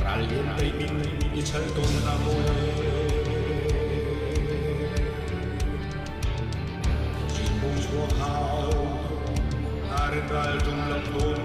Ral lian tei in i chal tawn hna maw? Cinbung chuak hau, Harin ral ṭung lam tawn.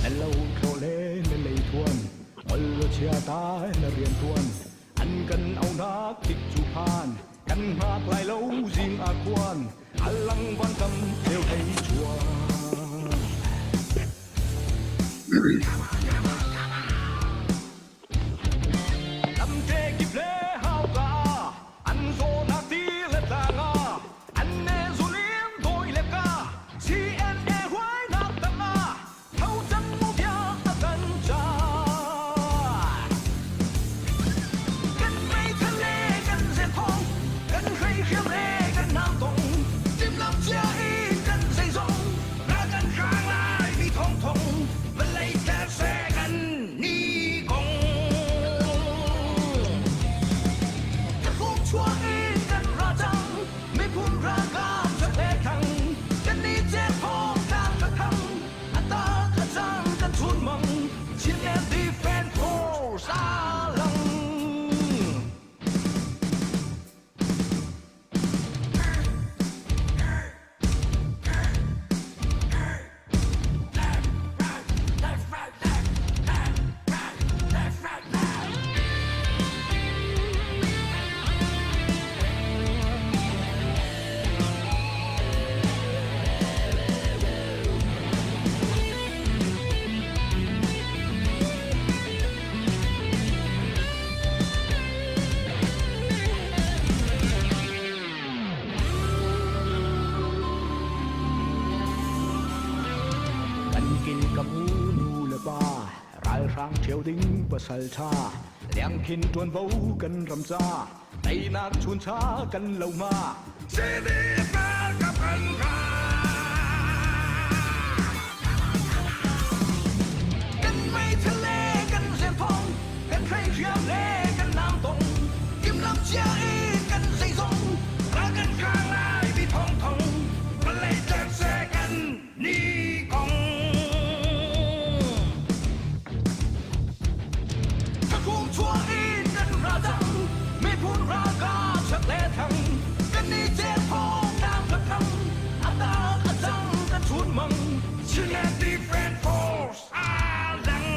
Na lo thlawh le na leithuan, ngol law chia ta na riantuan. An kan auhnak tik cu phan, kan hngak lai lo zing a khuan, a lang van kam theo thei chuan. Lamte kip le hauka an zawnak ti le tlang ah an ne zulin dawi le ka CNA huainak tangah tho cang mu bia a kan ca. Kan meithal le kan zethong, kan hreihriam le kan nautong, timhlamh cia in kan zeizong, ral kan hrang lai mi thongthong, vawlei tler seh kan ni kong. Ka chuah in kan ra cang, miphun ralkap that thang, kan ni cek thong tlang ka thang, a ta ka cang kan chun mang, Chinland Defense Force a lang. Kan kil ka u nu le pa ralhrang ṭheo ding pasal ṭha liangkhin ṭuanvo kan ram ca teinak chuncha kan lo ma CDF ralkap kan ra Kan meithal le kan zenthong kan hreihriam le kan namtong timhlamh cia in kan zeizong ral kan hrang lai mi thongthong vawlei tlek seh kan ni kong Thakung chuah in kan ra cang miphun ralkap chak le thang kan ni cel thong tlang ka thang a tak a cang kan chun mang Chinland Defense Force a lang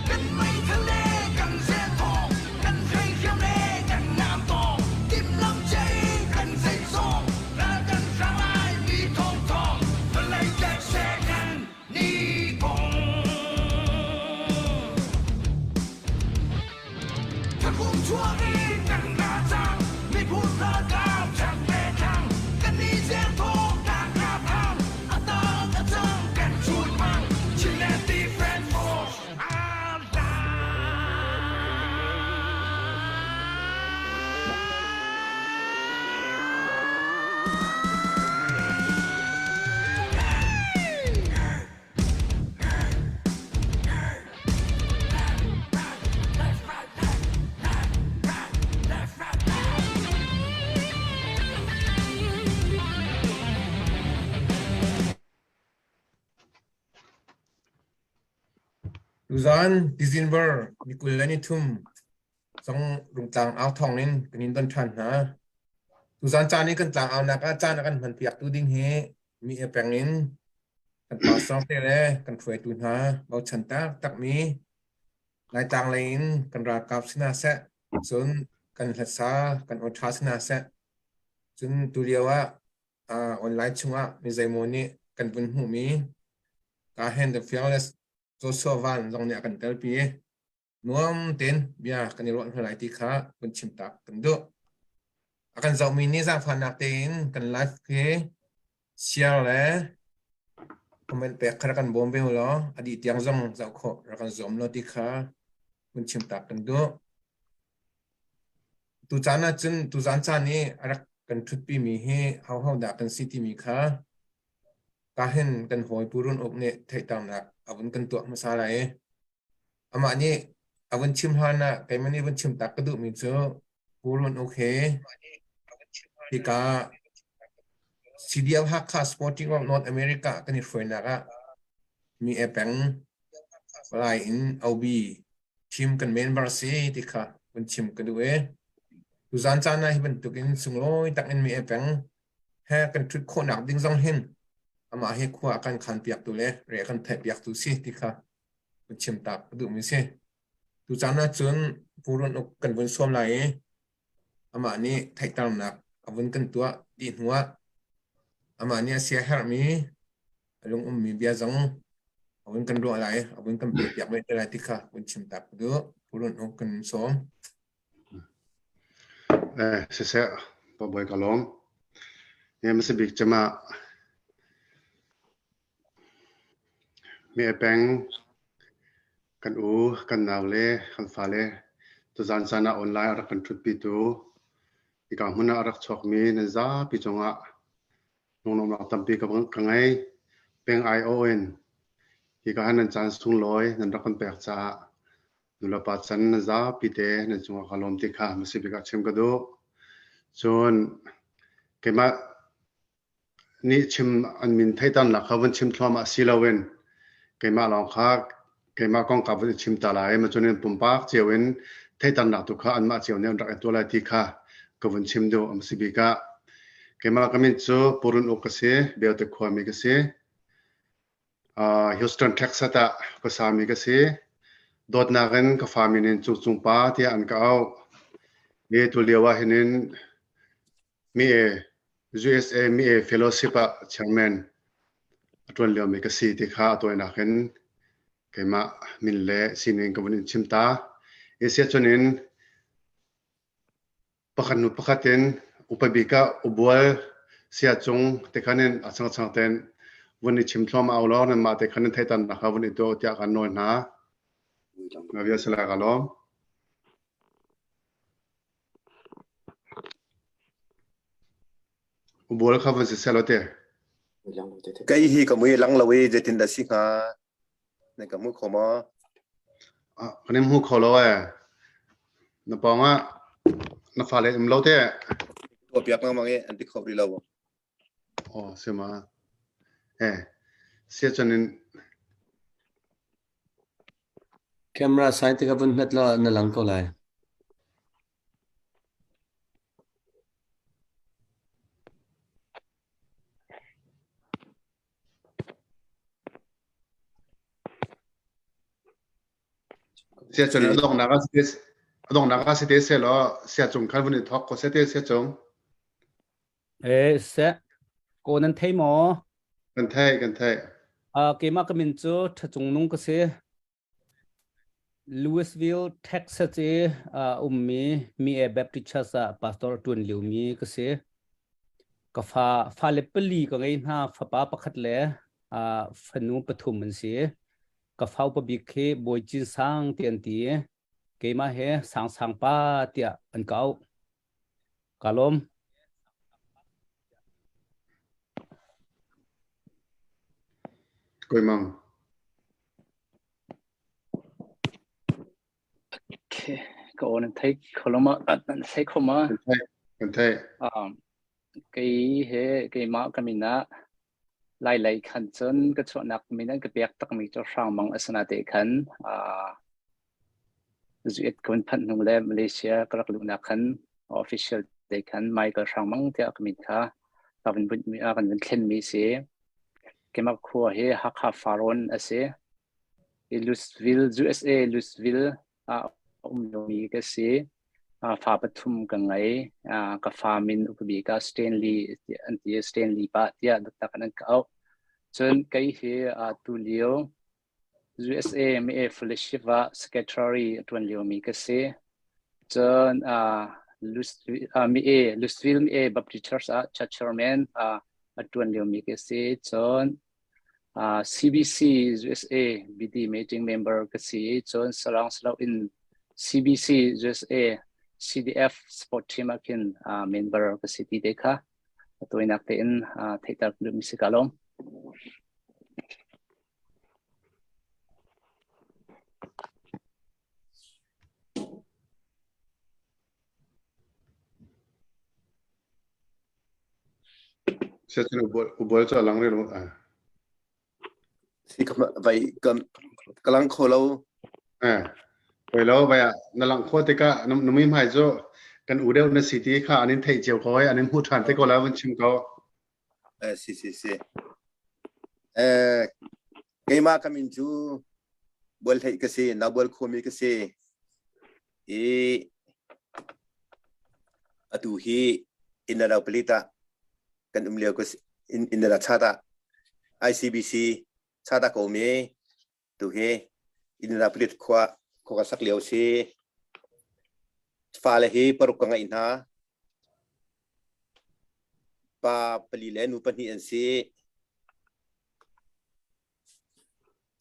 Kan meithal le kan zenthong kan hreihriam le kan namtong timhlamh cia in kan zeizong ral kan hrang lai mi thongthong vawlei tlek seh kan ni kong Thakum chuak in kan ra cang miphun ralkap chak le thlang kan ni zel thawng tlang ka thang a tang a cang kan chun mang Chinland Defense Force aa Tuzaan December ni 23 zong Rungtlang au thawng in kan in don ṭhan hna. Tuzaan caan i kan tlangaunak ah caan a kan hmanpiaktu ding hi mi e peng in kan pastor te le kan hruaitu hna bochan taktakmi Laitlang lei in kan ralkap si hna seh, cun kan hlatsa, kan awṭha si hna seh, cun tulio ah online chungah mi zeimaw nih kan vun hmuhmi ka hen the fearless Joshua Van zong nih a kan telpi i nuam tein bia kan i ruah hna lai ti kha vun chim tak kan duh. A kan zohmi nih zaangfahnak tein kan live hi share le comment pek kha rak kan bawm ve law a dih tiang zong zoh khawh rak kan zuam law ti kha vun chim tak kan duh. Tu caan ahcun tuzaan caan i a rak kan ṭhutpimi hi hoho dah kan si timi kha kahin kan hawi Pu Run Uk nih theihternak a vun kan tuah hmasa lai i amah nih a vun chim hlan ah keimah nih vun chim tak ka duhmi cu Pu Run Uk hi hika CDF Hakha Sporting of North America kan i hruainak ah mi e peng palai in OB Thim kan member si ti kha vun chim ka duh i tuzaan caan ah hi bantukin sunglawi tak in mi e peng he kan ṭhut khawhnak ding zong hin amah hi khua a kan khan piaktu le re a kan theih piaktu si ti kha vun chim tak ka duhmi si. Tucaan ah cun Pu Run Uk kan vun sawm lai i amah nih theihternak a vun kan tuah dih hnuah amah nih a siaherhmi a lung ummi bia zong a vun kan ruah lai, a vun kan pehpiak ve te lai ti kha vun chim ta ka duh. Purun uk kan sawm. Eh, siseh, paboy ka lawm. Nge masi bik cema mi peng kan u kan nau le kan fale tuzan caan ah online a rak kan ṭhutpi tu hika hmun ah a rak chuakmi nan zapi cungah Lunglawmhnak tampi ka ngei. Peng aiawh in hika ah nan caan sunglawi nan rak kan pek caah nulepa can nan zapi te nan cungah ka lawm ti kha hmasa bik ah chim ka duh. Cun keimah nih chim an min theitannak kha vun chim thluahmah si loin keimah lawng kha keimah kongkau vun i chim ta lai. Ma cun in pumpak cio in theitannak tu kha anmah cio nih an rak i tuah lai ti kha ka vun chim duh. A si bik ah keimah ka min cu Purun Uk ka si, Beote khuami ka si. Houston, Texas ah khuasami ka si. Dawtnak in ka fa min in Cungcung Pa tiah an ka auh. Mi tu lio ah hin in mi USA mi fellowship ah chairman a ṭuan liomi ka si ti kha a tawinak in keimah min le sining ka vun in chim ta. Asia cun in pakhat hnu pakhat in upa bik ah ubual sia cung te khan in a changchang ten vun i chim thluahmah u law nanmah te khan in theitannak kha vun i tuah tiah kan nawl hna. Nga bia sala ka lawm. Ubual kha vun si selaw te. Kei hi ka mui lang lo i zeitin dah si hnga? Nan ka hmu kho maw? Ah, kan in hmu kho lo ee. Na pawng ah na fale um lo te. Tuah piak lengmang i an ti kho rih lo. Aw, si ma. Eh, sia cun in Camera sign te kha vun hmet law na lang ko lai. Sia cun a donghnak ah a donghnak ah si te seh law sia cung khan vun i thawk ko seh te sia cung. Eh, seh. Ko nan thei maw? Kan thei, kan thei. Keimah ka min cu Ṭhacung Nung ka si. Louisville, Texas i ummi Mi E Baptist Church ah pastor ṭuan liomi ka si. Ka fa fale pali ka ngei hna, fapa pakhat le fanu pathum an si. Ka fa upa bik khi Bawi Cin Sang ti an ti. Keimah he Sang Sang pa tiah an ka auh. Ka lawm. Koi Mang. Okay, ka aw nan thei kho lo ma? Nan thei kho ma? Kan thei. Kan thei. Um, kei he keimah ka min ah lai lei khan cun ka chuahnak min an ka pek takmi cu hrang mang asana te khan Zuet ka vun phanh hnu le Malaysia ka rak luhnak khan official te khan Michael Hrang Mang tiah ka min kha ka vun bunhmi ah kan vun thlenmi si. Keimah khua hi Hakha Farrawn a si. I Louisville, USA Louisville ah a um liomi ka si. Fa pathum ka ngei. Ka fa min upa bik ah Stanley an ti. Stanley pa tiah dawtnak in an ka auh. Cun kei hi tulio USA MA Fellowship ah secretary a ṭuan liomi ka si. Cun MA Louisville MA Baptist Church ah church chairman a ṭuan liomi ka si. Cun CBC USA BD meeting member ka si. Cun Salang Salo in CBC USA CDF sport team ah khin member ka si ti te kha a tawinak tein theihter ka duhmi si ka lawm. Siacun ubol cu a lang rih lo. Si ka vai ka ka lang kho lo. Eh, poi lo vai ah na lang kho tikah na mui hmai cu kan u deuh na si ti kha an in theih cio ko ai an in hmuh ṭhan te ko la vun chim ko. Eh si si si. Eh keimah ka min cu bual hlei ka si na bual khomi ka si. I atu hi Indianapolis ah kan um lio ka Indiana chat ah ICBC chat ah ka um i tu hi Indianapolis khua khua ka sak lio si. Fale hi paruk ka ngeih hna. Pa pali le nu pahnih an si.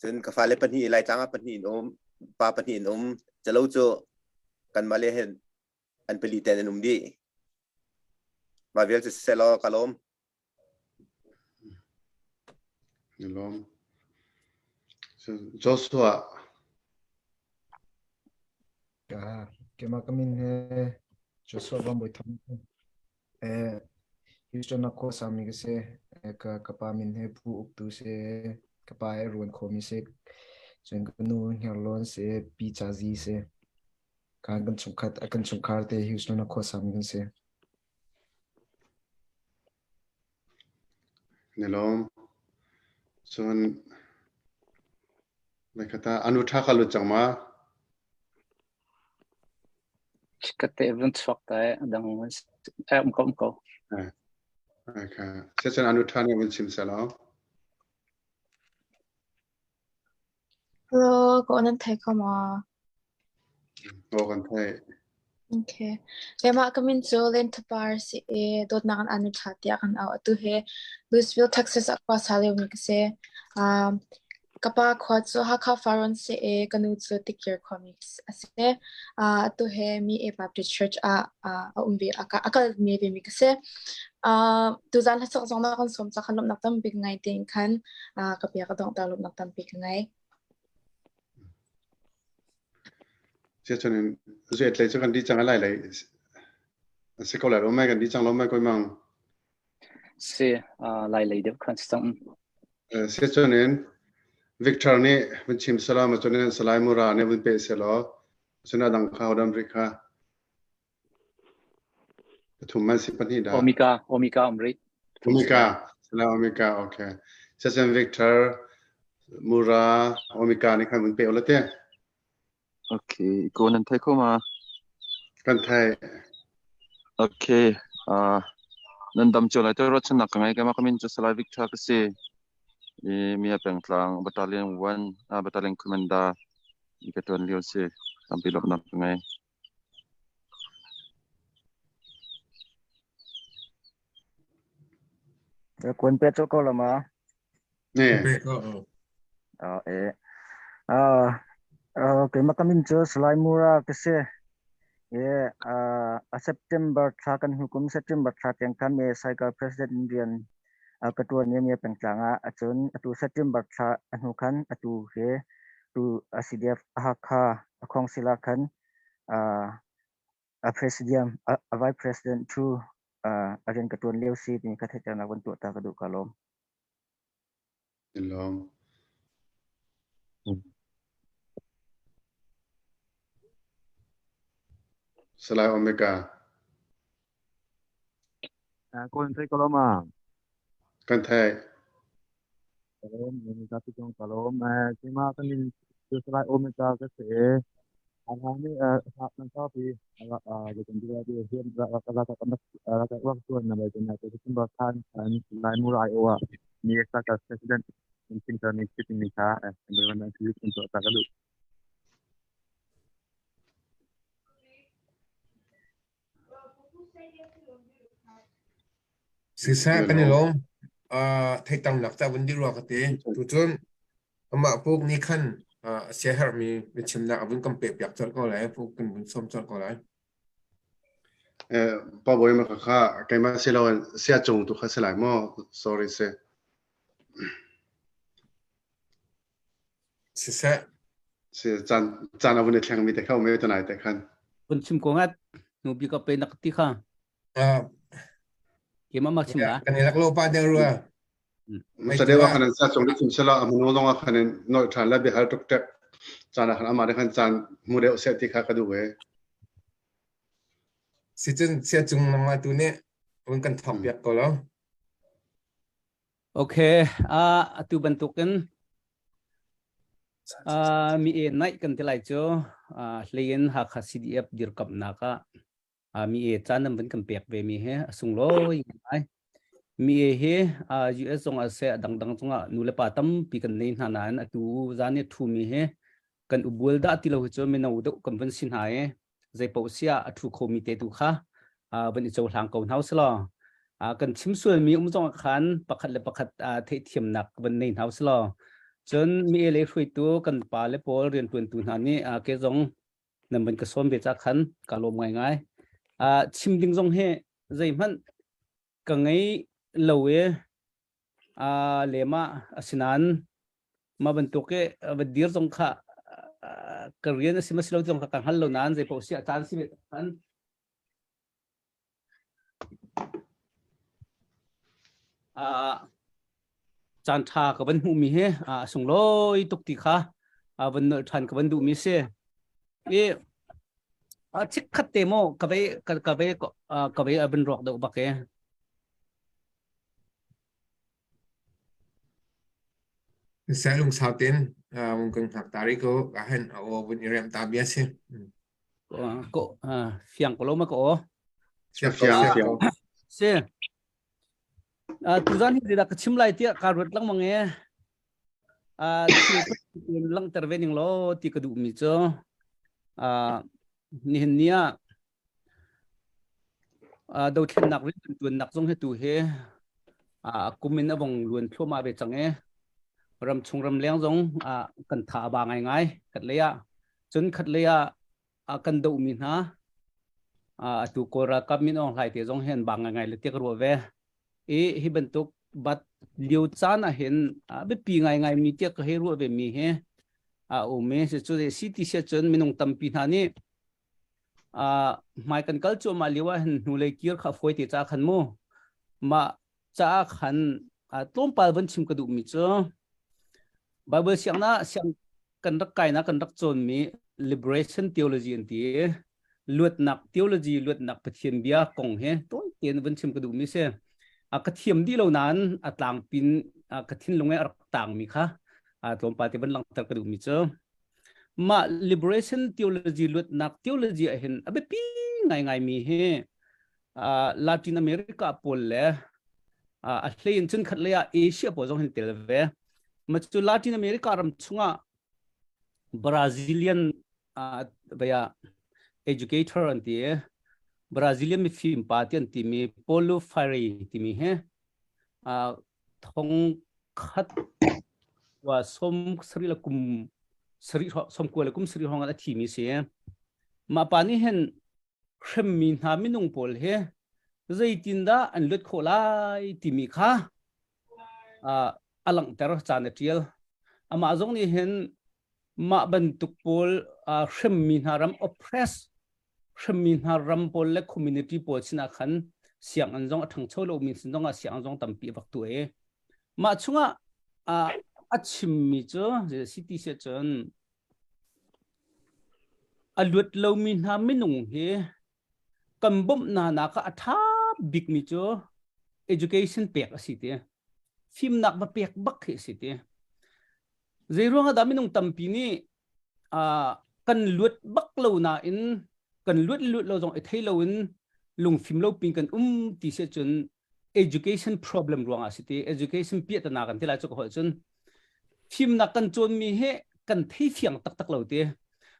Cun ka fale pahnih Laitlang ah pahnih in um, pa pahnih in um. Calo cu kanmah le hin an pali ten an um dih. Mah vial cu siseh law ka lawm. Ka lawm. Joshua. Ka keimah ka min he Joshua Van Bawi Thang. Houston ah khua sami ka si. Ka ka pa min he phu uktu si. Ka pa he ruan khomi si. Cun ka nu Hniarlawn si, Pi Ca Zi si. Kan kan chungkhat kan chungkhar te Houston ah khua sami kan si. Na lawm. Cun Mekhata anu ṭha ka lut cang ma? Chikkhat te vun chuak ta i a dang um ko um ko. Okay. Siacun anu ṭha nih vun chim selaw. Hello, ka nan thei kho ma? Aw kan theih. Okay. Keimah ka min cu Len Thapar si i dawtnak in anu ṭha tiah kan auh. Atu hi Louisville, Texas ah khua sa liomi ka si. Um, ka pa khua cu Hakha Farrawn si i ka nu cu Tikir khuami a si. Atu hi Mi E Baptist Church ah a um ve, a kal me vemi ka si. Tuzaan hlasak zong na kan sawm ca khan lawmhnak tampi ka ngei tiin khan ka bia ka donghter lawmhnak tampi ka ngei. Siacun in zuet lei cu kan di cang lai lei a si ko lai lo mai kan di cang lo mai koi mang. Si lai lei deuh khan si cang. Siacun in Victor nih vun chim sala ma cun in Salai Mura nih vun pe selaw cun adang kha hodam ri kha pathum man si pahnih dah. Omika Omika um rih. Omika Salai Omika okay. Siacun Victor Mura Omika nih khan vun pe ula te. Okay, ko nan thei kho ma? Kan thei. Okay, nan dam cio lai te ruahchannak ka ngei keimah ka min cu Salai Victor ka si. I Mia pengtlang Battalion 1 Battalion Commander i ka tuan lio si. Tampi lawmhnak ka ngei. Kuan pe cho ko la ma? Ne. Pe ko. Ah eh. Ah keimah ka min cu Salai Mura ka si. E a September thla kan hnu kum September thla tiang khan me cycle president in rian ka tuan i me pengtlang ah acun atu September thla a hnu khan atu he tu CDF Hakha a khong sila khan a president a vice president thu a rian ka tuan lio si timi ka theihternak van tuah ta ka duh ka lawm. Lawm. Salai Omega. Kawl thei ko lo ma? Kan thei. Kalom, Omega tu kong kalom. Keimah kan min Salai Omega ka si. Arhani nan saupi kan dira di hian ra ra ka ra ka ra ka tuan na bai na te September khan kan Lai Murai owa. Mi Saka President in thimtermi si timi kha American in tuah ta ka duh. Siseh kan i lawm. Uh, theihternak ca vun dih rua ka ti. Tucun amah puk nih khan uh, a siaherhmi biachimnak a vun kan pekpiak colh ko lai. Puk kan vun sawm colh ko lai. Eh, pa bawi ma kha keimah si lo sia cung tu kha si lai maw? Sorry si. Siseh. Si caan caan a vun i thleng mi te kha um e tunai te khan. Vun chim ko ngat nu bi ka pe nak ti kha. Ah. Keimah ma chim la. Kan i lak lo pa deuh rua. Sa deuh ah khan an sa cung nih chim sela a hmanu zong ah khan in nolh ṭhan la biahal tuk ṭek caan ah khan amah nih khan caan hmu deuh seh ti kha ka duh ve. Si cun sia cung nangmah tu nih vun kan thawk piak ko lo. Okay, uh, atu bantukin uh, mi e naih kan ti lai cu uh, hlein Hakha CDF dirkamnak ah uh, mi e caan nan van kan pek ve mi he a sunglawi ngai. Mi e hi uh, US zong ah seh a dangdang zongah nu le pa tampi kan nei hna nain atu zan i thu mi hi kan ubual dah ti lo hi cu mino deuh kan van si hna i zeipaoh siah a thu khomi te tu kha van i cohlang ko hna usih kan chim sualmi um zong ah khan pakhat le pakhat theihthiamnak van nei hna usih law cun mi le hruaitu kan pa le pawl riantuantu hna nih ke zong nan van ka sawm ve ca khan ka lawm ngaingai chim ding zong hi zeihmanh ka ngei lo i lema asinain mah bantuk i va dir zong kha ka rian a si ma si lo zong kha ka hngal lo nain zei paoh si a caan si ve khan caan ṭha ka van hmuhmi hi a sunglawi tuk ti kha van nolh ṭhan ka van duhmi si i a chikkhat te maw ka vei ka vei ka vei a van ruak deuh bak e Seh lungsau tein vung kan hngak ta rih ko. Ka hen a aw vun i rem ta bia si. Ko fiang ko lo ma ko aw. Fiang fiang fiang. Si. Tuzan hi zeidah ka chim lai tiah kaa ruat lengmang e. Thil langhter ve ning law ti ka duhmi cu nihin ni ah Dothlennak rianṭuannak zong hi tu hi kum in a vong luan thluahmah ve cang i ramchung ramleng zong kan tha a ba ngaingai khatlei ah. Cun khatlei ah kan dohmi hna atu Kawl ralkap Min Aung Hlaing te zong hi an ba ngaingai le tiah ka ruah ve. I hi bantuk bat lio caan ah hin a biapi ngaingai mi tiah ka hei ruah ve mi hi a um i cucu si ti si ahcun minung tampi hna nih hmai kan kal cuahmah lio ah hin hnulei kir kha fawi te ca khan mu mah caah khan tlawmpal van chim ka duhmi cu Bible siangna siang kan rak kaina kan rak cawnmi liberation theology an ti luatnak theology luatnak Pathian bia kong he tawi tein van chim ka duhmi si a ka thiam dih lo nain a tlangpin ka thinlung i a rak tangmi kha tlawmpal te van langhter ka duhmi cu Mah liberation theology luatnak theology ah hin a biapi ngaingaimi hi uh, Latin America pawl le uh, a hlei in cun khat lei ah Asia pawl zong hin tel ve. Ma cu Latin America ram chungah Brazilian uh, baya educator an ti Brazilian mifim pa ti an timi Paulo Freire timi he uh, thong khat wa som sari la kum sari som kua le kum sari hong a thi mi si mah pa nih hin hremmi hna minung pawl hi zeitindah an luat khawh lai timi kha a langhter caan a ṭial amah zong nih hin mah bantuk pawl hremmi hna ram oppress hremmi hna ram pawl le community pawl sinah khan sianginn zong a ṭhangcho lomi sin zongah sianginn zong tampi a vak tu e. Mah chungah a chimmi cu city si cun a luat lomi hna minung hi kan bawmh hna nak ah a ṭha bikmi cu education pek a si ti. Fimnak va pek bak hi a si ti. Zeiruang ah dah minung tampi nih uh, kan luat bak lo nain kan luat luat lo zong i thei loin lungfim lo pin kan um ti si cun. Education problem ruangah si ti education piahtana kan ti lai cu ka holh cun fimnak kan cawnmi hi kan thei fiang taktak lo ti.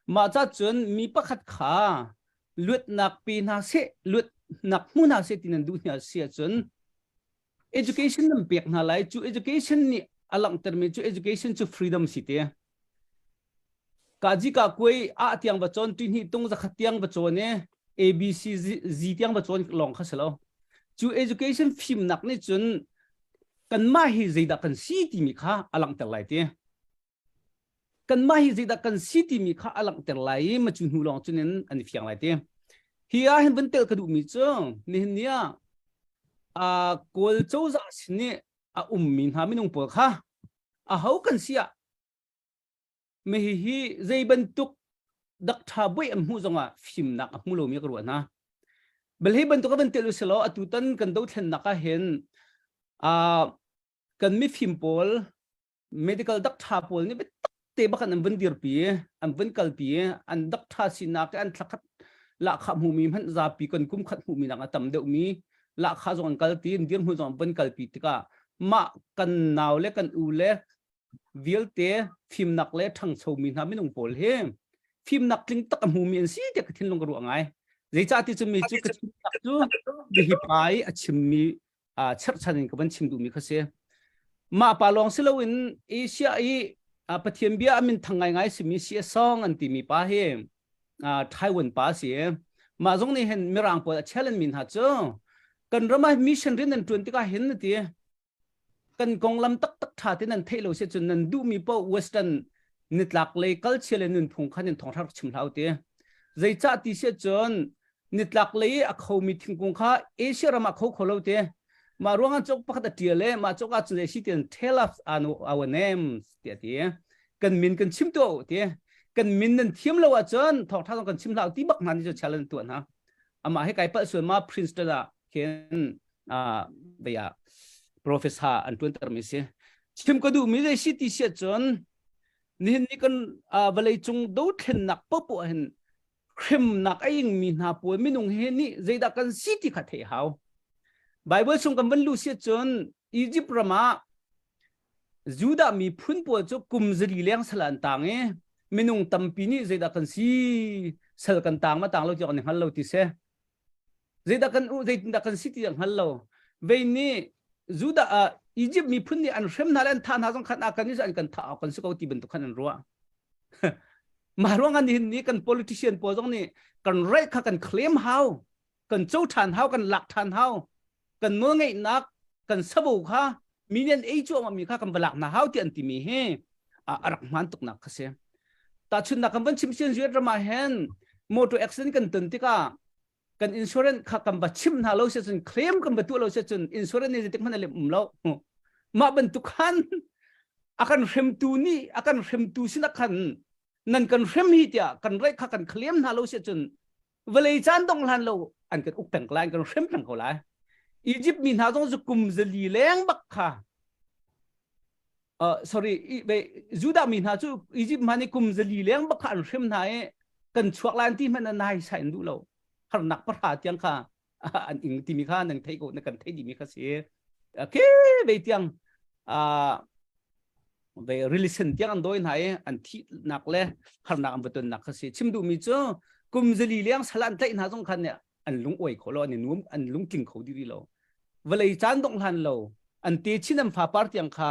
Mah ca cun mi pakhat kha luatnak pe hna seh luatnak hmu hna seh ti nan duh hna si ahcun education nan pek hna lai cu education nih a langhtermi cu education cu freedom si te ka ji ka kuai a tiang va cawn ti hnih tung zakhat tiang va cawn e A B C Z tiang va cawn lawng kha si lo cu education fimnak nih cun kanmah hi zeidah kan si timi kha a langhter lai ti kanmah hi zeidah kan si timi kha a langhter lai i ma cu hnu lawng cun in an i fiang lai ti hi ah hin van tel ka duhmi cu nihin ni ah a kawl cozah sin i a ummi hna minung pawl kha a ho kan si ah mi hi hi zei bantuk dak tha buai an hmuh zongah fimnak a hmu lomi ka ruah hna bal hi bantuk a van tel usilo atu tan kan dothlennak ah hin a kan mifim pawl medical dak ṭha pawl nih biatak te bak an vun dirpi an vun kalpi an dak ṭha sinak an thlakhat lahkhah hmuhmi hmanh zapi kan kum khat hmuhmi nak a tam deuhmi lahkhah zong an kalpi an dirhmun zong an vun kalpi tikah mah kan nau le kan u le vialte fimnak le ṭhangchomi hna minung pawl hi fimnak tling tak a hmumi an si tiah ka thinlung ka ruah ngai zeicah ti cu mi cu ka chimnak cu hi pa i a chimmi cherhchan in ka van chim duhmi kha si mah pa lawng si loin Asia i Pathian bia a min thang ngaingai simi si song an timi pa hi Taiwan pa si mah zong nih hin mirang pawl a challenge mi hna cu kan ram ah mission rian nan tuan tikah hin ti kan konglam taktak ṭha te nan theih lo si cun nan duhmi paoh western nitlak lei culture le nunphung khan in thawngṭha rak chim hlah u ti zeicah ti si cun nitlak lei a khomi thingkung kha Asia ram ah kho kho lo te mah ruangah cok pakhat a ṭial e mah cok ah cun zei si tian tell us our names tiah ti kan min kan chim tuah u ti kan min nan thiam lo ahcun thawngṭha zong kan chim hlah u ti bak hna ni cu challenge tuah hna amah he kai palh sual ma Princeton ah khin bia professor an ṭuanter mi si chim ka duh mi zei si ti si ahcun nihin ni kan vawlei cung dothlennak popoh hin hremnak a ingmi hna pawl minung he nih zeidah kan si ti kha theih hau Bible chung kan van lu si ahcun Egypt ram ah Judah miphun pawl cu kum zali leng sal an tang i minung tampi nih zeidah kan si sal kan tang ma tang lo ti kan hngal lo ti si Zeidah kan u zeitindah kan si ti a hngal lo. Vei nih Judah ah Egypt miphun nih an hrem hna le an thah hna zong khan ah kan an kan thah awk kan si ko ti bantuk khan an ruah. Mah ruang ah nihin ni kan politician pawl zong nih kan right kha kan claim hau, kan co ṭhan hau, kan lak ṭhan hau, kan nawlngeihnak, kan savo kha mi nih an ei cuahmah mi kha kan va lak hna hau ti an timi hi a rak hmaan tuknak kha si. Tahchunhnak kan van chim sian zuat ram ah hin motor accident kan ton tikah kan insurance kha kan va chim hna lo si cun claim kan va tuah lo si cun insurance nih zeitik hmanh a lem um lo. Mah bantuk khan a kan hremtu nih a kan hremtu sinah khan nan kan hrem hi tiah kan right kha kan claim hna lo si cun vawlei caan dong hlan lo an kan uk peng ko lai an kan hrem peng ko lai Egypt mi hna zong cu kum zali leng bak kha uh, sorry Judah mi hna cu Egypt hma nih kum zali leng bak kha an hrem hna i kan chuak lai ti hmanh nai sai an duh lo harnak pahra tiang kha an ing timi kha nan thei ko na kan thei dimi kha si ke ve tiang ve relation tiang an dawi hna i an thihnak le harnak an va tonnak kha si chim duhmi cu kum zali leng sal an tlaih hna zong khan ne an lung oi kho lo an i nuam an lungtling kho diri lo vawlei caan dongh hlan lo an te chin an fa par tiang kha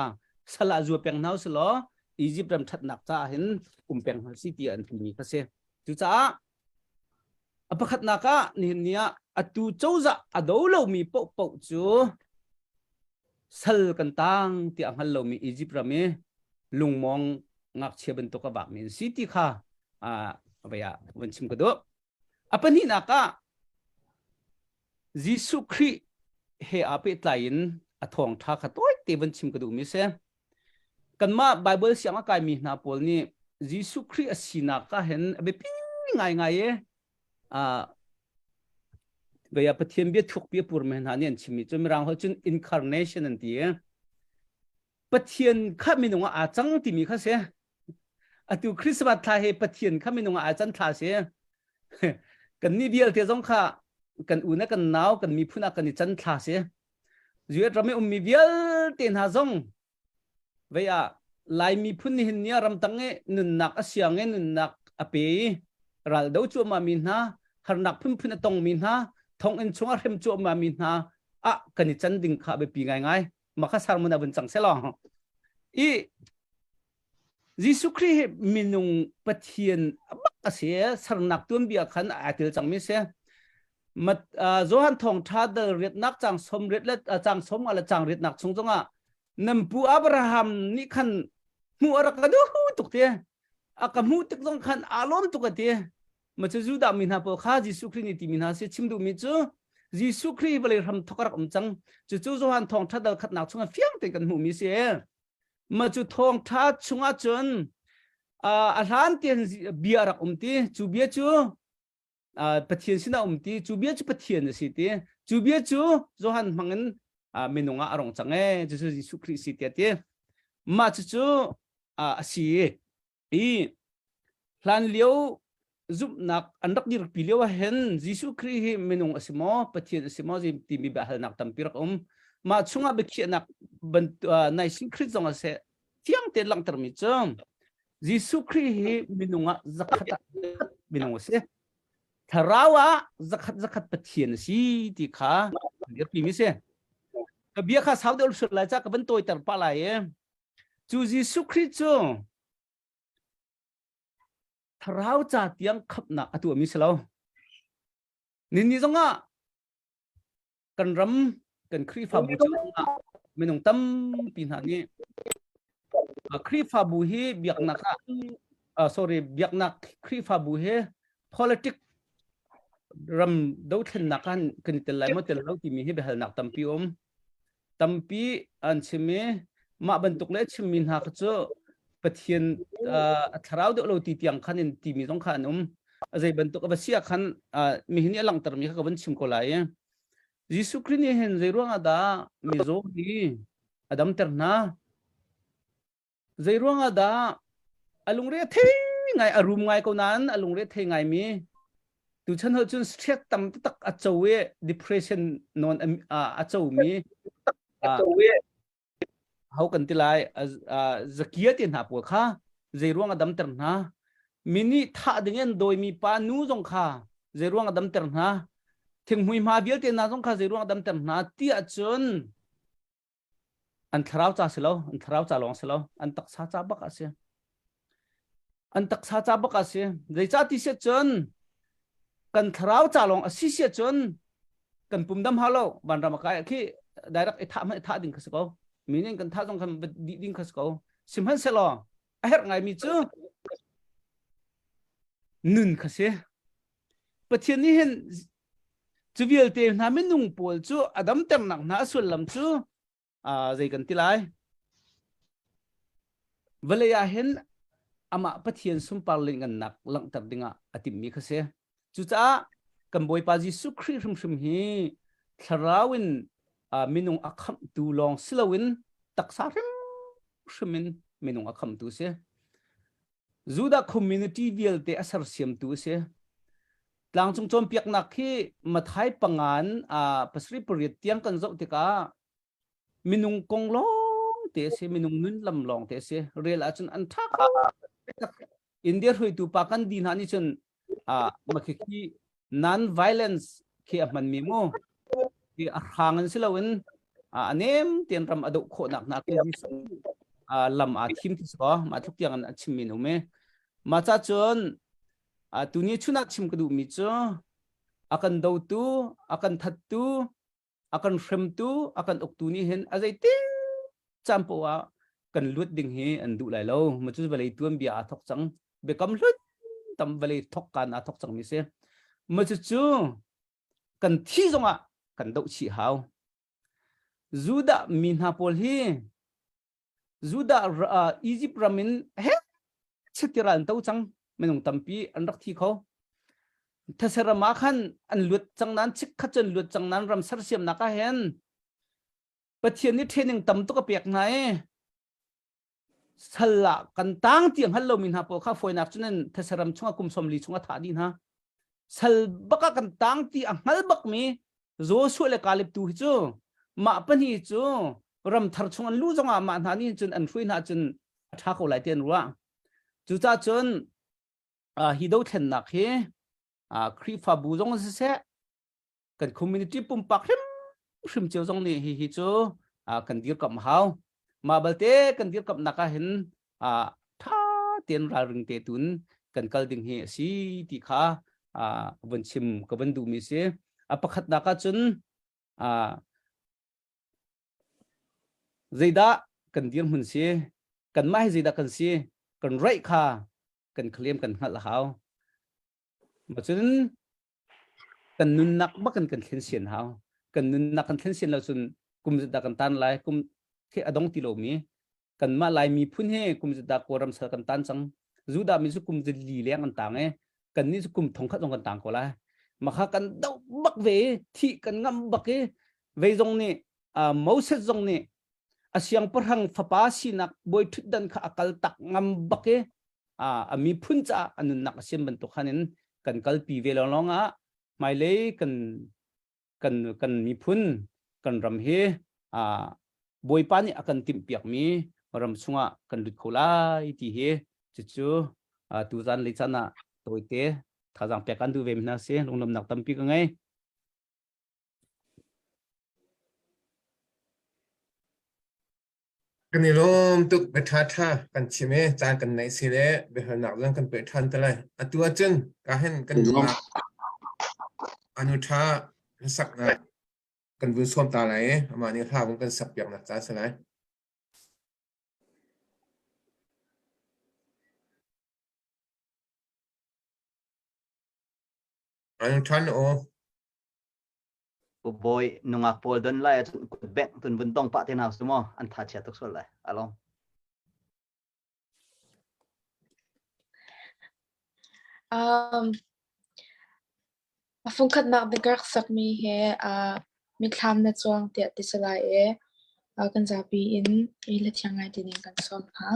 sal ah zua peng hna usih Egypt ram thatnak caah hin um peng hna si ti an timi kha si cucaah a pakhatnak ah nihin ni ah atu cozah a do lomi paohpaoh cu sal kan tang tiah hngal lomi Egypt ram i lungmawng ngakchia bantuk a vakmi an si ti kha vei ah van chim ka duh. A pahnihnak ah Jesuh Khrih he aa pehtlai in a thawngṭha kha tawite van chim ka duhmi si. Kanmah Baibal siang a kaimi hna pawl nih Jesuh Khrih a sinak ah hin a biapi ngaingai i vei ah Pathian bia thukpi a purmi hna nih an chimmi cu Mirang holh cun incarnation an ti i Pathian kha minung ah aa cang timi kha si. Atu Christmas thla hi Pathian kha minung ah aa can thla si. Kan nih vialte zong kha kan u na kan nau kan miphun ah kan i can thla si. US ram i ummi vialte hna zong vei ah Lai miphun nihin ni ah ramtang i nunnak a siang i nunnak a pe i raldo cuahmah mi hna harnak phunphun a tongmi hna thonginn chungah hrem cuahmah mi hna ah kan i can ding kha a biapi ngaingai mah kha sermon ah vun cang selaw i Jesuh Khrih hi minung Pathian bak a si sernak tuanbia khan aa tel cangmi si Mat, uh, Johan thawngtha dal riatnak cang som riat le uh, cang som nga le cang riatnak chung zongah nan pu Abraham nih khan hmuh a rak ka duh tuk te a ka hmuh tik zong khan aa lawm tuk a ti ma cu Judah mi hna pawl kha Jesuh Khrih nih timi hna si chim duhmi cu Jesuh Khrih vawlei hram thok a rak um cang cucu Johan thawngtha dal khatnak chungah fiang tein kan hmuhmi si ma cu thawngtha chungah cun a hlan tian bia rak um ti cu bia cu Pathian sinah um ti cu bia cu Pathian a si ti cu bia cu Johan hmangin minung ah a rong cang ee cu Jesuh Khrih si tiah ti mah cucu a si i hlan lio zumhnak an rak dirpi lio ah hin Jesuh Khrih hi minung a si maw Pathian a si maw timi biahalnak tampi rak um mah chungah biakhiahnak Nicene Creed zong a si fiang tein langhtermi cu Jesuh Khrih hi minung ah zakhat ah minung a si thlarau ah zakhat zakhat Pathian a si ti kha dirpi mi si ka bia kha sau deuh sual lai ca ka van tawiter pah lai i cu Jesuh Khrih cu thlarau ca tiang khamhnak a tuahmi si lo nini zongah kan ram kan Khrihfabu chungah minung tampi hna nih Khrihfabu hi biaknak ah sorry biaknak Khrihfabu hi politic ram dothlennak kan kan i tel lai maw tel lo timi hi biahalnak tampi um tampi an chim i mah bantuk le chimmi hna kha cu Pathian a thlarau deuh lo ti tiang khan in timi zong kha an um a zei bantuk a va si ah khan mihin i a langhtermi kha ka van chim ko lai i Jesuh Khrih nih hin zei ruangah dah mizaw hi a damter hna zei ruangah dah a lungre a thei ngai a rum ngai ko nain a lungre thei ngai mi tuchan ho cun stress tam tak a co i depression non a co mi ho kan ti lai zakia te hna pawl kha zei ruang a damter hna mi nih thah ding in dawimi pa nu zong kha zei ruang a damter hna thinghmui hma vialte hna zong kha zei ruang a damter hna ti ahcun an thlarau ca si lo an thlarau ca lawng si lo an taksa ca bak a si An taksa ca bak a si. Zeicah ti si cun kan thlarau ca lawng a si si cun kan pum dam hau lo vanram a kai khi direct i thah hmanh i thah ding kha si ko. Mi nih kan thah zong khan dih ding kha si ko. Sihmanhsehlaw a herh ngaimi cu nun kha si. Pathian nih hin cu vialte hna minung pawl cu a damternak hna a sullam cu zei kan ti lai vawlei ah hin amah Pathian sunpar lianngannak langhter dingah a timhmi kha si cucaah kan Bawipa Jesuh Khrih hrimhrim hi thlarau in minung a khamhtu lawng si loin taksa hrimhrim in minung a khamtu si Judah community vialte a sersiamtu a si tlangcung cawnpiaknak hi Mathai pangan pasarih pariat tiang kan zoh tikah minung kong lawng te a si minung nun lam lawng te a si rel ahcun an tha kho India hruaitu pa kan di hna nih cun makhi non violence khi a hman mi mu hi a hrang in si loin a nem tian ram a doh khawhnak hna khi lam aa thim ti so ma tluk tiang an chim mi nu me ma cha cun tuni chun ah chim ka duh mi cu a kan dotu a kan thattu a kan hremtu a kan uktu nih hin a zeitin caan poah ah kan luat ding hi an duh lai lo ma cu vawlei tuanbia aa thok cang biakam hlun tam vawlei thok kan aa thok cang mi si ma cu cu kan thi zongah kan doh chih hau Judah mi hna pawl hi Judah uh, Egypt ram in he chetira an to cang minung tampi an rak thi kho These ram ah khan an luat cang nan chikkhat cun luat cang nan ram sersiamnak ah hin Pathian nih training tam tuk a pek hna i sal ah kan tang tiang hal lomi hna pawl kha fawinak cun an these ram chungah kum 40 chung a thah dih hna sal bak ah kan tang ti a hngal bakmi Joshua le Caleb tu hi cu. Mah pahnih cu ramthar chung an lu zongah mah hna nih cun an hruai hna cun a ṭha ko lai ti an ruah. Cucaah cun hi dothlennak hi Khrihfabu zong siseh kan community pumpak hrimhrim cio zong nih hi hi cu kan dirkamh hau. Mah balte kan dirkamhnak ah hin ṭha tein ralring te tun kan kal ding hi a si ti kha vun chim ka vun duhmi si. A pakhatnak ah cun zeidah kan dirhmun si, kanmah hi zeidah kan si, kan raih kha kan claim kan hngalh a hau. Cun kan nunnak bak in kan thlen sian hau. Kan nunnak kan thlen sian lo cun kum dah kan tan lai, kum khi a dong ti lomi kanmah Lai miphun hi kum dah Kawlram sal kan tan cang. Judah mi cu kum li leng an tang i kannih cu kum thong khat zong kan tang ko lai. Makha kan doh bak ve i thih kan ngamh bak i vei zong nih Moses zong nih a siangpahrang fapa sinak bawi ṭhutdan kha a kal tak ngam bak i a miphun caah a nunnak a siam bantuk khan in kan kalpi ve lawnglawng ah hmailei kan kan kan miphun kan ram hi Bawipa nih a kan timhpiakmi ram chungah kan lut kho lai ti hi cucu tuzan lei caan ah tawite thazaang pek kan duh ve mi hna si lunglawmnak tampi ka ngei. Kan i lawm tuk bia ṭhaṭha kan chim i caan kan neih si le biahalnak zong kan peh ṭhan te lai. Atu ahcun ka hin kan nungak anu ṭha hlasaknak kan vun sawm ta lai i amah nih hla vun kan sak piaknak ca a si lai. Anu ṭha na aw. Pu Bawi nungak pawl don lai ahcun kut bengh tun vun tong pah te hna su maw an tha chia tuk sual lai along. A fungkhatnak bik rak sakmi he mithlam na cuang tiah ti si lai i kan zapi in i hlathiang ngai ti ding kan sawm hna.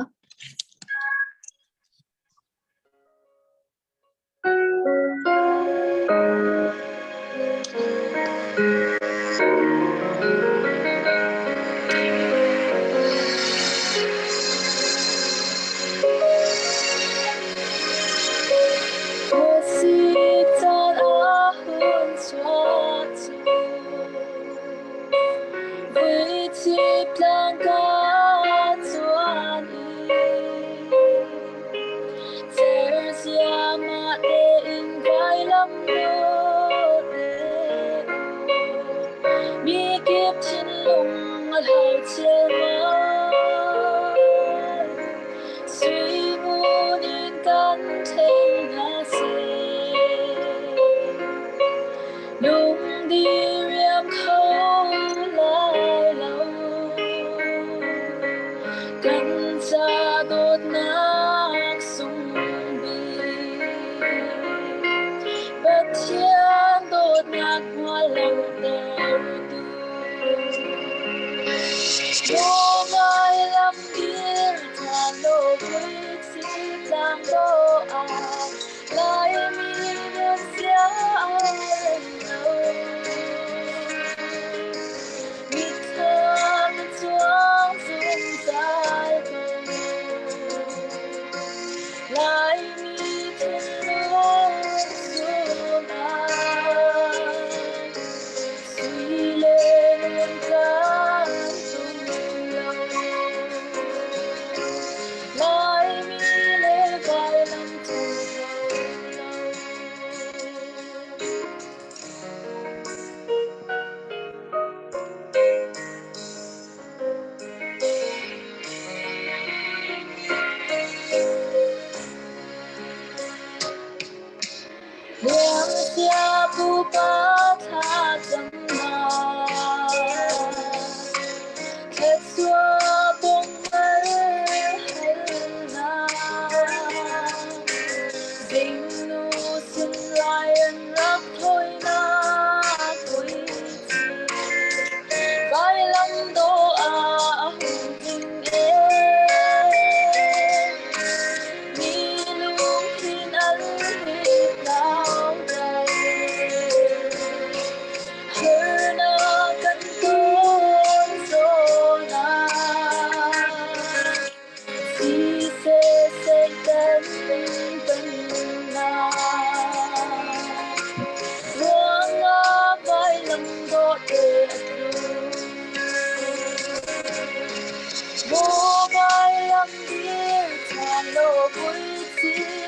Mobile lam dir than lo vui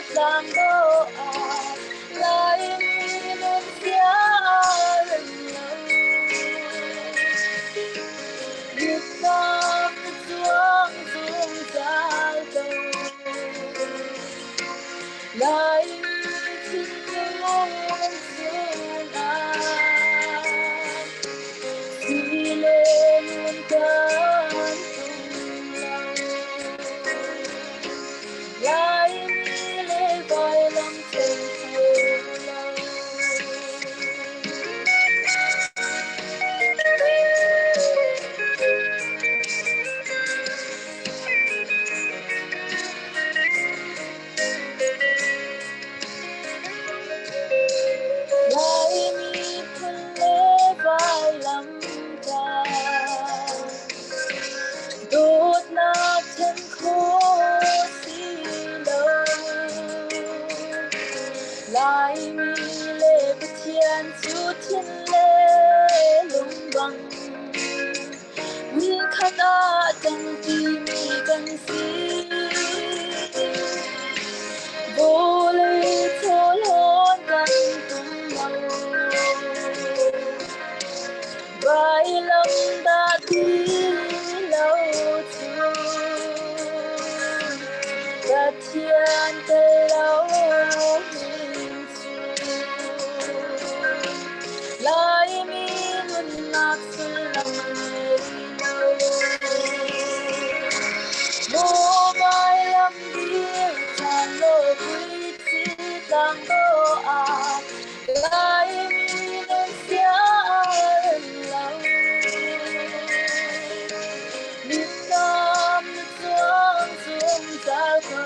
tlang do ah Laimi nun sia rem lo. Vietnam na chuang zungzal ko. Laimi thinlung chungah si le nun kan tum lo. Laimi le vailam then kho lo. Laimi phun le vailam tlang dawtnak then khawh si lo. Laimi le Pathian cu thin le lung bang Hmunkhat ah ṭangṭimi kan si. Vawlei chawhlawn kan tum lo. Vailam dah ti lo cu. Pathian tel lo hin cu. Laimi nunnak sullam ngei lo. Mobile lam dir caan law puici tlang do ah Laimi nun sia rem lo. Mitthlam na cuang zungzal ko.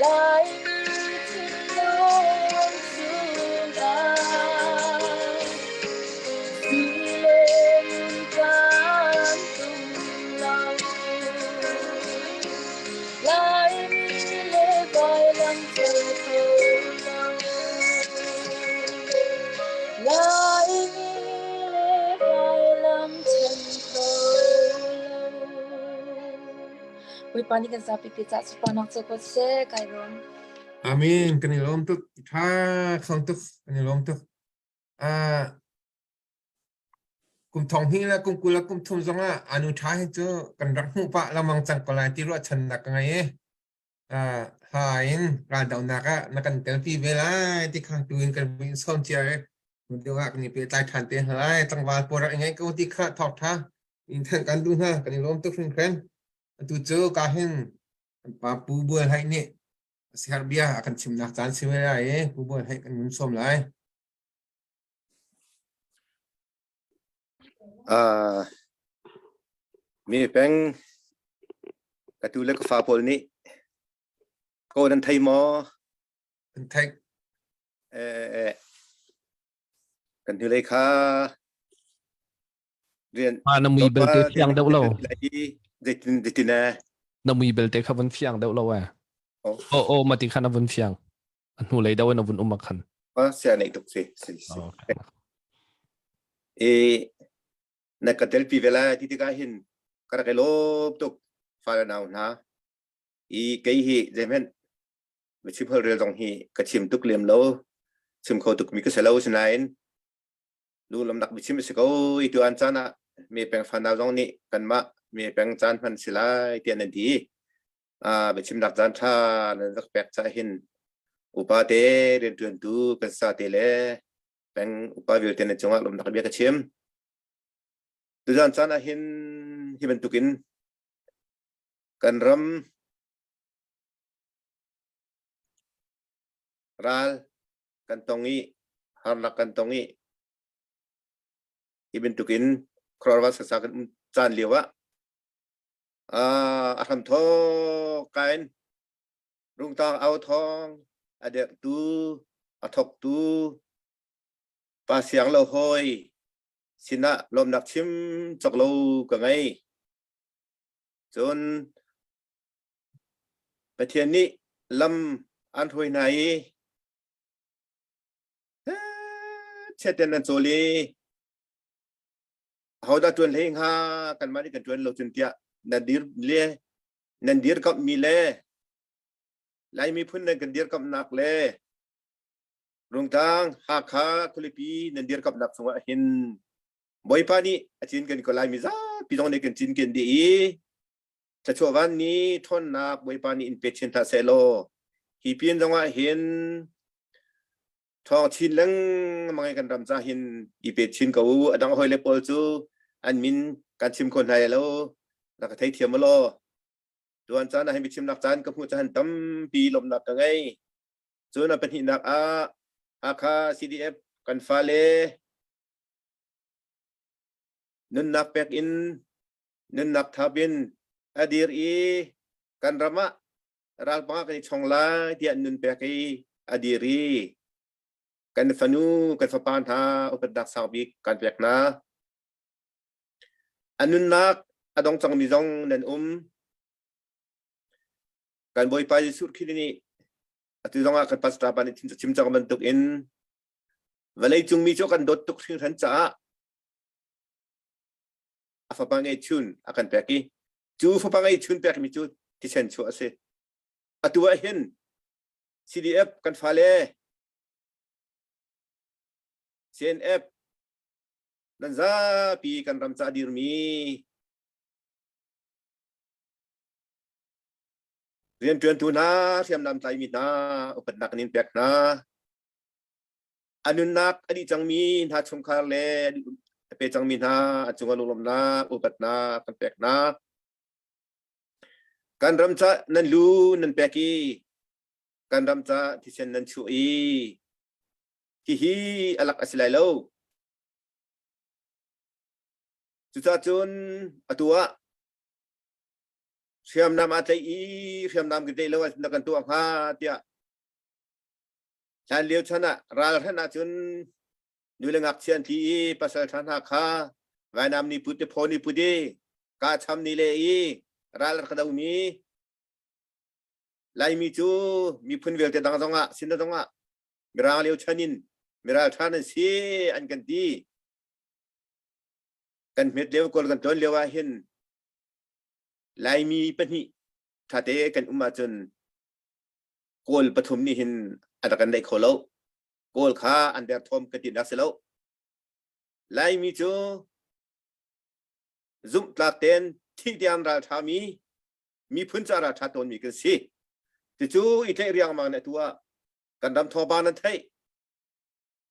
Laimi thinlung chungah si le nun kan tum lo. Laimi le vailam tel kho lo. Laimi le vailam then kho lo. Bawipa nih kan zapi te cah sunparnak cu ko seh kai lawm. Amen. Kan i lawm tuk. Tha khang tuk. Kan i lawm tuk. Ah kum thong hnih le kum 20 le kum thum zong ah anu tha hi cu kan rak hmuh pah lamang cang ko lai ti ruahchannak ka ngei i ah ha in raldohnak ah na kan telpi ve lai ti kha tu in kan in sawm cia i deuh ah kan i pehtlai ṭhan te hna lai tlangval pawl rak i ngaih ko ti kha thawk ṭha in thanh kan duh hna kan i lawm tuk hringhran atu cu ka hin kan pa Pu Bual Haih nih siherh bia a kan chimnak caan si ve lai i Pu Bual Haih kan vun sawm lai. Uh, mi peng ka tu le ka fa pawl nih ko nan thei maw? Kan theih. Eh, kan hnulei kha rian Ma na mui belte fiang deuh lo. Zeitin zeitin eh? Na mui belte kha vun fiang deuh lo eh. Oh oh mati khan a vun fiang. A hnu lei deuh in a vun um khan. Ah sia nei tuk si si si. E na ka tel pi vela ti tikah hin ka rak i lawm tuk fale nau hna i kei hi zeihmanh biachim holhrel zong hi ka chim tuk lem lo chim kho tuk mi ka si lo sinain lunglawmnak biachim a si ko i tu an caan ah me peng fanau zong nih kanmah me peng caan hman si lai tiah nan ti ah biachimnak caan ṭha nan rak pek caah hin upa te rianṭuantu kan sa te le peng upa vialte nan cungah lawmnak bia ka chim tuzan caan ah hin hi bantukin kan ram ral kan tong i harnak kan tong i hi bantukin khuaruahhar sasa kan um caan lio ah a hram thawk kain rungtang au thawng a derhtu a thawktu pa siang lo hoi sinah lawmnak chim cawk lo ka ngei cun Pathian nih lam an hruai hna i chiat in an cawl i Ahodah ṭuan hlei hnga kanmah nih kan ṭuan lo cun tiah nan dir le nan dirkamhmi le Lai miphun nan kan dirkamhnak le Rungtlang Hakha khualipi nan dirkamhnak chungah hin Bawipa nih a cinken ko lai mi zapi zong nih kan cinken dih i thluachuah van ni ṭhawnnak Bawipa nih in pe chin hlah seh law hi pin zongah hin ṭhawng chin lengmang in kan ram ca hin i pe chin ko u. A dang hawile pawl cu an min kan chim kho hna lo na ka theithiam law tuan caan ah hin biachimnak caan ka hmuh caan tampi lawmhnak ka ngei. Cun a pahnihnak ah Hakha CDF kan fale nunnak pek in nunnak thap in a dir i kan ram ah ralpang ah kan i chong lai tiah nun pek i a dir i kan fanu kan fapa hna upatnak sang bik kan pek hna. A nunnak a dong cangmi zong nan um. Kan Bawipa Jesuh Khrih nih atu zongah kan pastor pa nih chim cang bantuk in vawlei cung mi cu kan dawt tuk hringhran caah a fapa ngeihchun a kan pek i cu fapa ngeihchun pekmi cu thisen chuah a si. Atu ah hin CDF kan fale CNF nan zapi kan ram ca dirmi rianṭuantu hna hriamnam tlaimi hna upatnak in pek hna a nunnak a dih cangmi hna chungkhar le a pe cangmi hna a cungah lunglawmhnak upatnak kan pek hna kan ram ca nan lu nan pek i kan ram ca thisen nan chuah i hihi a lak a si lai lo cucaah cun atu ah hriamnam aa tlaih i hriamnam ka tlaih lo na kan tuah hnga tiah hlan lio chan ah ral hran ahcun nu le ngakchia an tli i pasal ṭha hna kha vainam ni put te phaw ni put i ka cham ni le i ral rak do mi Laimi cu miphun vialte dang zongah sin zongah mirang lio chan in miral ṭha nan si an kan ti kan hmet lio kawl kan ṭuan lio ah hin Laimi pahnih ṭhate kan um ahcun Kawl pathum nih hin a rak kan daih kho lo. Kawl kha an derthawm ka tinak si lo. Laimi cu zumhtlak tein thih tiang ralṭhami miphun ca ralṭha tawnmi kan si. Cucu i tlaih riangmang nih atu ah kan ram thawngpang nan theih.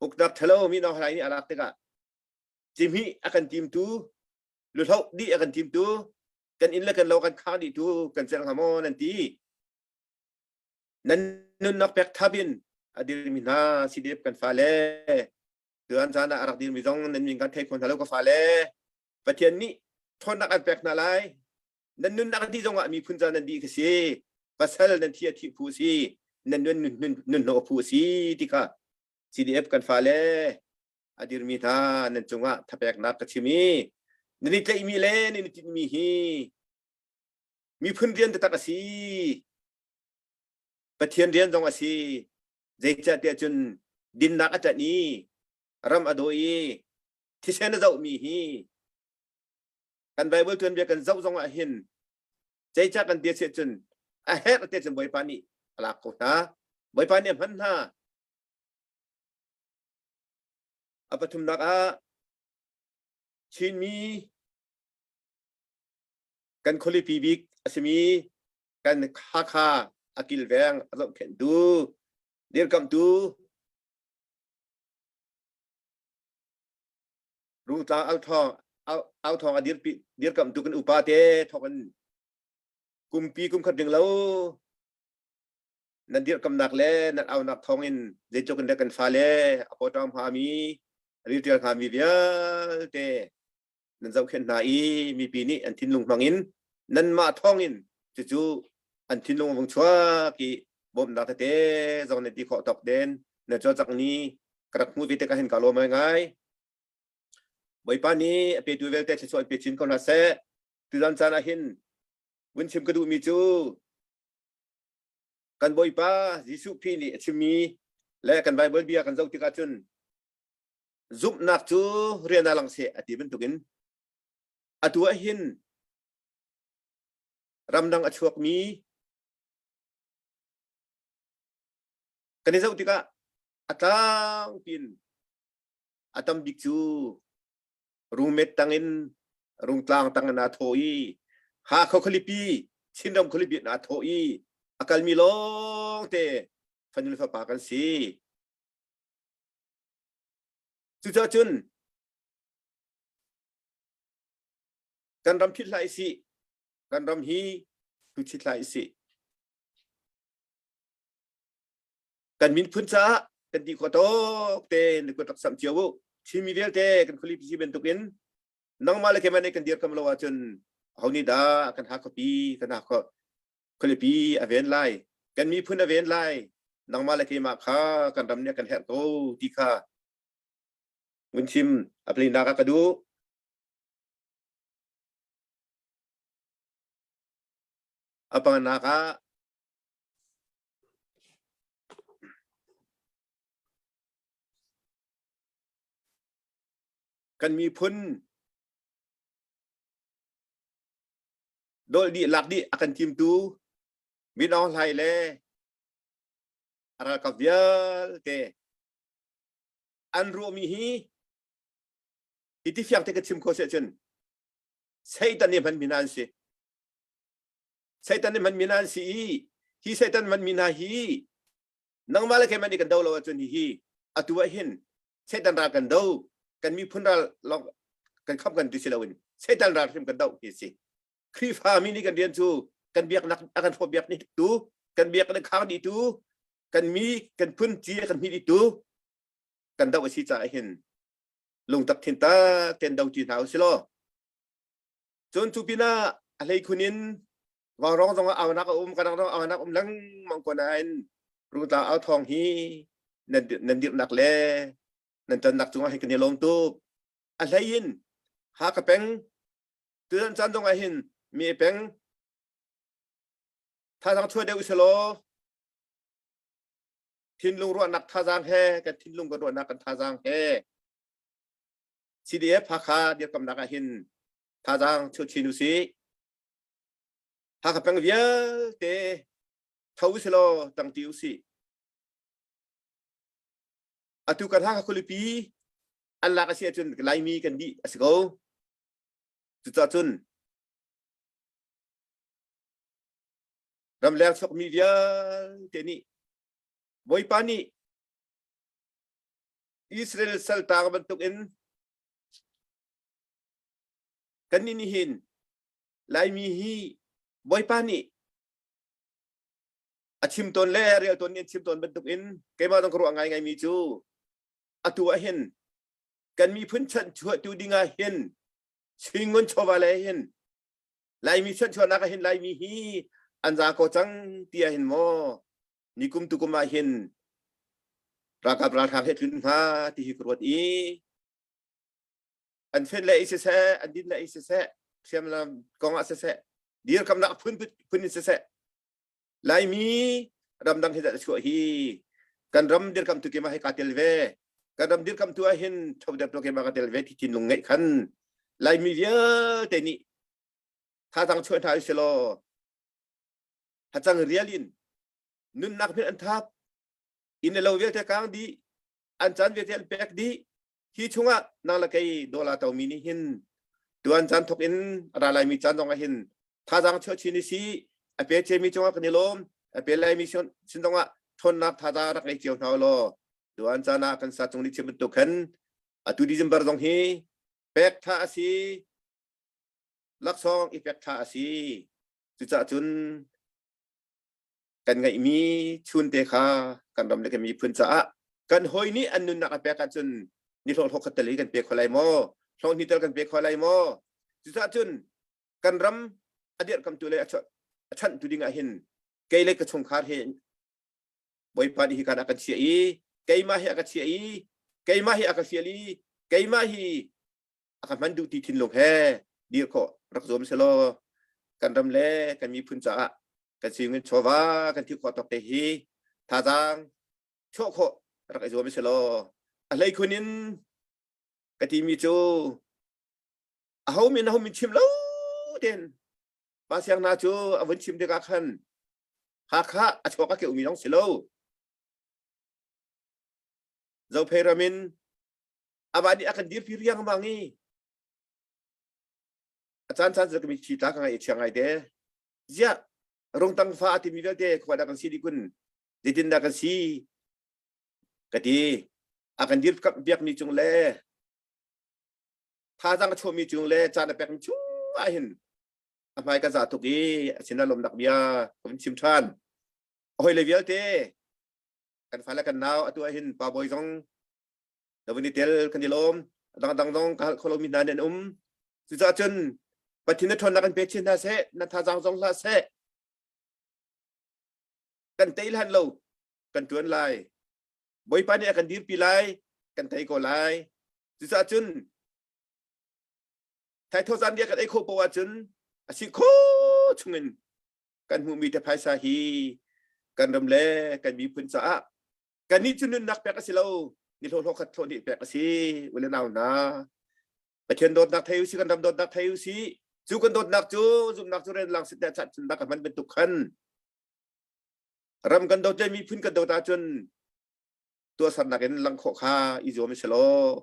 Uknak ṭhalo mi Nong Hlai nih a lak tikah cihmih a kan timtu luhloh dih a kan timtu kan inn le kan lo kan khang dih tu kan celh hnga maw nan ti nan nunnak pek thap in a dirmi hna CDF kan fale tuan caan ah a rak dirmi zong nan min kan thei kho hna lo ka fale Pathian nih ṭhawnnak an pek hna lai nan nunnak dih zongah miphun ca nan dih ka si pasal nan thi a thih phu si nan nun nun nun hnawh phu si ti kha CDF kan fale a dirmi hna nan cungah thapeknak ka chim i nan i tlaihmi le nan i tinhmi hi miphun rian taktak a si Pathian rian zong a si zeicahtiah cun dinnak a ṭanh i ram a daw i thisen a zohmi hi kan Bible tuanbia kan zoh zong ah hin zeicah kan ti cun a herh te cun Bawipa nih a lak ko hna Bawipa nih a hman hna A pathumnak ah Chinmi kan khualipi bik a simi kan Hakha a kilveng a zohkhenhtu dirkamhtu Rungtlang authawng authawng a dirpi dirkamhtu kan upa te thawk in kumpi kumkhat ding lo nan dirkamnak le nan aunak thawngin zeitluk in dah kan fale a pawṭam hngami rilṭial hngami vialte nan zohkhenh hna i mipi nih an thinlung hmangin nanmah thawngin cucu an thinlung a vung chuak i bawmhnak tete zong nan ti khawh tawk den na cawlcangh ni ka rak hmuh ve tikah hin ka lawm ngai Bawipa nih a petu vialte thluachuah in pe chin ko hna seh tuzan caan ah hin vun chim ka duhmi cu Kan Bawipa Jesuh Khrih nih a chimmi le kan Baibal bia kan zoh tikah cun zumhnak cu rian ah lang seh a ti bantukin. Atu ah hin ramdang a chuakmi kan i zoh tikah a tlangpin a tam bik cu rungmet tangin rungtlang tangin aa thawh i Hakha khualipi Chinram khualipi in aa thawh i a kalmi lawngte fanu le fapa kan si. Cucaah cun kan ram philh hlah isih kan ram hi tuchit hlah isih kan minphun caah kan ti khawh tawk te na kut rak samh cio u Chinmi vialte kan khualipi si bantukin nangmah le keimah nih kan dirkam lo ahcun ho nih dah kan Hakha-pi kan Hakha khualipi a ven lai kan miphun a ven lai nangmah le keimah kha kan ram nih kan herh ko ti kha vun chim a plinak ah ka duh a panganak ah kan miphun dol dih lak dih a kan timtu Min Aung Hlaing le a ralkap vialte an ruahmi hi hi ti fiang te ka chim kho si ahcun Satan nih hmanmi hna an si. Satan nih hmanmi hna an si i hi Satan hmanmi hna hi nangmah le keimah nih kan do lo ahcun hihi atu ah hin Satan ral kan do kan miphun ral lawng kan kham kan ti si loin Satan ral hrim kan do hi si. Khrihfa mi nih kan rian cu kan biaknak a kan hrawh biak ni tu kan biaknak khang dih tu kan mi kan phun ci kan hmi dih tu kan do a si caah hin lungtak thin tak ten do ti hna usih law cun cu pinah a hlei khun in vaurawng zong ah aunak a um kadang zong aunak um lengmang ko nain rungtla au thawng hi nan nan dirhnak le nan tonnak cungah hi kan i lawm tuk a hlei in Hakha peng tutan caan zong ah hin mi peng thazaang chuah deuh usih law thinlung ruahnak thazaang he kan thinlung kan ruahnak kan thazaang he CDF Hakha dirkamnak ah hin thazaang chuah chin usih Hakha peng vialte tho usih law tangti usih atu kan Hakha khualipi an lak a si ahcun Laimi kan dih a si ko cucaah cun ramleng chuakmi vialte nih Bawipa nih Israel saltang bantukin kannih nih hin Laimi hi Bawipa nih a chim tawn le rel tawn nih an chim tawn bantukin keimah zong ka ruah ngaingaimi cu atu ah hin kan miphun chanhchuahtu dingah hin Chingun chawva le hin Laimi chanhchuahnak ah hin Laimi hi an za ko cang ti ah hin maw nikum tukum ah hin ralkap ralhrang he tlun hnga ti hi ka ruat i an fen le i siseh an din le i siseh hriamnam kong ah siseh dirkamnak phun phun in siseh Laimi ramdang hi dah chuah hi kan ram dirkam tu keimah he kaa tel ve kan ram dirkam tu ah hin thoder tu keimah ka tel ve ti thinlung ngeih khan Laimi vialte nih thazaang chuah hna usih law hacang rial in nunnak hmanh an thap inn le lo vialte kang dih an caan vialte an pek dih hi chungah nang le kei dollar tomi nih hin tuan caan thok in a ra laimi caan zong ah hin thazaang chuah chin i si a pe cemi cungah kan i lawm a pe laimi sin zong ah ṭhawnnak thazaang rak ngei cio hna law tuan caan ah kan sa cung nih chim bantuk khan atu December zong hi pek tha a si laksawng i pek tha a si cucaah cun kan ngeihmi chunte kha kan ram le kan miphun caah kan hawi nih an nunnak a pek ahcun ni hlawh hlawh khat tel hi kan pe kho lai maw hlawh hnih tel kan pe kho lai maw cucaah cun kan ram a dirhkamtu le a chanhtu ding ah hin kei le ka chungkhar hi Bawipa nih hi kan a kan chiah i keimah hi a ka chiah i keimah hi a ka fial i keimah hi a ka hman duh ti thinlung he dir khawh rak zuam selaw kan ram le kan miphun caah kan singin chawva kan thil khawh tawk te hi thazaang chuah khawh rak i zuam selaw a hlei khun in ka timi cu. Aho min aho min chim lo ten pa siang na cu a vun chim tikah khan Hakha a chuak a keumi zong si lo. Zophei ram in amah nih a kan dirpi riangmang i a caan caan cu ka mitthli tla ka ngai i chia ngai te. Ziah rungtang fa a timi vialte khua dah kan si dih kun zeitin dah kan si ka ti a kan dir piakmi cung le thazaang a chuahmi cung le caan a pekmi chung ah hin a hmai ka za tuk i a sin ah lawmnak bia ka vun chim ṭhan. A hawile vialte kan fale kan nau atu ah hin pa bawi zong na vun i tel kan i lawm a dangdang zong ka hal kho lomi hna nih an um cucaah cun Pathian na ṭhawnnak kan pe chin hna seh na thazaang zong hlah seh kan tei hlan lo kan ṭuan lai Bawipa nih a kan dirpi lai kan tei ko lai cucaah cun thaithawh zan dia kan ei khawh poah ahcun a si kho chungin kan hmuhmi te phaisa hi kan ram le kan miphun caah kannih cu nunnak pek a si lo ni hlawhhlawh khat hlawh nih pek a si ule nau hna Pathian dawtnak thei usih kan ram dawtnak thei usih cu kan dawtnak cu zumhnak cu ren lang sit chat cun ka hman bantuk khan ram kan dawt le miphun kan dawt ahcun tuahsernak in lang khawh kha i zuam si law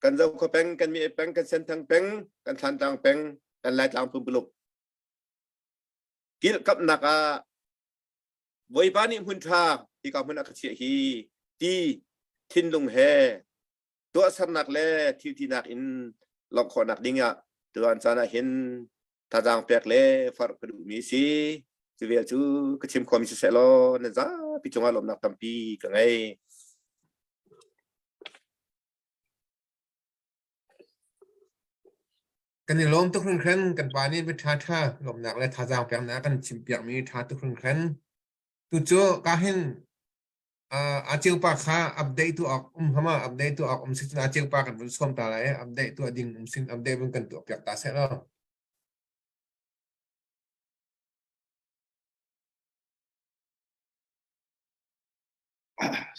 kan Zokhua peng kan Mi peng kan Senthang peng kan Thlantlang peng kan Laitlang pumpuluk kilhkamhnak ah Bawipa nih hmun ṭha hika hmun a ka chiah hi ti thinlung he tuahsernak le thiltinak in lawmh khawhnak ding ah tuan caan ah hin thazaang pek le farh ka duhmi si. Cu vial cu ka chim khomi siseh law nan zapi cungah lawmhnak tampi ka ngei. Kan i lawm tuk hringhran kan pa nih bia ṭha lawmhnak le thazaang peknak kan chimpiakmi ṭha tuk hringhran. Tu cu ka hin a ceu pa kha update tu awk um hama update tu awk um si cun a ceu pa kan vun sawm ta lai update tu ding um sin update vun kan tuah piak ta seh law.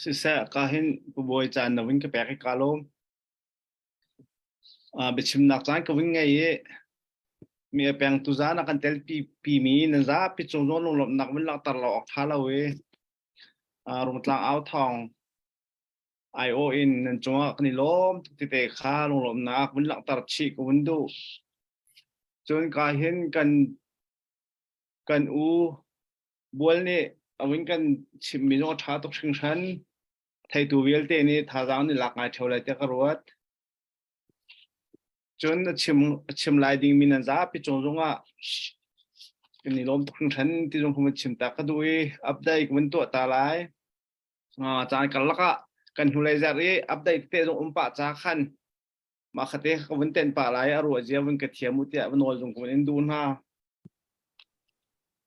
Siseh ka hin Pu Bawi caan na vun ka pek i ka lawm. Biachimnak caan ka vun ngei i mi a peng tuzaan a kan tel pi mi nan zapi cung zawn lunglawmhnak vun langhter lo awk ṭha lo i Rungtlang au thawng aiawh in nan cungah kan i lawm tuk tete kha lunglawmhnak vun langhter chih ka vun duh. Cun ka hin kan kan u Bual nih a vun kan chimmi zong a ṭha tuk hringhran. Theitu vialte nih thazaang nih lak ngai ṭheo lai tiah ka ruat. Cun a chim a chim lai dingmi nan zapi cung zongah kan i lawm tuk hringhran ti zong kha chim ta ka duh i update ka vun tuah ta lai. Caan karlak ah kan hnulei zarh i update te zong um pah ca khan mah khate ka vun tenh pah lai a ruah zia vun ka thiam u tiah nawl zung ka vun in duh hna.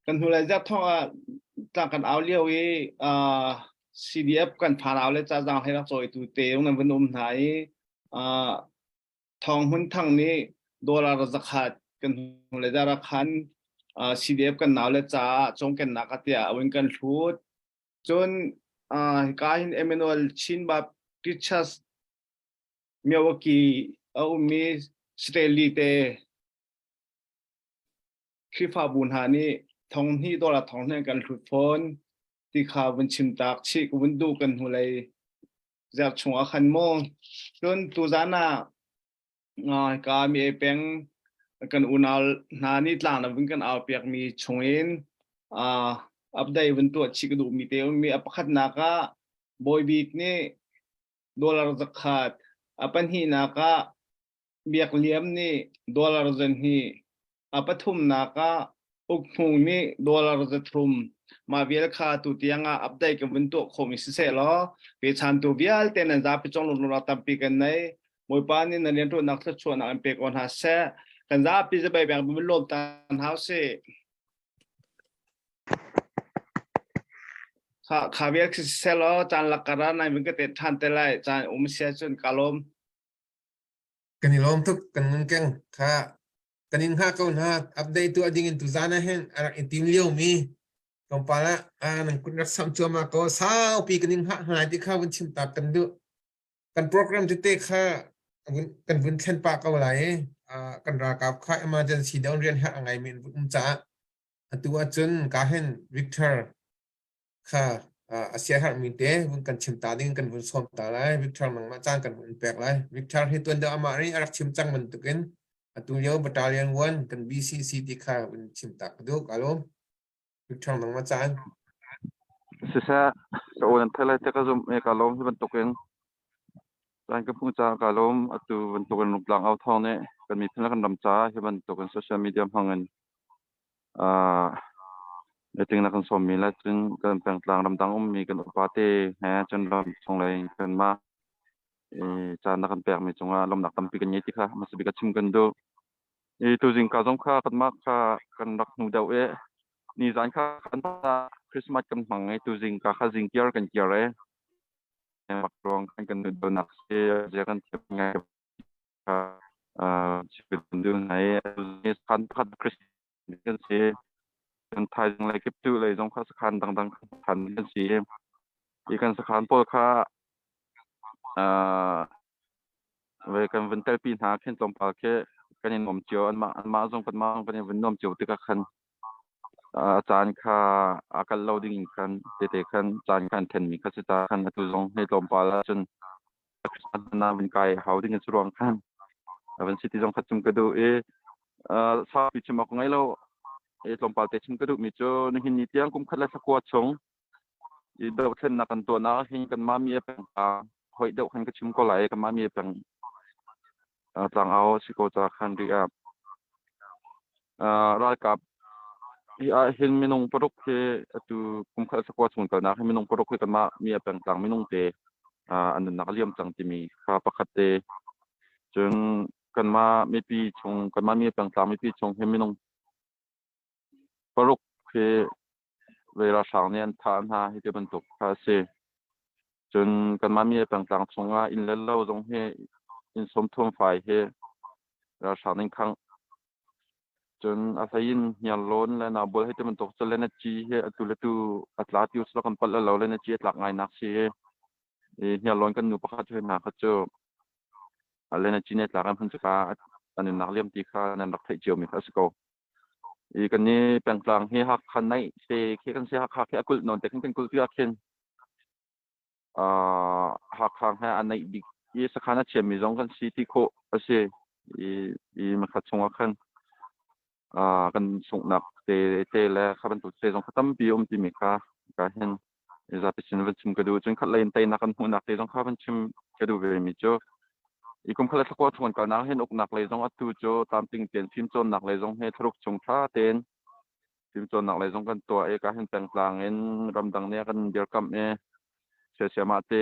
Kan hnulei zarh thawng ah tlang kan au lio i uh, CDF kan phan au le ca zaang hlei rak cawitu te nan vun um hna i uh, Thawng Hmun Thang nih dollar zakhat kan hnulei zarh ah khan uh, CDF kan nau le caah cawmkennak ah tiah a vun kan hlut. Cun uh, hika hin Emmanuel Chin Baptist Church Milwaukee a ummi Stanley te Khrihfabu hna nih thong hnih dollar thong hnih kan hlut fawn ti kha vun chim tak chih ka vun duh kan hnulei zarh chung ah khan maw cun tuzan ah ka mi e peng kan unau hna nih tlang na vun kan au piak mi chung in update vun tuah chih ka duh mi te ummi a pakhatnak ah Bawi Bik nih dollar zakhat a pahnihnak ah Biak Liam nih dollar zahnih, a pathumnak ah Uk Hmung nih dollar zathum. Mah vial kha tu tiang ah update kan vun tuah khawhmi siseh law pechantu vialte nan zapi cung lungrualnak tampi kan nei. Bawipa nih nan rianṭuannak thluachuahnak in pe ko hna seh. Kan zapi zabai beng vun lawm ta hna usih. Kha kha vial khi siseh law caan lakar ah nai vun ka te ṭhan te lai. Caan um sia cun ka lawm. Kan i lawm tuk kan ngun keng kha kan in hngah ko hna update tuah ding in tuzan ah hin a rak i tim lio mi tlawmpal ah nan kut rak sam cuahmah ko saupi kan in hngah hna ti kha vun chim tak kan duh kan program tete kha. kan vun thlen pah ko lai i kan ralkap kha emergency down rian herh a ngeimi an um caah atu ahcun ka hin Victor kha a siaherhmi te vun kan chim ta ding kan vun sawm ta lai. Victor nangmah caan kan vun pek lai. Victor hi tuan deuh amah nih a rak chim cang bantukin atu lio Battalion 1 kan BCC ti kha vun chim ta ka duh. Ka lawm. Victor nangmah caan. Siseh, ka aw nan theih lai te ka zumh i ka lawm hi bantukin caan ka hmuh caah ka lawm. Atu bantukin rungtlang au thawng nih kan miphun le kan ram caah hi bantukin social media hmang in meeting na kan sawmmi le cun kan pengtlang ramdang ummi kan upa te he cun ram chung lei kanmah caan na kan pekmi cungah lawmhnak tampi kan ngei ti kha hmasa bik ah chim kan duh. I tuzing ka zong kha kanmah kha kan rak hnu deuh i nizan kha kan Christmas kan hmang i tuzing ka kha zingkiar kan kiar i mak ruang kan kan donak si zia kan thiam ngai kha kan duh hna i khan pakhat Christmas kan si kan thaizing lei kip tu lei zong kha sakhan dangdang khan kan si i kan sakhan pawl kha ve kan vun telpi hna khin tlawmpal khi kan in nuam cio anmah anmah zong kanmah zong kan in vun nuam cio tikah khan a caan kha a kal lo ding in khan tete khan caan khan thenmi kha si ta khan atu zong hei tlawmpal ahcun na vun kai hau ding in ruang khan van city zong kha chim ka duh i saupi chim awk ngei lo i tlawmpal te chim ka duh mi cu nihin ni tiang kum khat le thla chung i dothlennak kan tuahnak hin kanmah mi a peng hoih deuh khan ka chim ko lai kanmah mi a peng tlangau si ko ca khan rih ah ralkap hi ah hin minung paruk hi atu kum khat sakua chung kalnak hi minung paruk hi kanmah mi a pengtlang minung te an nunnak a liam cang timi kha pakhat te cun kanmah mipi chung kanmah mi a pengtlang mipi chung hi minung paruk hi vei ralhrang nih an thah hna hi ti bantuk kha a si. Cun kanmah mi pengtlang chungah inn le lo zong hi inn sawmthum fai hi ralhrang nih khangh. Cun a hlei in hniarlawn le naubual hei ti bantuk cu le na ci hi atu le tu a tla ti usila kan palh lo le na ci a tlak ngai nak si hi. I hniarlawn kan nu pakhat cu hna kha cu le na ci ne tlak an hmun cu ka an nunnak liam ti kha nan rak theih cio mi kha a si ko. I kan ni pengtlang hi Hakha naih te khi kan si Hakha khi a kulh nawn te khin kan kulh tikah khin uh, Hakha he a naih bik i sakhan a chiami zong kan si ti khawh a si i i makhat chungah khan uh, kan sunghnak te te le kha bantuk te zong kha tampi um timi kha ka hin zapi sin van chim ka duh cun khat lei in teinak kan hmuhnak te zong kha van chim ka duh ve mi cu i kum khat le thlakua chung an kalnak hin uknak lei zong atu cu tlamtling tein fimcawnnak lei zong he thlaruk chung tha tein fimcawnnak lei zong kan tuah i ka hin pengtlang in ramdang nih a kan dirkamh i siasiamah te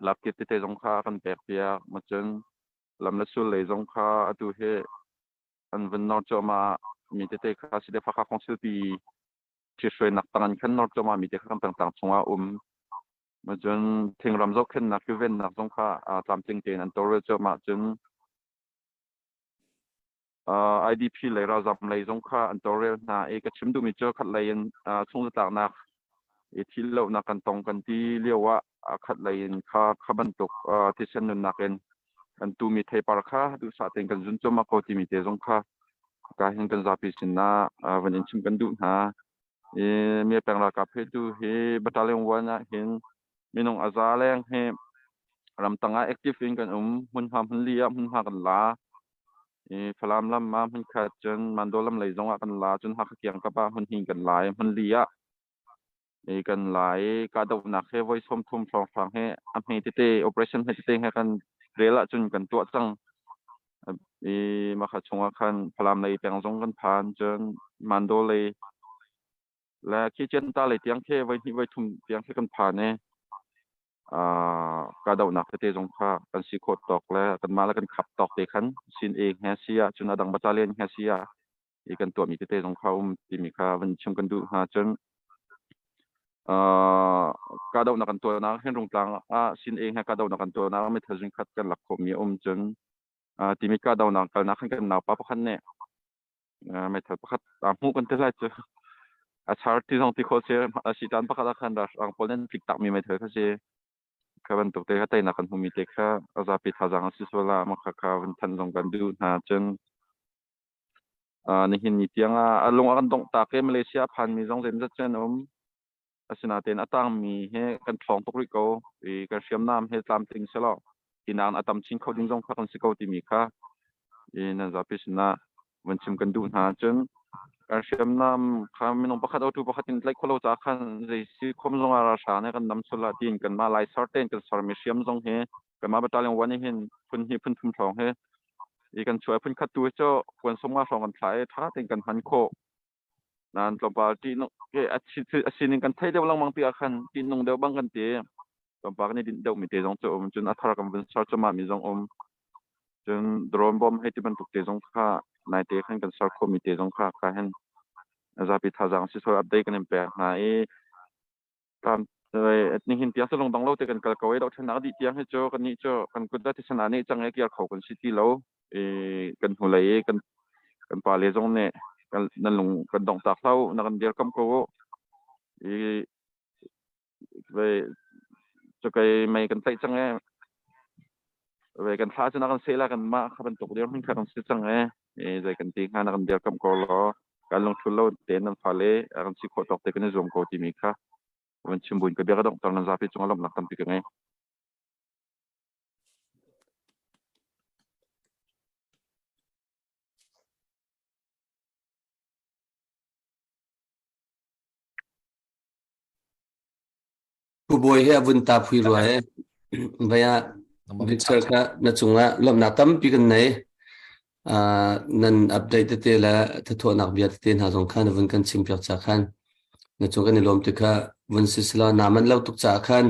lapkit tete zong kha kan pek piak ma cun lam le sul lei zong kha atu hi an vun nor cuahmah mi tete kha si le Hakha Council pi ṭhithruainak tang in khan nor cuahmah mi te kha kan pengtlang chungah um. Cun thingram zohkhenhnak kilvennak zong kha tlamtling tein an tawlrel cuahmah cun IDP lei ralzam lei zong kha an tawlrel hna i ka chim duhmi cu khat lei in chungzatlaknak i thil lohnak kan tong kan ti lio ah khat lei in kha kha bantuk thisen nunnak in kan tumi theipar kha duhsah tein kan zun cuahmah ko timi te zong kha ka hin kan zapi sinah van in chim kan duh hna. I mi peng ralkap he tu hi battalion 1 ah hin minung a za leng hi ramtang ah active in kan um hmunhma hmunli ah hmunhma kan la i Falam lam ah hmunkhat cun Mandaw lam lei zong ah kan la cun Hakha kiang kap ah hmunhnih kan la i hmunli ah i kan la i kahdohnak he voi 30 hrawnghrang he a hme tete operation hme tete he kan rel ahcun kan tuah cang i makha chungah khan Falam lei peng zong kan phan cun Mandaw lei le khi Cianta lei tiang khi voi hnih voi thum tiang khi kan phan i kahdohnak tete zong kha kan si khawh tawk le kanmah le kan khap tawk te khan sin e he si ah cun a dang battalion he si ah i kan tuahmi tete zong kha um timi kha van chim kan duh hna cun kahdohnak kan tuahnak hin Rungtlang ah sin e he kahdohnak kan tuahnak meithal zung khat kan lak khawhmi a um cun timi kahdohnak kalnak khan kan naupa pakhat nih meithal pakhat aa hmuh kan ti lai cu a char ti zong ti khawh si a si caan pakhat ah khan ralhrang pawl nih an tlik takmi meithal kha si. Kha bantuk te kha teinak kan hmumi te kha a zapi thazaang a si sual ah mah kha kha vun thanh zong kan duh hna. Cun nihin ni tiang ah a lung a kan dongh tak i Malaysia a phanmi zong zeimawzat cu an um. Asinain a tangmi he kan ṭhawng tuk rih ko i kan hriamnam he tlamtling selaw hi nakin a tam chin kho ding zong kha kan si ko timi kha i nan zapi sinah vun chim kan duh hna. Cun kan hriamnam kha minung pakhat otu pakhat in tlaih khawh lo caah khan zei si khom zong ah ralhrang nih kan nam sul ah tiin kanmah lai ser tein kan sermi hriam zong hi kanmah battalion 1 hin phun hnih phun thum hrawng hi i kan chuah phun khat tu hi cu kuan 50 hrawng kan thlah i ṭha tein kan hman khawh. Nain tlawmpal ṭihnung a sining kan theih deuh lengmang tikah khan ṭihnung deuh bang kan ti. Tlawmpal kan i dinh deuhmi te zong cu um. Cun a thar kan vun ser cuahmah mi zong um. Cun drone bomb hei ti bantuk te zong kha naite khan kan ser khawhmi te zong kha kha hin zapi thazaang sisawh update kan in pek hna i Nihin tiang cu lungdong lo te kan kal ko i dohthlennak a dih tiang hi cu kannih cu kan kut ah thisen aa neh cang i kir kho kan si ti lo i kan hnulei i kan kan pale zong nih kan nan lung kan dongh tak hlah u na kan dirkamh ko u i cakei mei kan tlaih cang i Ve kan thla cu na kan seh la kan mah kha bantuk dirhmun kha kan si cang e. E zei kan ti hnga na kan dirkamh ko law kan lungthul lo tein nan fale a kan si khawh tawk te kan i zuam ko timi kha van chim buin ka bia ka donghter nan zapi cungah lawmhnak tampi ka ngei. Pu Bawi he a vun ta phui rua he. Vai ah Victor kha na cungah lawmhnak tampi kan nei. Uh, nan update tete le thathawhnak bia tete hna zong khan vun kan chim piak cha khan na cung kan i lawm ti kha vun si sila na man lo tuk cha khan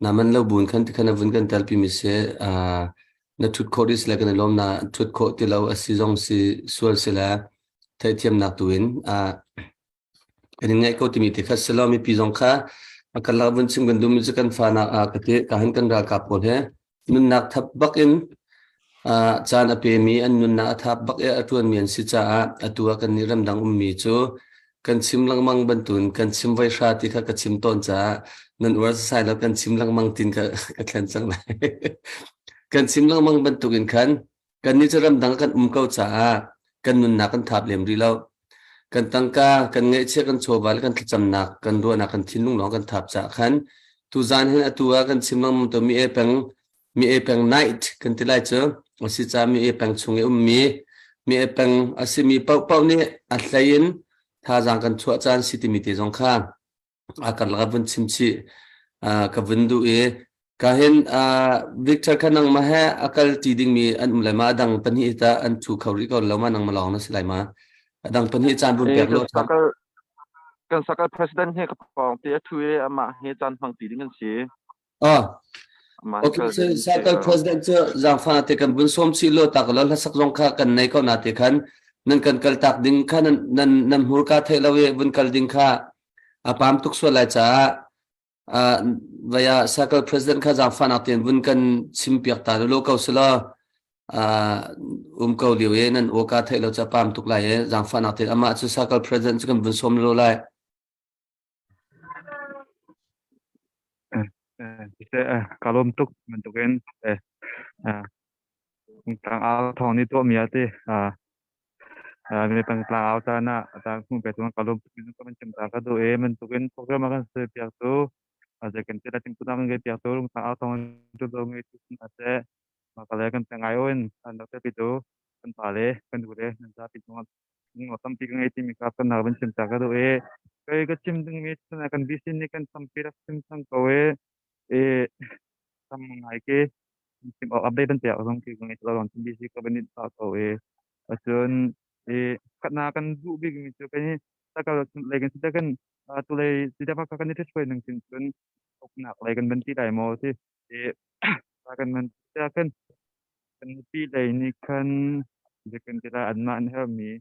na man lo bun khan ti khan vun kan tel pi mi se uh, na thut khawh dis le kan i lawm na thut khawh ti lo asi zong si sual si le theithiamnak tu in uh, Kan in ngaih ko timi te kha si lo mipi zong kha a kan lak vun chim kan duhmi cu kan fa nak ah ka ti ka han kan ralkap pawl he nunnak thap bak in caan a pemi an nunnak a thap bak i a ṭuanmi an si caah atu ah kan nih ramdang ummi cu kan chim lengmang bantun kan chim voi hra ti kha ka chim tawn caah nan uar sai lo kan chim lengmang tin ka ka thlen cang lai kan chim lengmang bantukin khan Kannih cu ramdang kan um ko caah kan nunnak kan thap lem rih lo. Kan tangka, kan ngaihchiah, kan chawva le kan thlacamnak, kan ruahnak, kan thinlung lawng kan thap caah khan tuzaan hin atu ah kan chim lengmang to mi e peng mi e peng night kan ti lai cu a si ca mi e peng chung i ummi mi e peng a simi paohpaoh nih a hlei in thazaang kan chuah caan si timi te zong kha a karlak ah vun chim chih ka vun duh i ka hin Victor kha nangmah he a kal ti dingmi an um lai ma a dang pahnih ta an thu kho rih ko lo ma nangmah lawng na si lai ma a dang pahnih caan vun pek lo kan sakal president he ka pawng te a thu i amah he caan hmang ti ding an si Ah, okay, so Sakal president cu zaangfah te kan vun sawm chih lo tak lo hlasak zong kha kan nei ko na te khan nan kan kal tak ding kha nan nan nan hmurka theih lo i vun kal ding kha a pam tuk sual lai caah uh, vaya Sakal president kha zaangfah nak ten vun kan chim piak ta lo ko sila uh, um ko liu e nan oka theih lo cha pam tuk lai e zaangfah nak ten ama chu Sakal president chu kan vun sawm lo lai Ka lawm tuk bantukin tlangau thawng nih tuahmi ah ti mi pengtlang caan ah caan pe tu ka lawm tuk ka van chim ta ka duh i bantukin program a kan suai piak tu zei kan ti la timhtuahnak kan ngei piak tu tlangau thawng tu do ngei tu hna seh mah ka le kan peng ai in an rak telpi tu kan pa le kan nu le nan zapi cungah tampi ka ngei timi kha kan nak van chim ta ka duh i kei ka chim dingmi kan VC nih kan tampi rak chim cang ko i i tam ngai ke chim awk update ban pek zong ki ka ngei lo chim VC ka ban ta ko i acun i khatna kan duh bik mi cu kan sakal lei kan si kan tu lei si da kan i thai nang chin cun uknak lei kan ban ti lai maw ti i kan man kan Kan nupi lei nih khan zeikan ti lai anmah an herhmi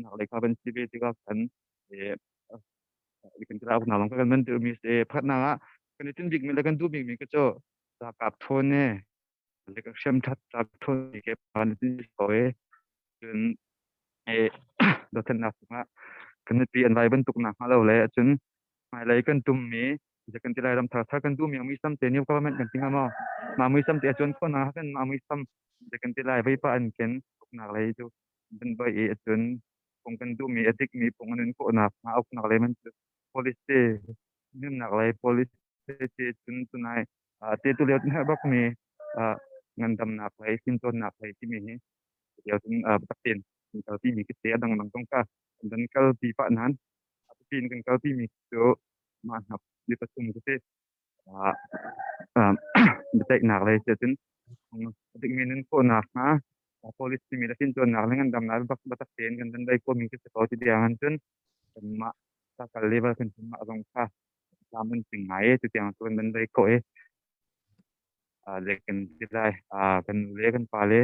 nak lei kha van si ve tikah khan kan ti lai uknak lawng kha kan van duhmi si. Pakhatnak ah kan i tinh bikmi le kan duh bikmi ka cu ralkap ṭhawn i hriamṭhat ralkap ṭhawn ke kan i tinh ko i cun dothlennak cungah kan nupi an vai bantuk nak hnga lo le cun hmailei kan tummi. Kan ti lai ram thar thar kan duh mi muisam te new government kan ti hnga maw? Mah muisam te a cuan khawh na kan mah muisam kan ti lai veipa an ken uknak lei cu kan vai i acun phung kan duh mi a dik mi phung an in khawhnak hnga uknak lei man cu policy nunnak lei policy te cun tunai te tu lio herh bak mi ngandamnak lei fimcawnnak lei timi hi lio cun taktin kan kalpi mi te a dang dang zong kha kan kalpi pah nan pin kan kalpi mi cu mah hnap ni pathum ka si. Biaceihnak lei si ahcun a dikmi nun khawhnak hnga police timi le fimcawnnak le ngandamnak bak biatak tein kan dan dai komi ka si ko ti tiang an cun kanmah sakal level kan mah zong kha tlam an ting ngai e tutiang cu kan dan dai ko e. Le kan ti lai kan nu le kan pa le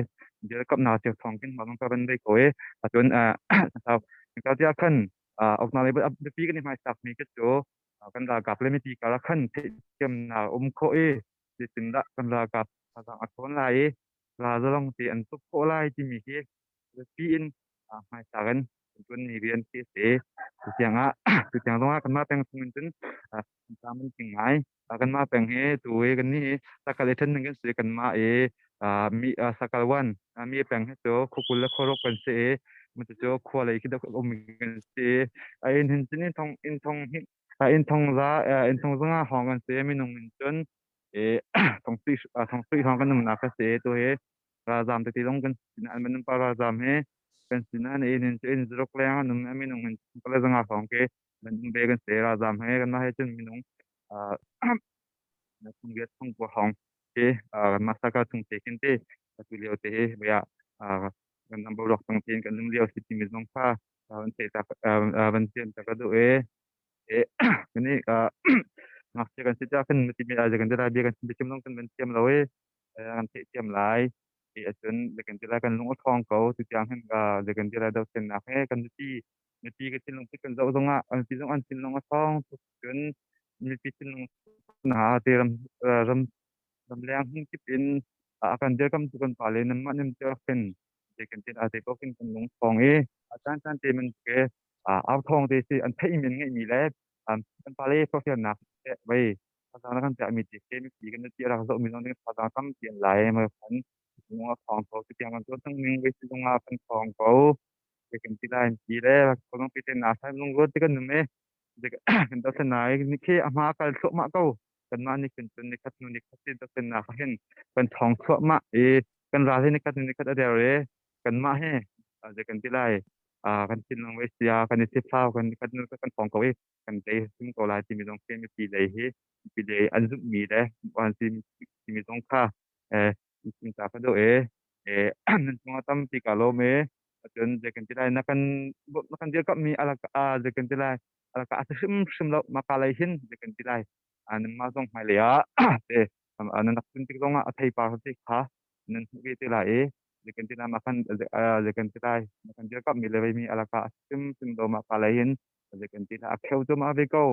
dirkamnak cio thawng kin mah zong kha kan dai ko e. Acun sau tiah khan okna le biapi kan i hmaisak mi khi cu kan ralkap le mipi karlak khan theihthiamnak um khawh i zeitindah kan ralkap thazaang a ṭhawn lai i ral zalong te an tuk khawh lai timi hi biapi in hmaisak in kan ṭuanmi rian khi a si. Tutiang ah tutiang zongah kanmah peng chung in cun kan tlam an tling ngai. Kanmah peng hi tu i kannih hi sakal i ṭhen ding kan si. Kanmah i mi sakal wan mi peng hi cu khuakul le khuaruk kan si i cucu khua lei khi deuh um kan si. Inn hin cun inn thong inn thong inn thong za inn thong zanga hawng kan si minung in cun thong sui thong sui hawng kan umnak ka si tu hi ralzam tete zong kan sin an minung pa ralzam hi kan sin an inn hin cu inn zaruk leng an um minung in pale zanga hawng ke kan um ve kan si ralzam he kan mah he cun minung thong viat thong kua hawng te kanmah saka chung te khin te atu lio te hi bia kan nam boruak tang tein kan um lio si timi zong kha van theih ta van thiam ta ka duh e e kani ngakchia kan si ta kan timi lai kan ti lai bia kan chim zong kan van thiam lo e kan theih thiam lai ti acun kan ti lai kan lung a thawng ko tu tiang hin kan ti lai dothlennak he kan mipi mipi ka thinlung put kan zoh zongah mipi zong an thinlung a thawng tuk cun mipi thinlung hna te ram ram ramleng hmun kip in a kan dirkam tu kan pa le nan mah nim te khin te kan tin a te ko kin kan lung thawng i a caan caan te man ke au thawng te si an theih min ngeih mi le kan pa le sofian nak te vai thazang kan pek mi te ke mi kan ti rak zoh mi zong ding thazang tampi an lai ma khan lung a thawng ko ti tiang kan tuah tang ning vai si zong ah kan thawng ko te kan ti lai ti le ko zong pi te na sai lung ruat ti kan num e kan do nai ni khi a hma kal thluahmah ko kanmah nih khin cun nikhat hnu nikhat ti dothlennak ah hin kan ṭhawng thluahmah i kan ral hi nikhat hnu nikhat a der i kanmah hi zei kan ti lai kan thinlung vai sia kan i thithlau kan nikhat hnu kan ṭhawng ko i kan tei hrim ko lai timi zong khi mipi lei hi mipi lei an zumhmi le an timi zong kha chim ta ka duh i nan cungah tampi ka lawm i cun zei kan ti lai na kan na kan dirkamhmi alaka zei kan ti lai alaka a si hrimhrim lo maka lei hin zei kan ti lai nanmah zong hmailei ah te nan rak tun tik zongah a theipar te kha nan hmuh ve te lai i zei kan ti lai mah kan zei kan ti lai na kan dirkamhmi le veimi alaka a si hrimhrim lo maka lei hin zei kan ti lai a kheu cu ma ve ko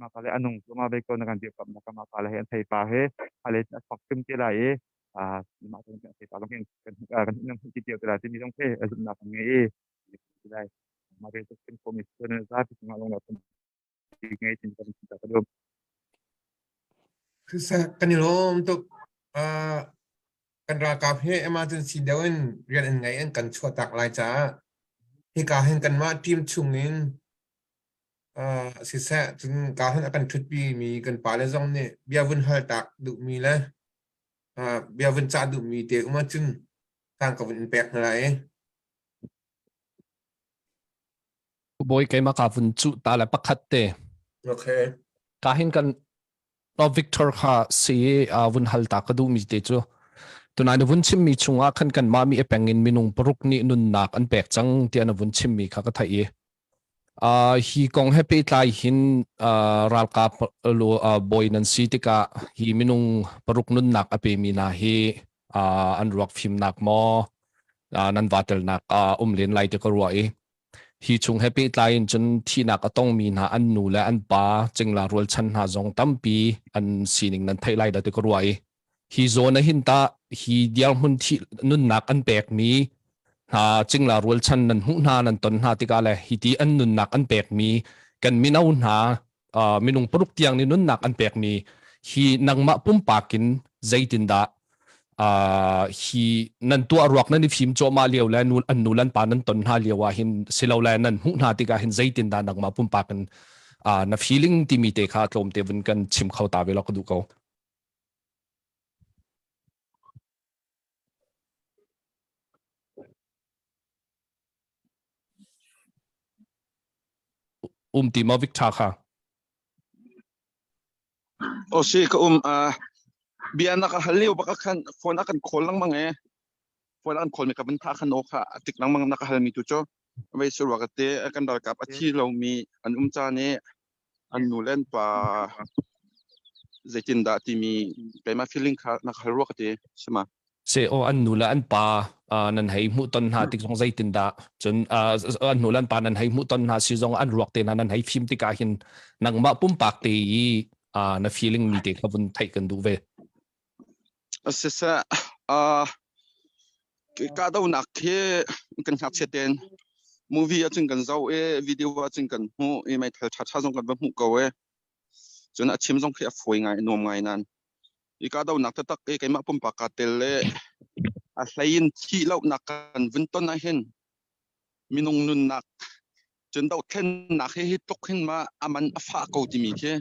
maka le a nung cu ma ve ko na kan dirkamhnak ka maka lei hin a theipar he hmailei a chuak hrim te lai i mah kan theipar zong hin kan kan nan hmuh ti te lai timi zong khi zumhnak kan ngei i lai mah ve tuk komi zapi cungah lung ngei tin kan ka dum Kan i lawm tuk. Kan ralkap hi emergency deuh in rian an ngei an kan chuahtak lai caah hika hin kanmah team chung in siseh cun ka hin a kan ṭhutpi mi kan pale zong nih bia vun hal tak duhmi le bia vun cah duhmi te um ahcun caan ka vun in pek hna lai i. Bawi keimah ka vun cuh ta le pakhat te. Okay. Ka hin kan no Victor kha si uh, vun hal ta ka duh mi te cu tunai na vun chim mi chungah khan kan mah mi epeng in minung paruk nih nunnak an pek cang tiah na vun chim mi kha ka theih i uh, hi kong he pehtlai hin uh, ralkap lu uh, bawi nan si tikah hi minung paruk nunnak a pe mi hna hi uh, an ruak fimnak maw uh, nan vatelnak uh, um len lai te ka ruah i hi chung he pehtlai in cun thihnak a tongmi hna an nu le an pa cingla rualchan hna zong tampi an sining nan theih lai da ti ka ruah i hi zawn ah hin tah hi dirhmun thi nunnak an pekmi hna cingla rualchan nan hmuh hna nan ton hna tikah le hi ti an nunnak an pekmi kan mino hna. Minung paruk tiang nih nunnak an pekmi hi nangmah pumpak in zeitindah hi nan tuah ruak nan i fim cuahmah lio le an nu lan pa nan ton hna lio ah hin silole nan hmuh hna tikah hin zeitindah nangmah pumpak in na feeling timi te kha tlawmte vun kan chim kho ta ve lo ka duh ko. Um ti maw Victor kha? O si ka um uh, bia na ka hal lio baka khan phone a kan call lengmang e phone an call mi ka van tha khan o kha atik lengmang na ka hal mi tu chu vei surwa ka te kan ralkap a thi lo mi an um cha ne an nu le an pa zeitindah timi keimah feeling kha na ka hal rua ka ti sima Se o an nu le an pa nan hei hmuh ton hna tik zong zeitindah cun an nu le an pa nan hei hmuh ton hna si zong an ruak te hna nan hei fim tikah hin nangmah pumpak te i na feeling mi te kha vun theih kan duh ve. Siseh kahdohnak khi kan ngakchia tein movie ahcun kan zoh i video ahcun kan hmuh i meithal ṭhaṭha zong kan va hmuh ko i cun a chim zong khi a fawi ngai a nuam ngai nain i kahdohnak taktak i keimah pumpak kaa tel le a hlei in thih lohnak kan vun ton ahhin minung nunnak cun dohthlennak hi hi tluk hin ma a man a fah ko timi khi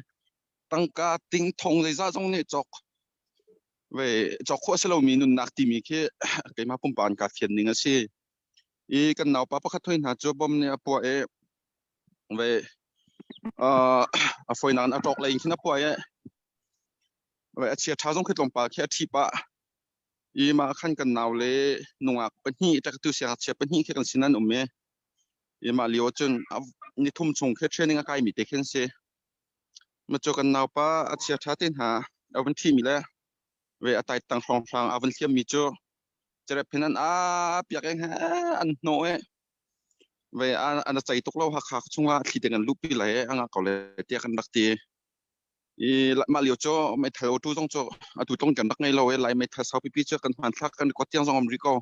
tangka ting thong zeizah zong nih cawk ve cawk khawh a si lomi nunnak timi khi keimah pumpak in kaa fian ning a si. I kan naupa pakhat hoi hna cu bom nih a puah i ve uh, a fawinak in a ṭawk lei in khin a puah i ve a chia ṭha zong khi tlawmpal khi a ṭhi pah. I mah khan kan nau le nungak pahnih ṭakatu siangngakchia pahnih khi kan sin an um i i mah lio cun nithum chung khi training a kaimi te khin si. Ma cu kan naupa a chia ṭha te hna a vun ṭhimi le ve a tai tang hrawnghrang a vun hliammi cu cerep hin an a piak eng he an hnawh e ve an a cei tuk lo Hakha chungah thli te kan luhpi lai e a ngah ko le tiah kan rak ti i mah lio cu meithal auto zong cu atu tlung kan rak ngei lo e lai meithal sau pipi cu kan hmanthlak kan record tiang zong um rih ko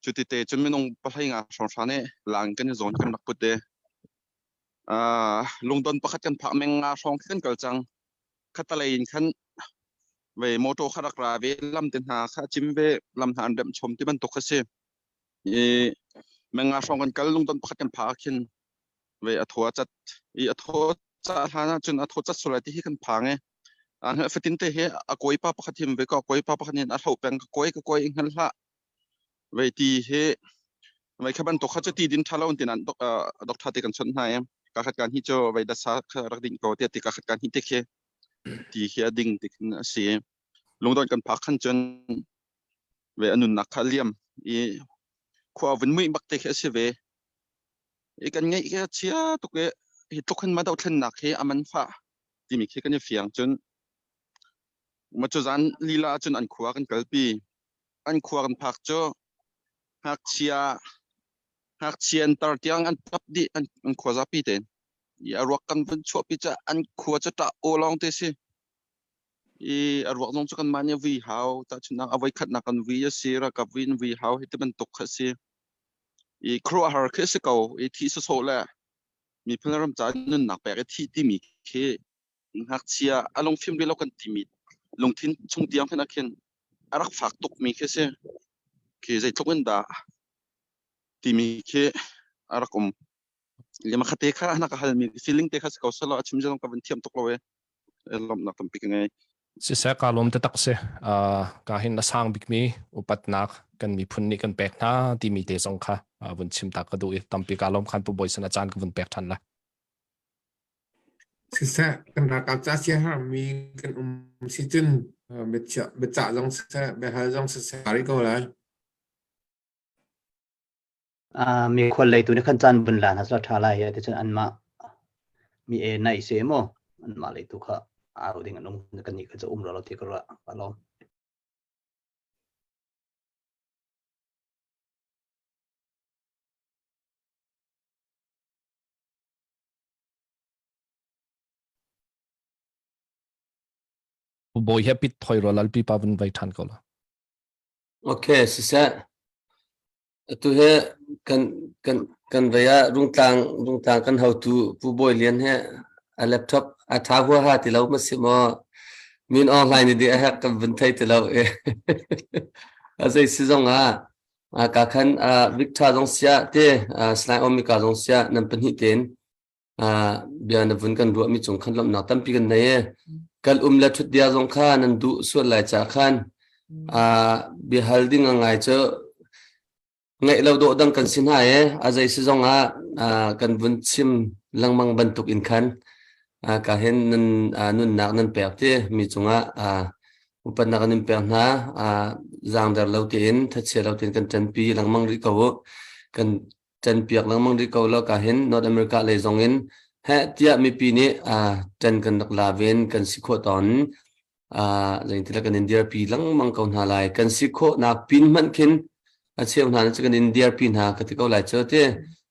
cu ti te cun minung pahlei nga hrawnghrang nih lang kan i zawn kan rak put e lungdon pakhat kan phak meng nga hrawng khi kan kal cang khatalei in khan ve motor kha rak ra ve lam te hna kha chim ve lam hna an remh chom ti bantuk kha si i meng nga hrawng kan kal lungdon pakhat kan phak khin ve a thaw a cat i a thaw ca hlan ah cun a thaw cat sual ti hi kan phang e an fatin te hi a kawi pa pakhat him ve ko kawi pa pakhat in a hloh peng ka kawi ka kawi hngal hlah Vei ti hi vei kha bantuk kha cu ti din ṭha lo tin an doctor te kan chawnh hna i ka khat kan hi cu vei dasa kha rak ding ko tiah ti ka khat kan hi te khi ti hi a ding ti khin a si. Lungdon kan phak khan cun ve a nunnak kha liam i khua vun muih bak te khi a si ve. I kan ngeih khi a chia tuk i hi tluk hin ma dohthlennak hi a man fah timi khi kan i fiang cun ma cu zan lila ah cun an khua kan kalpi. An khua kan phak cu ngakchia ngakchia an tar tiang an tap dih an, an khua zapi tein. I a ruak kan vun chuahpi cu an khua cu ṭah aw lawng te si. I a ruak zong cu kanmah nih vui hau tahchunhnak a voikhatnak kan vui a si ralkap vui in vui hau hi ti bantuk kha si. I khuaruahhar khi a si ko i thih sawsawh le miphun le ram ca nunnak pek i thih timi khi ngakchia a lungfim rih lo kan timi lungthin chung tiang khin ah khin a rak fak tukmi khi si. Khi zeitluk in dah timi khi a rak um. Lema khate kha na ka halmi feeling te kha si ko selo a chim zong ka van thiam tuk lo e. Lawmhnak tampi ka ngei. Siseh ka lawm taktak si. Uh, ka hin a sang bikmi upatnak kan miphun nih kan pek hna timi te zong kha uh, vun chim ta ka duh i tampi ka lawm khan pu bawi san a caan ka vun pek than la. Siseh, kan ralkap ca siaherhmi kan um si cun biachiah biacah zong siseh, biahal zong siseh rih ko lai. Uh, mi khual leitu nih khan caan vun lan ha tha lai ya ti cun anmah mi e nai se mo anmah leitu kha aro ding an um kan ni kha chu um ro lo ti ka ra ka lom Bawi he pit thoi ro lalpi pa vun vai than ko la. Okay, siseh. Atu he kan kan kan vei ah Rungtlang Rungtlang kan hotu Pu Bawi Lian he. A laptop a tha huaha ti lo ma si maw? Min Aung Hlaing nih a hek kan vun thei ti lo i. A zei si zong ah ka khan Victor zong sia te Salai Omika zong sia nan pahnih tein bia na vun kan ruahmi cung khan lawmhnak tampi kan nei i kal um le thut dia zong kha nan duh sual lai ca khan bia hal ding a ngai cu Ngeih lo dawh dang kan si hna i a zei si zong ah kan vun chim lengmang bantuk in khan ka hin nan nunnak nan pek ti mi cungah upatnak kan in pek hna. Zaangder lo tein thachia lo tein kan ṭanpi lengmang rih ko u. Kan ṭanpiak lengmang rih ko lo ka hin North America lei zong in heh tiah mipi nih ṭan kan rak la ven kan si khawh tawn. Zeitila kan in dirpi lengmang ko hna lai. Kan si khawhnak pin hmanh khin a cheu hna cu kan in dirpi hna ka ti ko lai cu ti.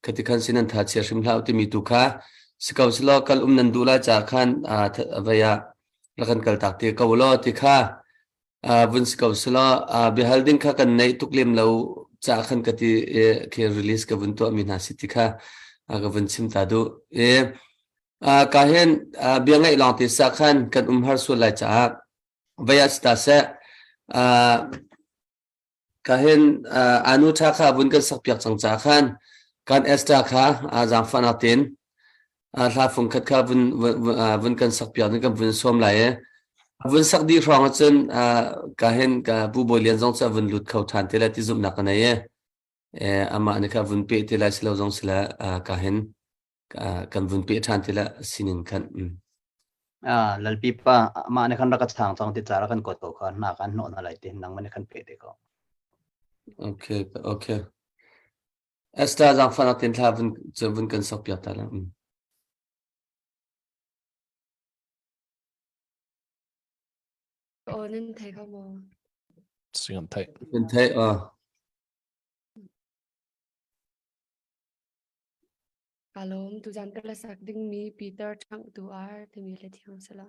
Khati khan sin nan tha chia hrim hlah timi tu kha si ko silo kal um nan duh lai ca khan vei ah la kan kal tak te ko lo ti kha vun si ko silo biahal ding kha kan neih tuk lem lo ca khan ka ti khi release ka vun tuah mi hna si ti kha ka vun chim ta duh e. Ka hin bia ngaih lawng te sa khan kan um har sual lai caah vei ah si ta seh. Ka hin anu tha kha vun kan sak piak cang ca khan kan Esther kha zaangfahnak tein hla fung khat kha vun vun kan sak piak kan vun sawm lai i vun sak dih hrawng ahcun ka hin ka Pu Bawi Lian zong cu vun lut kho ṭhan te lai ti zumhnak ka nei i amah nih kha vun peh te lai si lo zong si le ka hin kan vun peh ṭhan ti le sining khan. Lalpi pa mah ne khan rak ka chang cang ti cara kan kuat ko kha na kan hnawh na lai ti nang man khan pe te ko. Okay, okay. Esther zangfah tin thla vun vun kan sok piak ta la. Aw nan thei kho maw? Sing thei. Nan thei aw. Kaa lawm. Tuzaan ka la sak dingmi Peter Ṭhangh Tu Ar timi le thiang sala.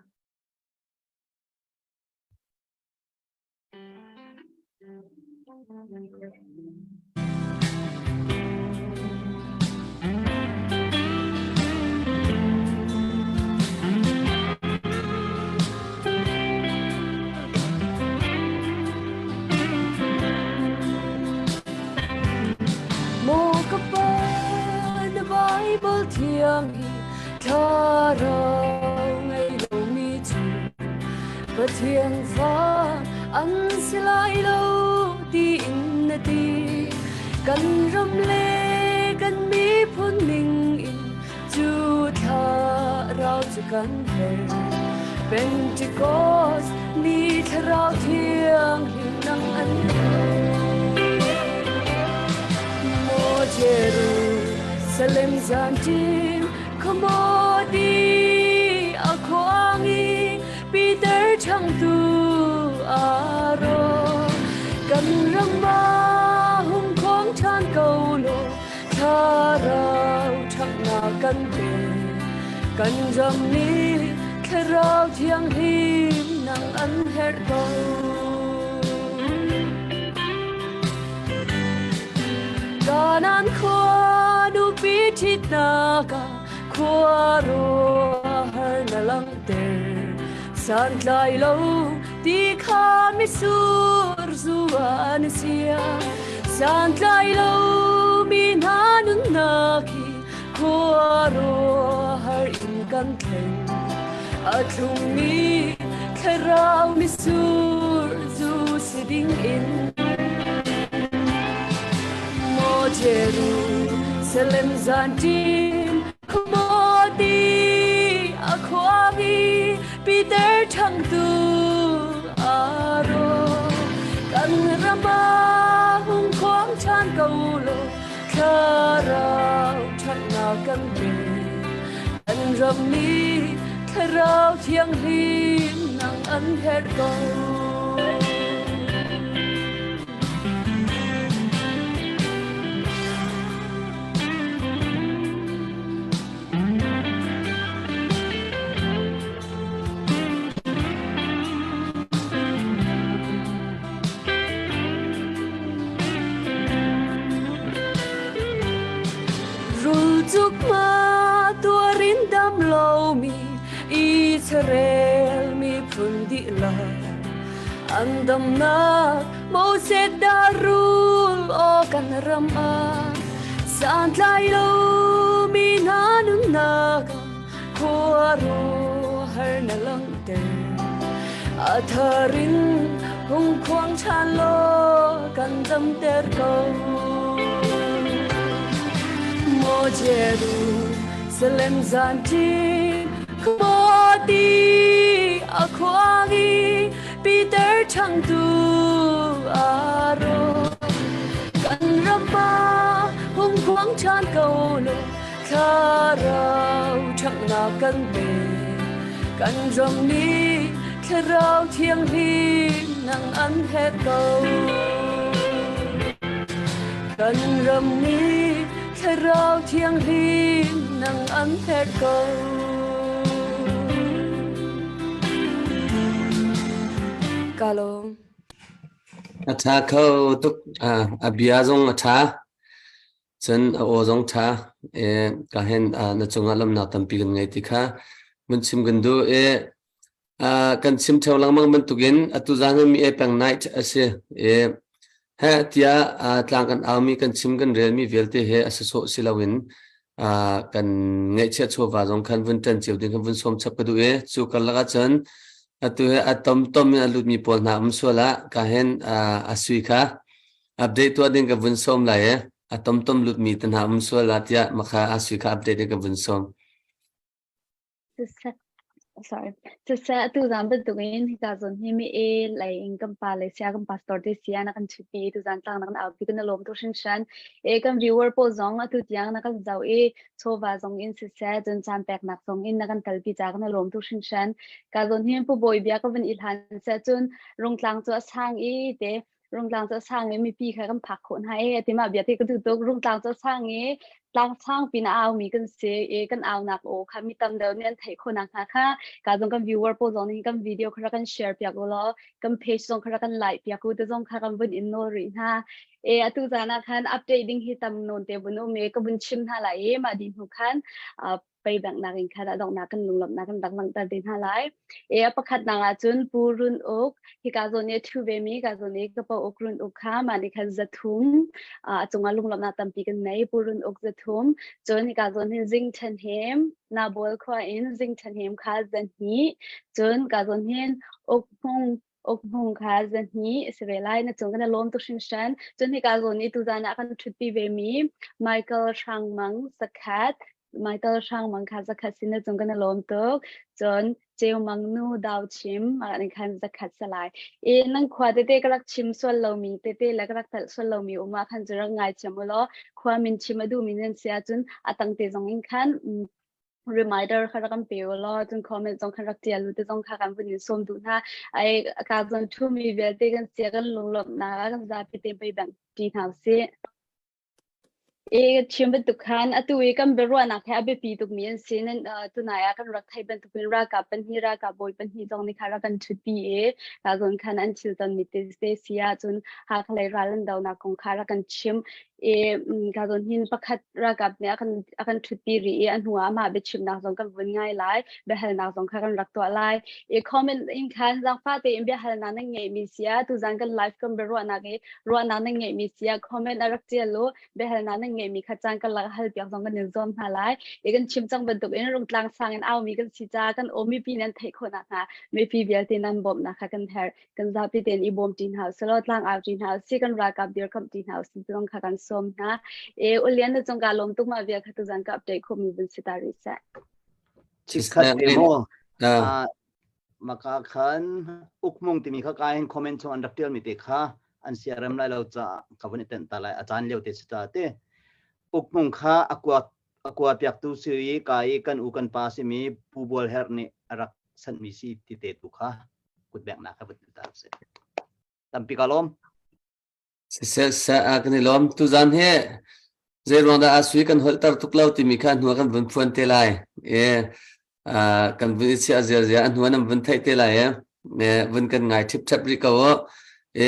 Maw ka pa na Bible thiang hi thlarau ngei lomi cu Pathian fa an si lai lo tiin na ti. Kan ram le kan miphun ning in cu thlarau cu kan herh. Pentecost ni thlarau thianghlim nang an Maw Jerusalem zan ṭim khuamawti a khuang i Peter changtu aro kan ram ah hung khong ṭhan ko law Thlarau ṭhatnak kan pe. Kan ram nih Thlarau Thianghlim nang an herh ko. Kanan khua nupi ṭhitnak ah khua ruahar na langhter. Santlai lo ti kha misur zu an sia. Santlai lo mi hna nunnak hi khuaruahhar in kan thleng. A thlungmi thlarau misur zu si ding in. Maw Jerusalem zan ṭin khuamawti a khuami Peter ṭhangtu aro kan ram ah hung khuang ṭhan ko law thlarau ṭhatnak kan pe kan ram nih thlarau thianghlim nang an herh ko. Rul cuk ma tuarin dam lomi. Israel miphun dihlak an damnak Moses darul aw kan ram ah santlai lo mi hna nunnak ah khuaruahhar na langhter. A thar in hung khuang ṭhan law kan damter ko. Maw Jerusalem zanṭin khuati a khuang i Peter ṭhangtu aro kan ram ah hung khuang ṭhan ko law Thlarau ṭhatnak kan pe. Kan ram nih Thlarau Thianghlim nang an herh ko. Kan ram nih Thlarau Thianghlim nang an herh ko. Ka lawm. A ṭha kho tuk. A bia zong a ṭha. Cun a aw zong ṭha i ka hen na cungah lamnak tampi kan ngei ti kha vun chim kan duh i kan chim ṭheo lengmang bantukin atu zan hi mi e peng night a si i heh tiah tlang kan aumi kan chim kan relmi vialte he a sawsawh si loin kan ngaihchiah chawva zong khan vun ṭan cio ding khan vun sawm chap ka duh i cu karlak ahcun atu he a tomtom in a lutmi pawl hna um sual ah ka hen a sui kha Update tuah ding ka vun sawm lai e. A tomtom lutmi te hna um sual la tiah makha a sui kha update ding ka vun sawm. Siseh, sorry. Siseh, atu zan bantukin hika zawn hi mi e lei in kan pa le sia kan pastor te sia na kan chupi tu zan tlang na kan aupi kan lawm tu hringhran. E kan viewer pawl zong atu tiang na kan zau i chawva zong in siseh cun caan peknak zong in na kan talpi ca kan lawm tu hringhran. Ka zawn hi pu bawi bia ka van i hlan seh cun rungtlang cu a sang i te Rungtlang cu a sang i mipi kha kan phak khawh hna i ati mah bia te ka duh tuk. Rungtlang cu a sang i tlang sang pin a aumi kan si i kan aunak aw kha mi tam deuh nih an theih khawh nak hnga kha ka zong kan viewer pawl zong nih kan video kha rak kan share piak u law kan page zong kha rak kan like piak u te zong kha kan vun in nawl rih hna. E atu zan ah khan update ding hi tam nawn te vun um i ka vun chim hna lai i mah dih hnu khan pei banghnak in khan a donghnak kan lunglawmhnak kan rak langhter te hna lai. E a pakhatnak ah cun Pu Run Uk hika zawn i a ṭhu ve mi ka zawn i ka pa Uk Run Uk kha mah nih khan zathum a cungah lunglawmhnak tampi kan nei Pu Run Uk zathum cun hika zawn hin Zing Ṭhan Hem Nabawl khua in Zing Ṭhan Hem kha zahnih cun ka zawn hin Uk Hmung Uk Hmung kha zahnih a si ve lai. Na cung kan i lawm tuk hringhran. Cun hika zawn i tuzan ah kan ṭhutpi ve mi Michael Hrang Mang zakhat Michael Hrang Mang kha zakhat si na cung kan i lawm tuk. Cun Ceu Mang nu Dau Chim ah nih khan zakhat si lai. I nan khua tete ka rak chim sual lomi tete le ka rak telh sual lomi um ah khan cu rak ngaithiam u law khua min chim a duhmi nan si ahcun a tang te zong in khan reminder kha rak kan pe u law cun comment zong khan rak tial u te zong kha kan vun in sawm duh hna. Ai ka zon thumi vialte kan sia kan lunglawmhnak ah kan zapi te pei bang ti hna usih. I chim bantuk khan atu i kan biaruahnak he a biapi tukmi an si. Nan tunai ah kan rak theih bantukin ralkap pahnih ralkap bawi pahnih zong nih kha rak kan ṭhutpi i ka zawn khan an thil tonmi te si ahcun Hakha lei ral an donak kong kha rak kan chim. I ka zawn hin pakhat ralkap nih a kan a kan ṭhutpi rih i a hnu ah amah biachimnak zong kan vun ngai lai. Biahalnak zong kha kan rak tuah lai. I comment in khan zaangfah tein biahalnak nan ngeihmi si ah tuzan kan live kan biaruahnak i ruahnak nan ngeihmi si ah comment a rak tial u biahalnak nan ngeihmi kha caan kan lak hal piak zong kan in zuam hna lai i kan chim cang bantuk in rungtlang sang in aumi kan si caah kan aw mipi nan theih khawh nakhnga mipi vialte nan bawmhnak kha kan herh kan zapi tein i bawm ṭi hna usih law tlang au ṭi hna usih kan ralkap dirkamh ṭi hna usih zong kha kan sawm hna e ulian na cung ka lawm tuk ma vial kha tuzan ka update khomi vun si ta rih seh Chikkhat te maw Maka khan ukmung timi kha ka in comment chung an rak tialmi te kha an siarem lai lo caah ka vun i tenh ta lai a caan lio te si ta te ukmung kha a kua a kua piaktu si i ka i kan u kan pa simi Pu Bual Herh nih a rak sanhmi si ti te tu kha kutbeknak kha vun ta si tampi ka lawm Siseh seh ah kan i lawm. Tuzan hi zei ruang dah a sui kan holhter tuk lo timi kha hnu ah kan vun phuan te lai. E, uh, kan vun i chiah ziazia a hnu ah nan vun theih te lai e. E, vun kan ngai ṭhipṭhep rih ko u. E,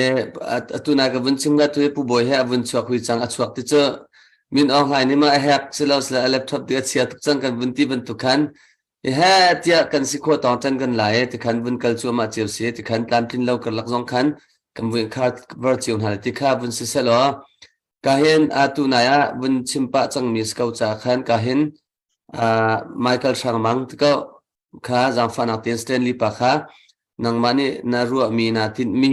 atu na ka vun chim la tu hi Pu Bawi he a vun chuak hui cang a chuak ti cu Min Aung Hlaing nih ma a hek silo sila a laptop ti a chia tuk cang kan vun ti bantuk khan. He tiah kan si khawh tawng tan kan lai tikhan vun kal cuahmah cio si tikhan tlamtlin lo karlak zong khan kan vun khar var cio hna ti kha vun si selaw ka hin atu nai ah vun chim pah cangmi si ko ca khan ka hin Michael Hrangmang ti ko kha zaangfahnak tein Stanley pa kha nangmah nih na ruahmi naa tinhmi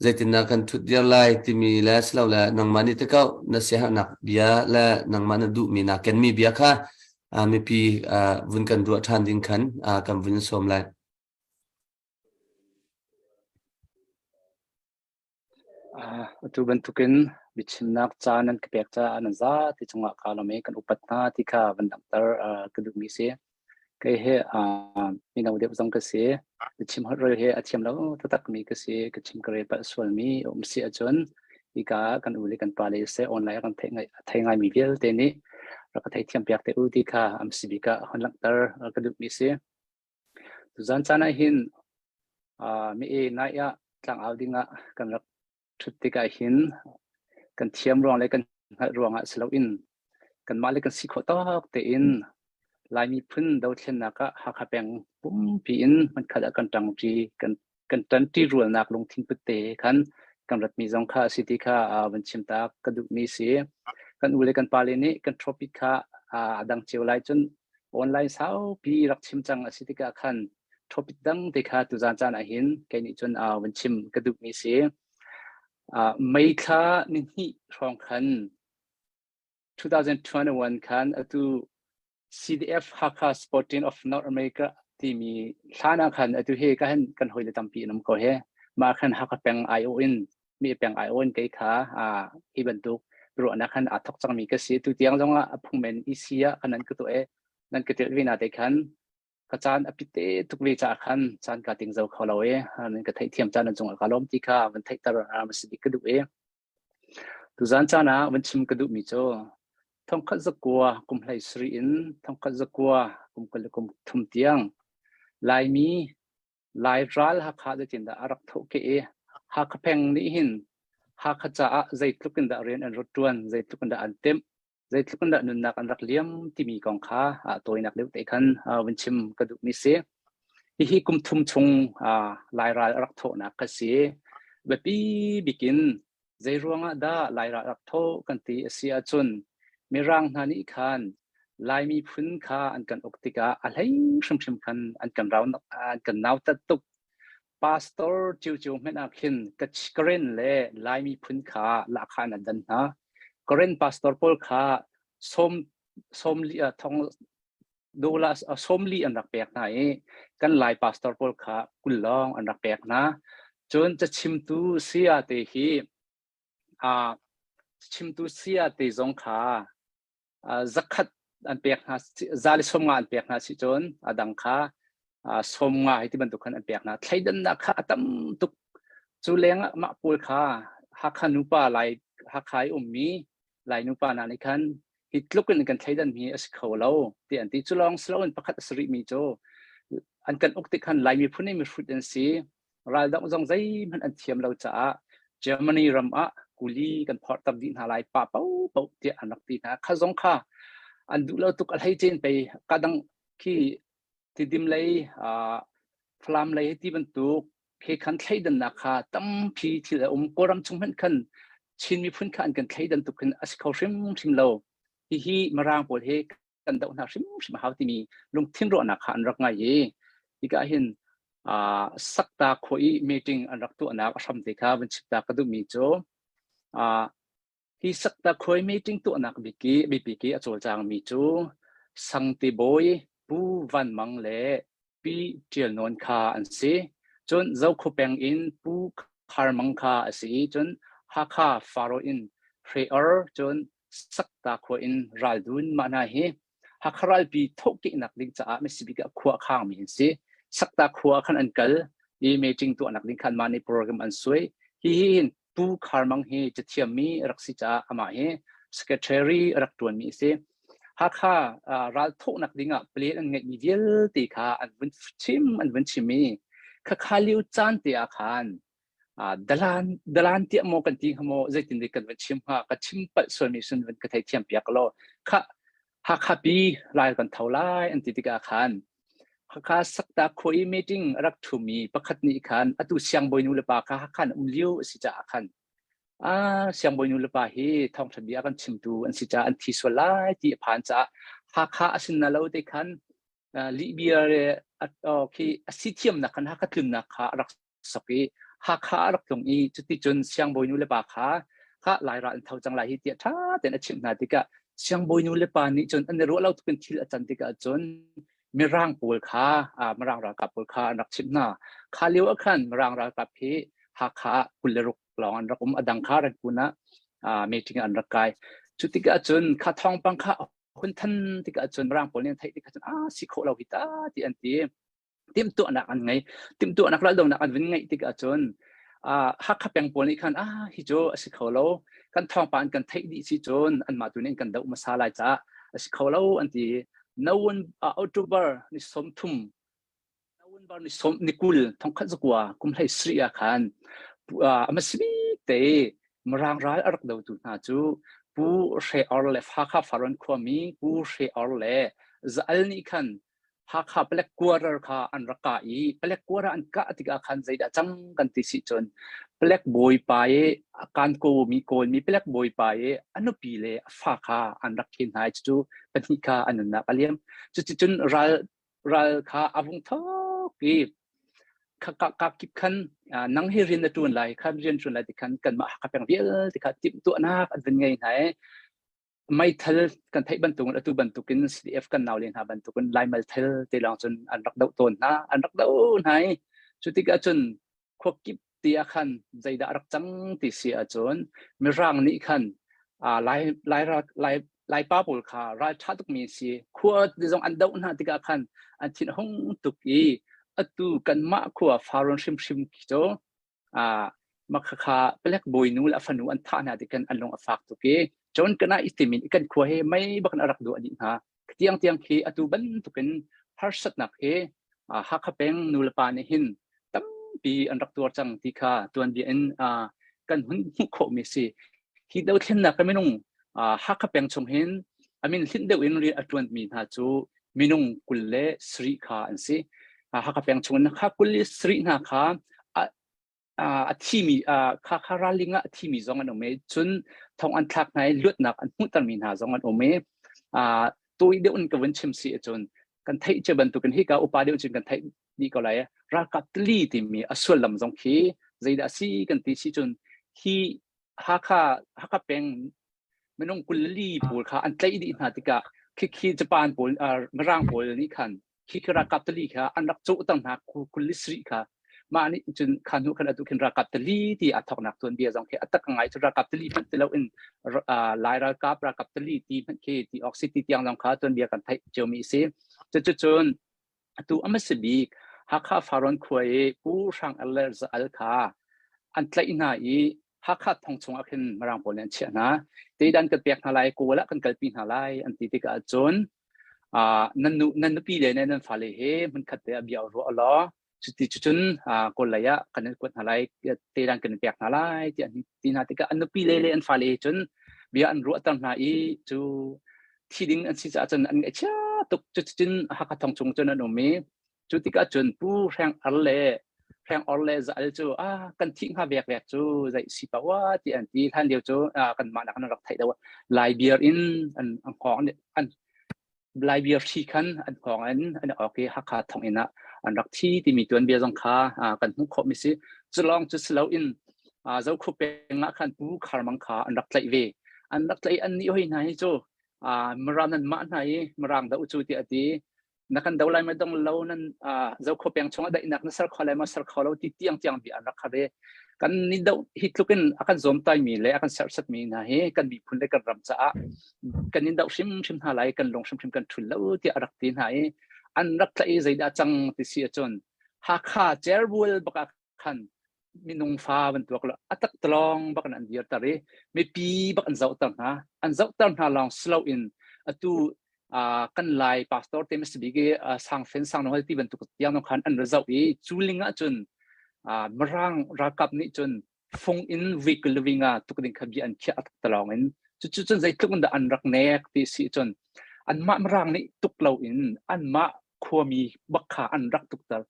zeitindah kan ṭhut dir lai timi le silole nangmah nih ti ko na siaherhnak bia le nangmah na duhmi naa kenmi bia kha mipi vun kan ruah ṭhan ding khan kan vun sawm lai. Atu bantukin biachimnak ca nan ka pek caah nan zate cungah kaa lawm i kan upat hna ti kha van langhter ka duhmi si. Kei hi mino deuh zong ka si. Biachim holh rel hi a thiam lo taktakmi ka si. Ka chim ka rel palh sualmi a um si ahcun hika kan u le kan pa le seh online ah kan theih ngai a thei ngaimi vialte nih rak ka theithiam piak te u ti kha am si bik ah hon langhter ka duhmi si. Tuzan caan ah hin mi e nai ah tlangau dingah kan rak ṭhut tikah hin kan thiam ruang le kan hngalh ruangah si loin kanmah le kan si khawh tawk tein Lai miphun dothlennak ah Hakha peng pumpi in hmunkhat ah kan ṭangṭi kan kan ṭanṭi rualnak lungthin put te khan kan ratmi zong kha a si ti kha van chim ta ka duhmi si. Kan u le kan pale nih kan topic kha a dang cio lai cun online saupi rak chim cang a si tikah khan topic dang te kha tuzan caan ah hin kei nih cun van chim ka duhmi si. May thla ni hnih hrawng khan 2021 khan atu CDF Hakha Sporting of North America timi hlan ah khan atu hi ka han kan hoi le tampi an um ko he mah khan Hakha peng IO in mi peng IO in kei kha hi bantuk ruahnak khan aa thok cangmi ka si tu tiang zong ah a phungmen EC ah kan nan ka tuah e nan ka tel ve na te khan ka caan a pite tuk ve caah khan caan ka ting zo kho lo e nan ka theihthiam caan nan cungah ka lawm ti kha van theihter ma si bik ka duh e Tuzaan caan ah van chim ka duhmi cu thongkhat zakua kum hlei sarih in thongkhat zakua kum kul le kum thum tiang Laimi Lai ral Hakha zeitindah a rak thawh ke i Hakha peng nih hin Hakha caah zeitluk in dah rian an rak ṭuan, zeitluk in dah an timh, zeitluk in dah nunnak an rak liam timi kong kha tawinak deuh te khan vun chim ka duhmi si. Hihi kum thum chung Lai ral a rak thawhnak ka si. Biapi bikin zei ruangah dah Lai ral a rak thawh kan ti a si ahcun Mirang hna nih khan Lai miphun kha an kan uk tikah a hlei hrimhrim khan an kan rau an kan nautat tuk. Pastor ciocio hmanh ah khin Karen le Lai miphun kha lahkhah an dan hna. Karen pastor pawl kha sawm sawm li thong dola sawmli an rak pek hna i kan Lai pastor pawl kha 20 lawng an rak pek hna. Cun cachimtu saya te hi uh, chimtu saya te zong kha zakhat an pek hna za le 50 an pek hna si cun a dang kha 50 hi ti bantuk khan an pek hna thleidannak kha a tam tuk cu leng ah mah pawl kha Hakha nupa Lai Hakha i ummi Lai nupa hna nih khan hi tluk in kan thleidan mi a si kho lo ti an ti cu lawng si loin pakhat a si rih mi cu an kan uk tik khan Lai miphun i mihrut an si raldongh zong zeihmanh an thiam lo caah Germany ram ah kuli kan phorhter dih hna lai pa paohpaoh tiah an rak ti hna kha zong kha an duh lo tuk a hlei cen pei ka dang khi tidim lei Falam lei ti bantuk he khan thleidannak kha tampi thil a um Kawlram chung hmanh khan Chin miphun kha an kan thleidan tuk hin a si kho hrimhrim lo hihi Mirang pawl he kan doh hna hrimhrim a hau timi lungthin ruahnak kha an rak ngai i hika hin sakta khua i meeting an rak tuahnak a hram te kha van chim ta ka duhmi cu hi sakta khua i meeting tuahnak biki bipi ki a cawlcangmi cu Sangte Bawi Pu Van Mang le Pi Ṭial Nawn kha an si. Cun Zokhua peng in Pu Khar Mang kha a si i cun Hakha Faro in Hre Or cun Sakta khua in Ral Dun mah hna hi Hakha ralpi thawhkehnak ding caah Mississippi ah khua a khangmi an si. Sakta khua khan an kal i meeting tuahnak ding khan mah nih program an suai. Hi hi hin Pu Khar Mang hi cathiammi a rak si caah amah hi secretary a rak ṭuanmi a si. Hakha ral thawhnak dingah plan an ngeihmi vialte kha an vun chim an vun chim i khakha lio caan te ah khan dalan dalan tiah maw kan ti hnga maw zeitin dik kan van chim hnga ka chim palh sualmi sun van ka theithiam piak law kha Hakha pi lai kan tho lai an ti tikah khan. Hakha Sakta khua i meeting a rak ṭhumi pakhat nih khan atu siangbawi nu le pa kha Hakha an um lio a si caah khan ah siangbawi nu le pa hi thawngṭha bia kan chimtu an si caah an thi sual lai ti a phan caah Hakha a sin na lo te khan lihbia le khi a si thiamnak khan Hakha tlunnak kha a rak sok i Hakha a rak tlung i cuticun siangbawi nu le pa kha kha Lairal an tho cang lai hi tiah ṭha tein a chimh hna tikah siangbawi nu le pa nih cun an i ruah lo tukin thil a can tikah cun Mirang pawl kha Mirang ralkap pawl kha an rak chimh hna. Kha lio ah khan Mirang ralkap hi Hakha ah 26 lawng an rak um a dang kha Rangoon ah meeting an rak kai. Cu tikah cun kha thawngpang kha hun than tikah cun Mirang pawl nih an theih tikah cun ah si khawh lo hi ta ti an ti. Timhtuahnak an ngei. Timhtuahnak raldonak an vun ngeih tikah cun Hakha peng pawl nih khan ah hi cu a si kho lo kan thawngpang an kan theih dih si cun anmah tu nih an kan doh hmasa lai caah a si kho lo an ti. November October ni 30 November ni som ni 20 1900 kum hlei sarih ah khan a hmasa bik te Mirang ral a rak dotu hna cu Pu Hre Or le Hakha Farrawn khuami Pu Hre Or le Za Al nih khan Hakha palek quarter kha an rak kah i palek quarter an kah tikah khan zeidah cang kan ti si cun palek bawipa i a kan ko mi Kawlmi palek bawipa i a nupi le a fa kha an rak khen hna i cucu pahnih kha an nunnak a liam. Cuticun ral ral kha a vung thawk i ka ka kip khan nang hi rian na ṭuan lai khan rian ṭuan lai ti khan kanmah Hakha peng vialte kha timhtuahnak an vun ngei hna i meithal kan theih bantukin atu bantukin CDF kan naule hna bantukin Lai meithal te lawng cun an rak doh tawn hna an rak doh hna i cu tikah cun khua kip ti ah khan zeidah a rak cang ti si ahcun Mirang nih khan Lai Lai Lai Laipa pawl kha ral ṭha tukmi si khua zong an doh hna tikah khan an thin a hung tuk i atu kanmah khua Farrawn hrimhrim khi cu Makhakha palek bawinu le a fanu an thah hna tikhan an lung a fak tuk i cun kana i timin kan khua hi mei bak in a rak duah dih hna. Tiang tiang khi atu bantukin harsatnak hi Hakha peng nulepa nih hin tampi an rak tuar cang ti kha tuanbia in kan hun hmuh khawhmi si. Hi dothlennak ka minung Hakha peng chung hin a min hlinh deuh in rian a ṭuanmi hna cu minung 27 kha an si. Hakha peng chung in kha 27 hna kha a thimi kha kha ralling ah a thimi zong an um i cun thong an thlak hna i luatnak an hmuhtermi hna zong an um i tawi deuh in ka vun chim si ahcun kan theih cia bantukin hika upa deuh cun kan theih dih ko lai ralkap tali timi a sullam zong khi zeidah a si kan ti si cun hi Hakha Hakha peng minung 24 pawl kha an tlaih dih hna tikah khikhi Japan pawl Mirang pawl nih khan khikhi ralkap tali kha an rak cawhter hna 27 kha mah nih cun kha hnu khan atu khin ralkap tali ti a thawknak tuan bia zong khi a tak ngai cu ralkap tali hmanh ti loin Lai ralkap ralkap tali ti hmanh khi ti awk si ti tiang zong kha tuan bia kan theih ciomi si cucu cun Atu a hmasa bik Hakha Farrawn khua i Pu Hrang Al le Za Al kha an tlaih hna i Hakha thong chungah khin Mirang pawl nih an chiah hna. Teidan kan pek hna lai, Kawl ah kan kalpi hna lai an ti tikah cun nan nu nan nupi le nan fale he hmunkhat te ah bia ruah law cuti cucun Kawl lei ah kan in kuat hna lai, teidan kan in pek hna lai tiah an ti hna tikah an nupi le le an fale he cun bia an ruahter hna i cu thi ding an si caah cun an ngaihchia tuk cuticun Hakha thong chung cun an um i cu tikah cun Pu Hreng Ar le Hreng Or le Za Al cu ah kan thih hnga vek vek cu zei si pa wa ti an ti hlan lio cu kan mah nak an rak theih deuh Lai beer in an an hngawng an Lai beer hri khan an hngawng in an awk i Hakha thong inn ah an rak thi timi tuanbia zong kha kan hmuh khawh mi si cu lawng cu si loin Zokhua peng ah khan Pu Khar Mang kha an rak tlaih ve an rak tlaih an nih hoi hna hi cu Mirang nan mah hna i Mirang doh cu tiah a ti na kan do lai ma dong lo nan Zokhua peng chungah daihnak na ser kho lai ma ser kho lo ti tiang tiang bia an rak khar i kan ni do hi tluk in a kan zawm tai mi le a kan serhsat mi hna hi kan miphun le kan ram caah kan in doh hrimhrim hna lai kan lung hrimhrim kan thul lo tiah a rak ti hna i an rak tlaih i zeidah cang ti si ahcun Hakha Cerbual bak ah khan minung fa bantuk lo a tak talong bak in an dirter i mipi bak an zohter hna an zohter hna lawng si loin atu kan lai pastor te masabik i sangfen sangnohal ti bantuk tiang nong khan an ra zoh i cu ling ah cun mirang ralkap nih cun fung in vehicle winga tuk ding kha bia an khiah a tak talong in cu cun zeitluk in dah an rak nek ti si cun anmah mirang nih tuk lo in anmah. khuami bak kha an rak tukter.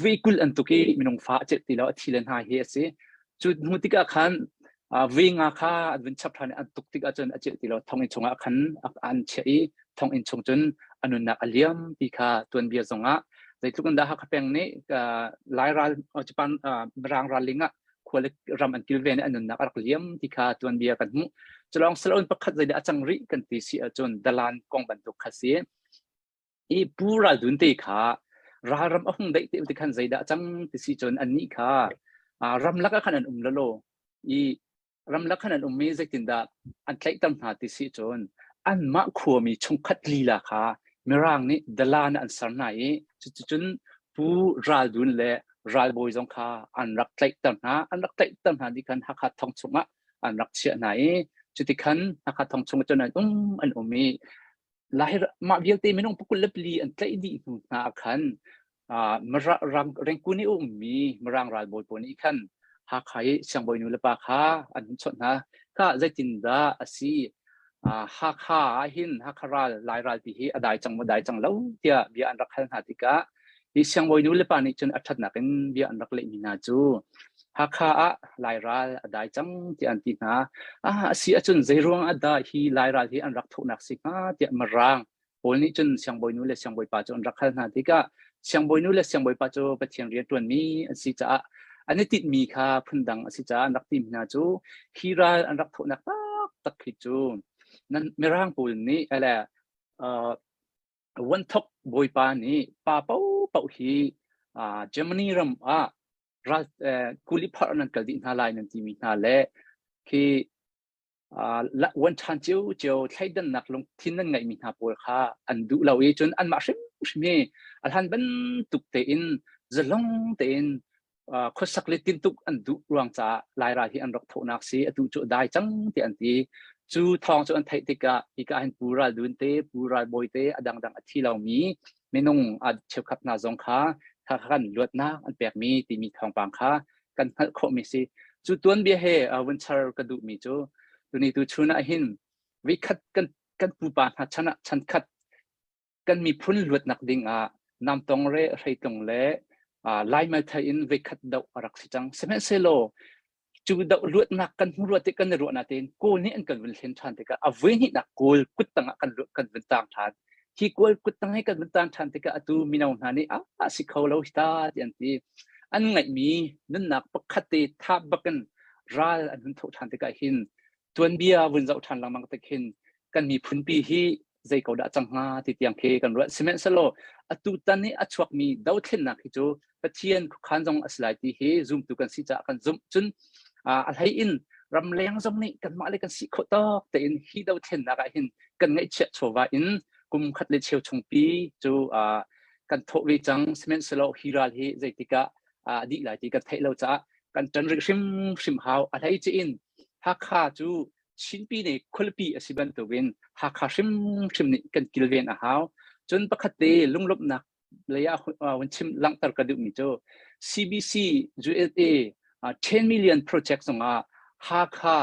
Veikul an tuk i minung fa a celh ti lo a thi le hna hi a si. Cu hnu tikah khan ve nga kha an vun chap ṭhan i an tuk tikah cun a celh ti lo thonginn chungah khan an chiah i thonginn chung cun a nunnak a liam ti kha tuanbia zongah zeitluk in dah Hakha peng nih Lai ral Japan Mirang ralling ah khua le ram an kilven i an nunnak a rak liam ti kha tuanbia kan hmuh. Culawng saloon pakhat zeidah a cang rih kan ti si ahcun dalan kong bantuk kha si. I Pu Ral Dun te kha ralram a hung daih te ti khan zeidah a cang ti si cun annih kha ramlak ah khan an um lalo i ramlak khan an um i zeitindah an tlaihter hna ti si cun anmah khuami chungkhat lila kha Mirang nih dalan an ser hna i cuticun Pu Ral Dun le ralbawi zong kha an rak tlaihter hna. An rak tlaihter hna nih khan Hakha thong chungah an rak chiah hna i cutikhan Hakha thong chung cun an um an um i Lai mah vialte minung pakul le pali an tlaih dih hnu hna ah khan Rengkun i a ummi Mirang ralbawi pawl nih khan Hakha i siangbawi nu le pa kha an hun chawnh hna. Khah zeitindah a si? Hakha ah hin Hakha ral Lai ral ti hi a dai cang maw dai cang lo tiah bia an rak hal hna tikah hi siangbawi nu le pa nih cun a ṭhatnak in bia an rak lehmi hna cu Hakha ah Lai ral a dai cang tiah an ti hna. Ah a si ahcun zeiruang ah dah hi Lai ral hi an rak thawhnak si hnga tiah Mirang pawl nih cun siangbawinu le siangbawipa cu an rak hal hna tikah siangbawinu le siangbawipa cu Pathian rian ṭuanmi an si caah an i tinhmi kha phundang a si caah an rak timi hna cu hi ral an rak thawhnak taktak hi cu nan Mirang pawl nih ale uh, Wanthok bawipa nih pa paohpaoh hi uh, Germany ram ah ral uh, kuli phar nan kal dih hna lai nan timi hna le khi uan ṭhan ciocio thleidannak lungthin nan ngeihmi hna pawl kha an duh lo i cun anmah hrimhrim hi a hlan bantuk tein zalong tein khuasak le tintuk an duh ruang caah Lairal hi an rak thawhnak si atu cu a dai cang ti an ti. Cu thawng cu an theih tikah hika hin Pu Ral Dun te, Pu Ral Bawi te a dangdang a thi lomi minung a cheukhat hna zong kha kha khan luatnak an pekmi timi thawngpang kha kan hngalh khawhmi si. Cu tuanbia he vun char ka duhmi cu tuni tu chun ah hin vikhat kan kan pupa hna chan ah chan khat kan miphun luatnak ding ah namtong re hreitlung le laimal thai in veikhat doh a rak si cang. Sihmanhsehlaw cu doh luatnak kan hmu ruat kan i ruah natein Kawl nih an kan vun hlen ṭhan tikah a voi hnihnak Kawl kuttang ah kan kan vun tang ṭhan. Hi Kawl kuttang hi kan vun tang ṭhan tikah atu mino hna nih ah si kho lo hi ta ti an ti. An ngaihmi nunnak pakhat te thap bakin ral an hun thawh ṭhan tikah hin tuanbia vun zoh ṭhan lengmang tik hin kan miphunpi hi zei ko dah cang hnga ti tiang khi kan ruat. Sihmanhsehlaw atu tan i a chuakmi dothlennak hi cu Pathian khuakhan zong a si lai ti hi zumtu kan si caah kan zumh. Cun a hlei in ramleng zong nih kanmah le kan si khawh tawk tein hi dothlennak ah hin kan ngaihchiah chawva in kum khat le cheu chungpi cu kan thawh ve cang. Sihmanhsehlaw hi ral hi zeitikah a dih lai ti kan theih lo caah kan ṭan rih hrimhrim hau. A hlei in Hakha cu Chinpi nih khualipi a si bantukin Hakha hrimhrim nih kan kilven a hau. Cun pakhat te lunglawmhnak lei ah hun chim langhter ka duhmi cu CBC USA 10 million project zongah Hakha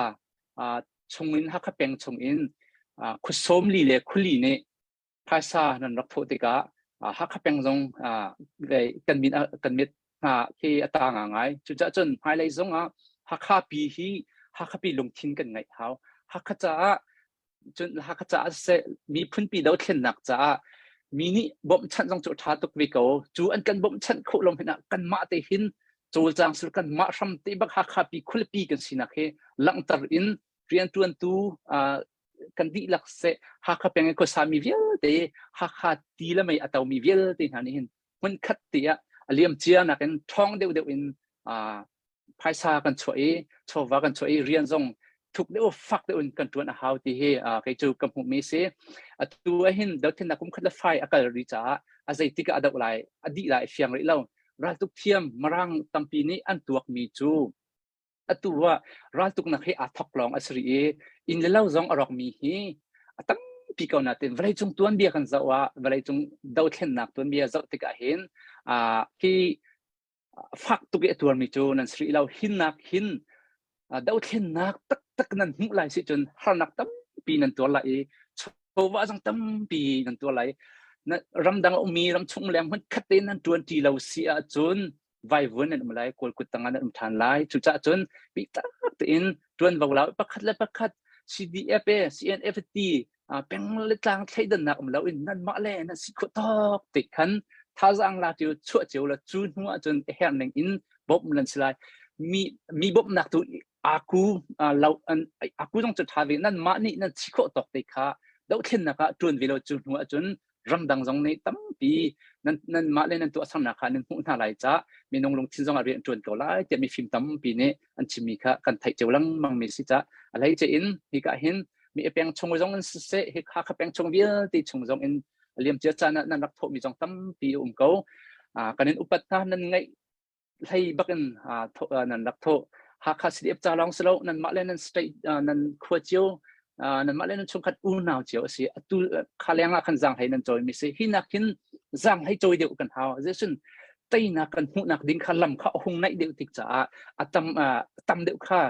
chungin Hakha peng chungin khuasawmli le khuali nih phaisa nan rak thawh tikah Hakha peng zong kan min kan mit hna khi a ta ngai. Cucaah cun hmailei zong ah Hakha pi hi Hakha pi lungthin kan ngeih hau. Hakha caah cun Hakha caah siseh miphunpi dothlennak caah mi nih bawmhchanh zong cu a ṭha tuk ve ko. Cu an kan bawmhchanh khawh lo hmanh ah kanmah te hin cawlcang sul kanmah hram te bak Hakha pi khualipi kan sinak hi langhter in rianṭuantu kan dihlak seh Hakha peng i khuasami vialte Hakha ti le mei a tomi vialte hna nih hin hmunkhat te ah a liam cia nakin ṭhawng deuhdeuh in phaisa kan chuah i chawva kan chuah i rian zong thuk deuh fak deuh in kan ṭuan a hau ti hi kei cu ka hmuhmi si. Atu ah hin dothlennak kum khat le fai a kal rih caah a zeitik ah a doh lai a dih lai fiang rih lo. Raltuk thiam Mirang tampi nih an tuakmi cu atu ah raltuknak hi aa thok lawng a si rih i inn le lo zong a rawkmi hi a tampi ko natin vawleicung tuanbia kan zoh ah vawleicung dothlennak tuanbia zoh tikah hin hi fak tuk i a tuarmi cu nan si rih lo hinnak hin dothlennak taktak nan hmuh lai si cun harnak tampi nan tuar lai i chawva zong tampi nan tuar lai. Na ramdang a ummi ramchung leng hmun khat te nan ṭuan ṭi lo si ahcun vaivuan nan um lai, kawl kut tangah nan um ṭhan lai. Cucaah cun bitak tein ṭuanvo la pakhat le pakhat CDF e CNF ti peng le tlang thleidannak um loin nanmah le nan si khawh tawk te khan thazaang la cio chuah cio la cu hnu ahcun a herh ning in bawmh nan si lai. Mi mi bawmhnak tu aku lo an aku zong cu ṭha ve nan mah nih nan si khawh tawk te kha dohthlennak ah ṭuan ve lo cu hnu ahcun ramdang zong nih tampi nan nan mah le nan tuahsernak kha nan hmuh hna lai ca minung lungthin zong ah rian ṭuan ko lai tiah mifim tampi nih an chimmi kha kan theih cio lengmang mi si ca a hleice in hika hin mi peng chung zong in siseh hi kha kha peng chung vialte chung zong in liamcia caan ah nan rak thawhmi zong tampi a um ko kan in upat hna nan ngaih hlei bak in nan rak thawh. Hakha CDF ca lawng si lo nanmah le nan state nan khua cio nanmah le nan chungkhat unau cio a si. Atu kha leng ah khan zaanghlei nan cawi mi si. Hi nak hin zaanghlei cawi deuh kan hau. Zeicun teinak kan hmuhnak ding kha lam kha a hung naih deuh tik caah a tam tam deuh kha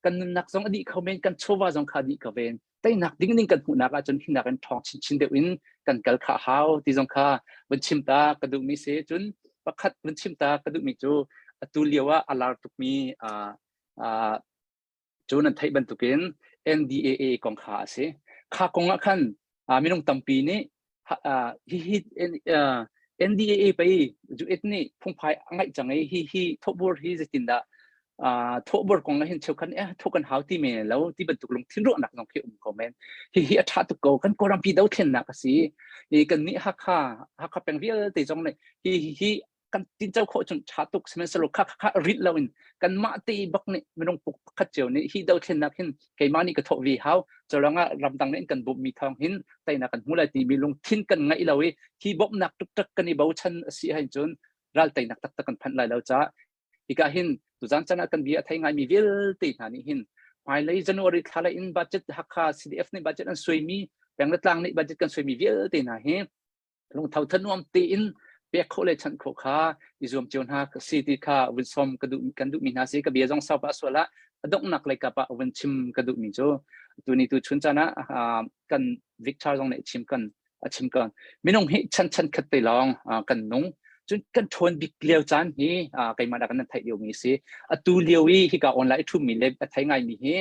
kan nunnak zong a dih kho men kan chawva zong kha a dih ko ven. Teinak ding ning kan hmuhnak ahcun hinak in ṭhawng chinchin deuh in kan kal kha hau ti zong kha vun chim ta ka duhmi si. Cun pakhat vun chim ta ka duhmi cu atu lio ah a lar tukmi cu nan theih bantukin NDAA kong kha a si. Kha kong ah khan minung tampi nih hihi NDAA pei US nih phungphai a ngeih cang i hi hi thawhbur hi zeitindah thawhbur kong ah hin cheukhat nih thawh kan hau ti men lo ti bantuk lungthin ruahnak zong khi um ko men. Hihi a ṭha tuk ko kan Kawlrampi dothlennak a si. I kan nih Hakha Hakha peng vialte zong nih hi hi kan tinco khawh cun ṭha tuk sihmanhsehlaw kha kha rit loin kanmah te bak nih minung pakhat cio nih hi dothlennak hin keimah nih ka thawh ve hau culangah ramdang nih kan bawmhmi thawng hin teinak kan hmu lai timi lungthin kan ngeih lo i hi bawmhnak tuktak kan i bochan a si ahhin cun ral teinak taktak kan phanh lai lo caah hika hin tuzan chan ah kan bia a thei ngaimi vialte hna nih hin hmailei January thla lei in budget Hakha CDF nih budget an suaimi peng le tlang nih budget kan suaimi vialte hna hi lungtho thanuam tein pek khawh le chanh khawh kha i zuam cio hna si ti kha vun sawm ka duh kan duhmi hna si ka bia zong sau pa sual ah a donghnak lei kap ah vun chim ka duhmi cu tuni tu chun chan ah kan Victor zong nih chim kan a chim kan minung hi chan chan khat te lawng kan nung cun kan ṭhawn bik lio caan hi keimah dah kan theih lio mi si atu lio i hika online i ṭhumi le a thei ngai mi hi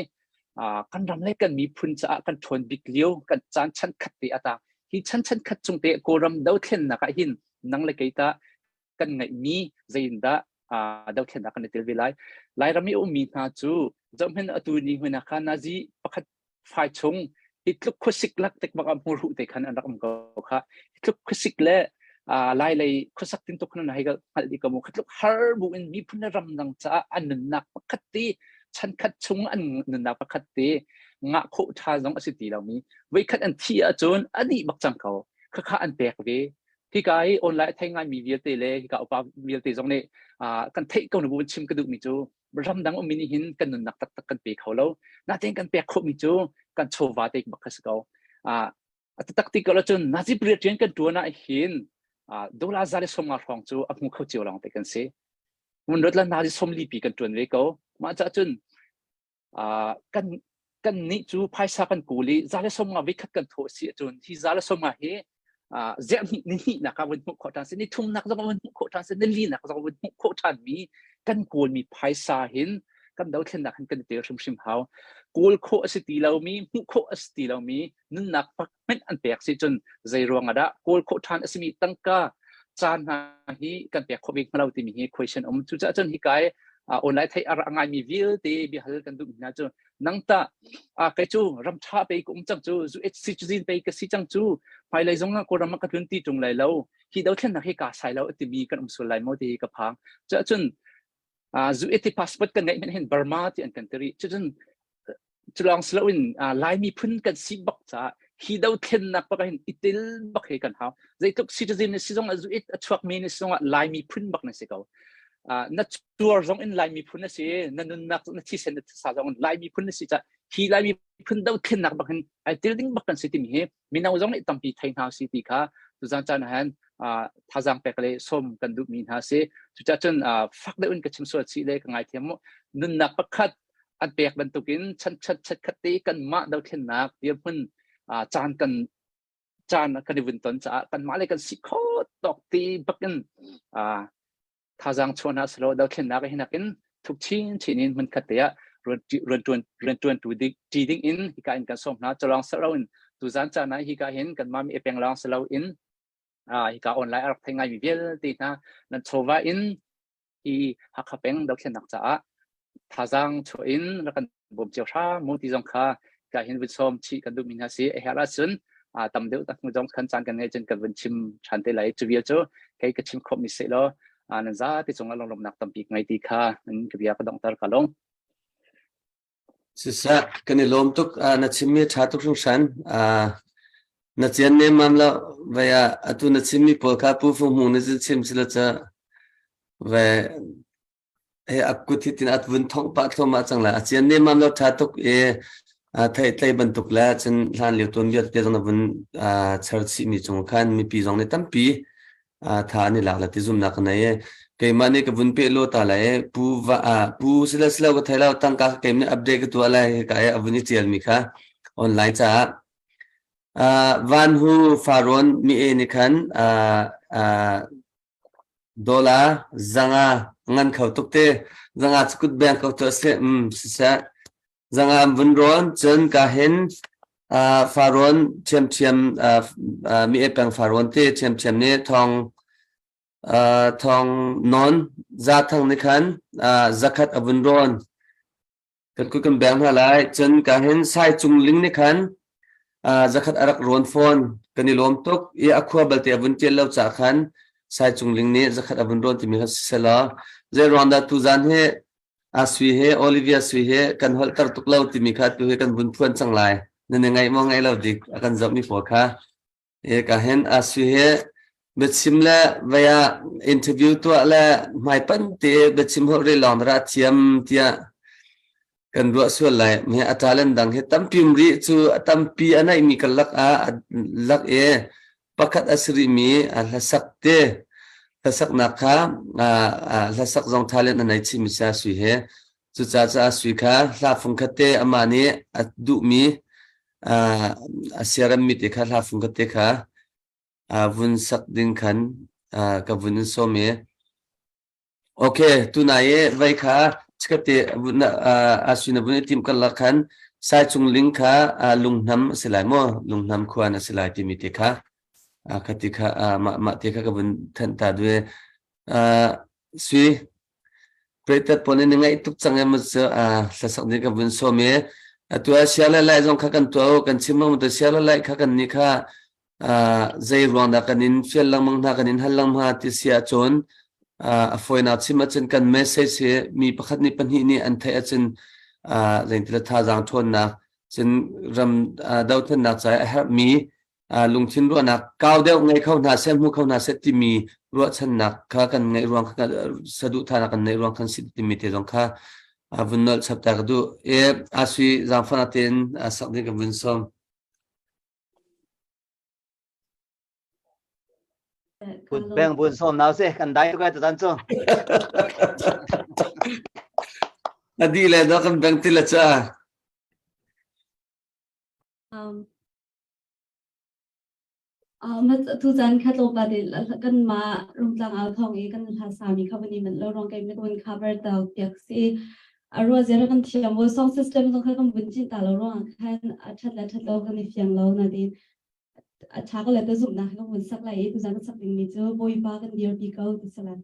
kan ram le kan miphun caah kan ṭhawn bik lio kan caan chan khat te ata hi chan chan khat chung te Kawlram dothlennak ah hin nang le kei ta kan ngeihmi zeiindah dothlennak kan i tel ve lai Lairam i ummi hna cu zohhmanh atu ni hmun ah khan nazi pakhat fai chung hi tluk khuasik lak tek bak ah hmurhuh te khan an rak um ko kha hi tluk khuasik le lai lei khuasak tin tuk khan hei hngalh di ko mu kha tluk har bu in miphun le ramdang caah an nunnak pakhat te chankhat chung an nunnak pakhat te ngah khawh ṭha zong a si ti lomi voikhat an thi ahcun a dih bak cang ko khakha an pek ve hika i online a thei ngaimi vialte le hika upa vialte zong nih kan theih ko na bu chim ka duhmi cu ramdang ummi nih hin kan nunnak taktak kan pe kho lo natein kan pek khawhmi cu kan chawva te bak kha si ko a taktak ti ko cun Nazi period rian kan ṭuan ah hin dollar za le 50 hrawng cu a hmu kho cio lawng te kan si mun rot la Nazi 40 pi kan ṭuan ve ko mah cah cun kan kan nih cu phaisa kan kawl i za le 50 vikhat kan thawh si ahcun hi za le 50 hi zerhnih ni hnihnak ah vun hmuh khawh ṭhan si ni thumnak zong vun hmuh khawh ṭhan si ni linak zong vun hmuh khawh ṭhan mi kan kawlmi phaisa hin kan dothlennak hin kan i tel hrimhrim hau kawl khawh a si ti lomi hmuh khawh a si ti lomi nunnak hmanh an pek si cun zei ruang ah dah kawl khawh ṭhan a simi tangka caan hna hi kan pek khawh ve hnga lo timi hi question um cucaah cun hi kai online theih a ngaimi vialte biahal kan duh hna cu nang ta a kei cu ram ṭha pe ka um cang cu zu HC cuzin pe ka si cang cu hmailei zong ah Kawlram ah ka tlun ti ṭung lai lo hi dothlennak hi kaa sai lo a timi kan um sual lai maw ti ka phang cuahcun zu eti passport kan ngeih hmanh hin Burma ti an kan tiri cucun culawng siloin Laimi phun kan si bak caah hi dothlennak bak hin itil bak hi kan hau zeitluk citizen na si zong ah zu it a chuakmi na si zong ah Laimi phun bak na si ko na tuar zong in Laimi phun na si na nunnak na thisen na thisa zong in Laimi phun na si caah hi Laimi phun dothlennak bak hin ai til ding bak kan si timi hi mino zong nih tampi thei hna si ti kha tuzan caan han thazaang pek le sawm kan duhmi hna si cucaah cun fak deuh in ka chim sual chih le ka ngaithiam mu nunnak pakhat an pek bantukin chan chat chat khat te kanmah dothlennak dirhmun caan kan caan kan i vun ton caah kanmah le kan si kho tawk ti bakin thazaang chuah hna selaw dothlennak hi nakin thuk chin chin in hmun khat te ah rian tuan tu ding ṭi ding in hika in kan sawm hna cawlong selo in tuzan caan ah hika hin kanmah mi peng lawng selo in hika online a rak thei ngai mi vialte hna nan chawva in hi Hakha peng dothlennak caah thazaang chuah in rak kan bawm cio hram mu ti zong kha ka hin vun sawm chih kan duhmi hna si a herh ahcun tam deuh tak hnu zong khan caan kan ngei cun kan vun chim ṭhan te lai cu vial cu kei ka chim khawhmi seh law nan za ti cungah lunglawmhnak tampi ka ngei ti kha ka bia ka donghter ka lung. Siseh, kan i lawm tuk. Na chimmi a ṭha tuk hringhran. Na cian nemmam lo. Vei ah atu na chimmi pawl kha Pu Fung Hmung nih cun chim si lo ca ve he a kut hi tin at vun thongh pah thluahmah cang lai. A cian nemmam lo ṭha tuk i theihtlei bantuk le cun hlan lio tuanbia tete zong na vun char chihmi cung khan mipi zong nih tampi tha an i lak le ti zumnak ka nei i keimah nih ka vun peh lo ta lai i pu va pu sila silo ka thei lo tangka ka keim nih update ka tuah lai hika i a vun i tial mi kha online caah van hu faron mi e nih khan dollar zanga ngan kho tuk te zanga cu kut beng ko tu se um siseh Zanga an vun rawn, cun ka hin Farawn ṭhiamṭhiam mi e peng Farawn te ṭhiamṭhiam nih thong thong nawn za thang nih khan zakhat a vun rawn. Kan kut kan beng hna lai. Cun ka hin Sai Cung Ling nih khan zakhat a rak rawn fawn. Kan i lawm tuk i a khua balte a vun ṭial lo caah khan Sai Cung Ling nih zakhat a vun rawn timi kha siselaw zei ruang dah tuzan hi A sui he Olivia sui he kan holhter tuk lo timi kha tu hi kan vun phuan cang lai. Nan i ngaih maw ngaih lo dik a kan zohmi pawl kha. E ka hen a sui he biachim le vei ah interview tuah le hmaipan te biachim holh re lawng ra thiam tiah kan ruah sual lai. Me a talent dang hi tampi um rih cu a tampi a naihmi kan lak ah lak e pakhat a si rihmi hlasak te hlasaknak kha hlasak zong talent a nei chihmi si a sui he cucaah cu a sui kha hla fungkhat te amah nih a duhmi a siaremmi te kha hla fungkhat te kha vun sak ding khan ka vun in sawm i Okay, tunai i vei kha chikkhatte a sui na vun i tim karlak khan sai cung ling kha lunghnam a si lai maw? Lunghnam khuan a si lai timi te kha kha ti kha mah mah te kha ka vun thanh ta due. Sui Pretat pawl nih na ngaih tuk cang em cu hlasak ding ka vun sawm i atu ah sia le lai zong kha kan tuah u kan chim lengmang tu sia le lai kha kan nih kha zei ruang dah kan in fial lengmang hna kan in hal lengmang hna ti si ahcun a fawinak chim ahcun kan message hi mi pakhat nih pahnih nih an theih ahcun zeintila thazaang ṭhawnnak cun ram dothlennak caah a herhmi lungthin ruahnak kau deuh ngei kho hna seh hmu kho hna seh timi ruahchannak kha kan ngeih ruang kha saduhthahnak kan neih ruang khan si timi te zong kha vun nolh chap ta ka duh e asui zaangfahnak tein sak ding ka vun sawm. Kut beng bun som nau se kan dai tu kai tu cu. Na di le do kan beng ti la cha. Tu zan kha tlawmpa te kan mah rungtlang au thawng i kan hla sami kha van i manh lo ruang kei kan vun cover ta piak si. A ruah zia kan thiam wo song system zong kha kan vun cin ta lo ruang khan a that le that lo kan i fiang lo na tin a tha ko le ta zumhnak kan vun sak lai i tuzan kan sak dingmi cu Bawipa kan dirpi ko ti salan.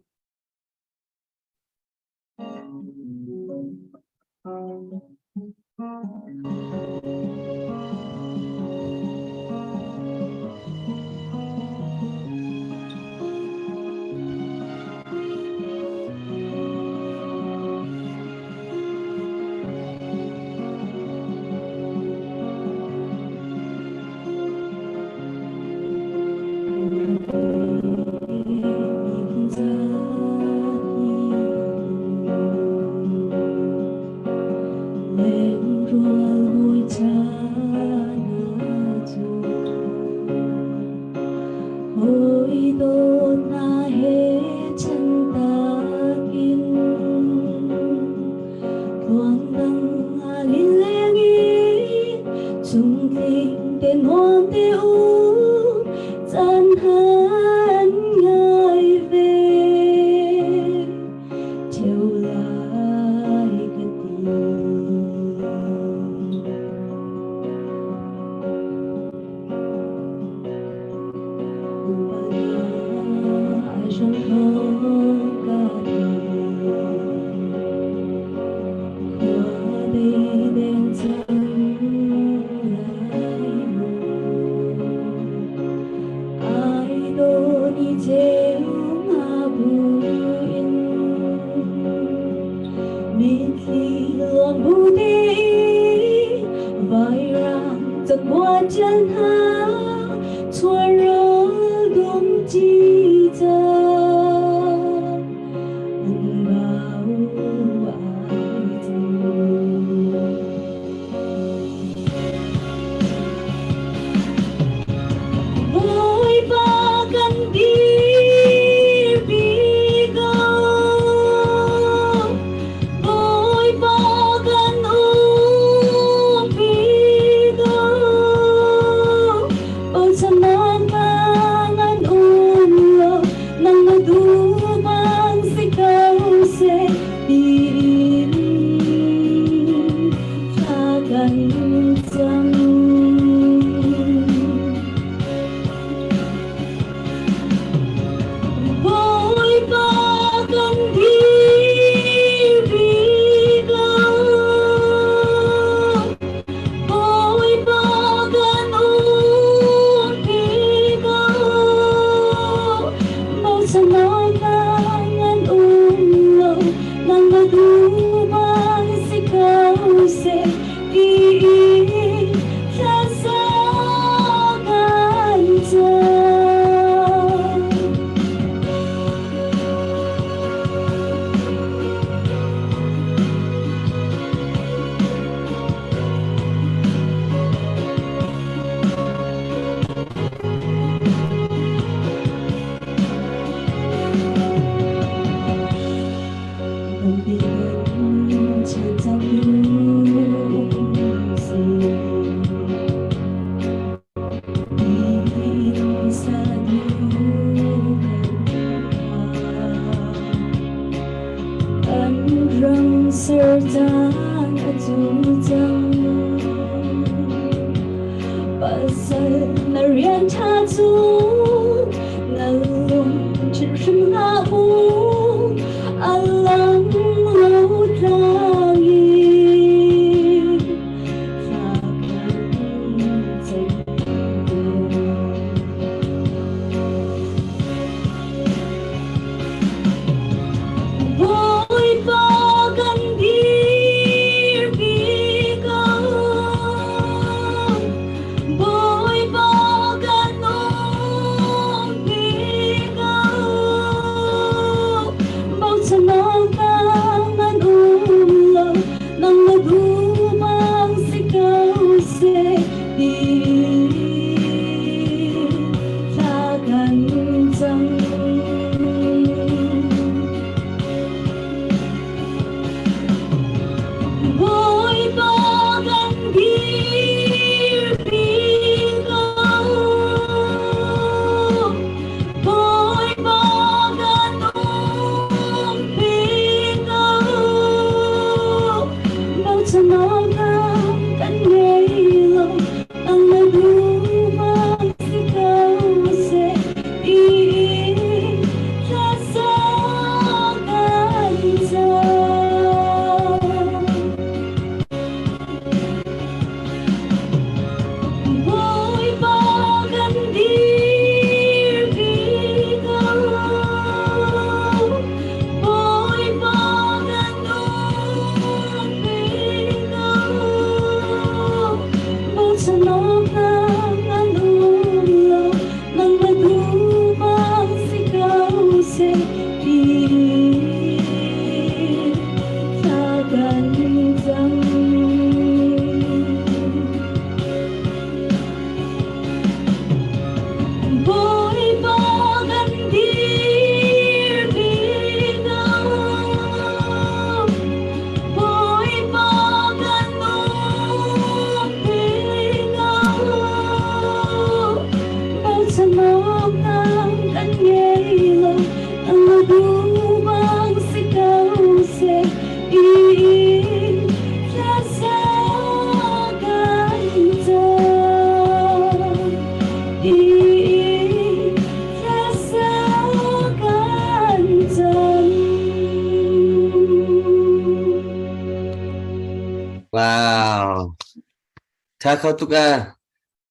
Tha kho tuk a.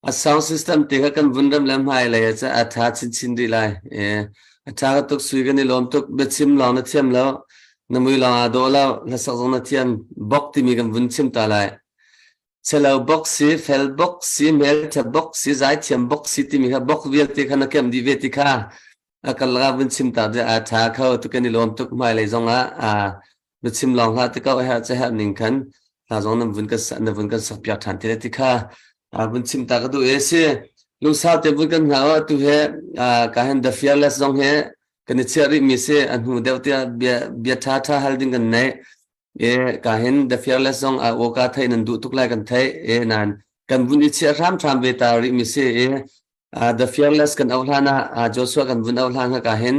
A sound system te kha kan vun ram le hmai lei ah a tha chinchin rih lai. E, a tha ka tuk sui kan i lawm tuk. Biachim lawng na thiam lo. Na mui lawng aa dawh lo. Hlasak zong na thiam. Bok timi kan vun chim ta lai. Chelo bok si, fel bok si, hmel tha bok si, zaithiam bok si timi kha bok vialte kha na kem dih ve ti kha a kal la vun chim ta a tha kho tu kan i lawm tuk hmai lei zong ah a biachim lawng hlah ti ko a herh che herh ning khan hla zong nan vun kan na vun kan sak piak than te ti kha vun chim ta ka duh e si lungsau te vun kan hna tu he ka hen the fearless zong he kan i chiah rih mi si a hnu deuh tia bia bia tha tha hal ding kan nei e ka hin the fearless zong a o ka thei nan duh tuk lai kan thei e nan kan vun i chiah hram hram ve ta rih mi si e The Fearless kan auh hlan ah Joshua kan vun auh hlan ka hin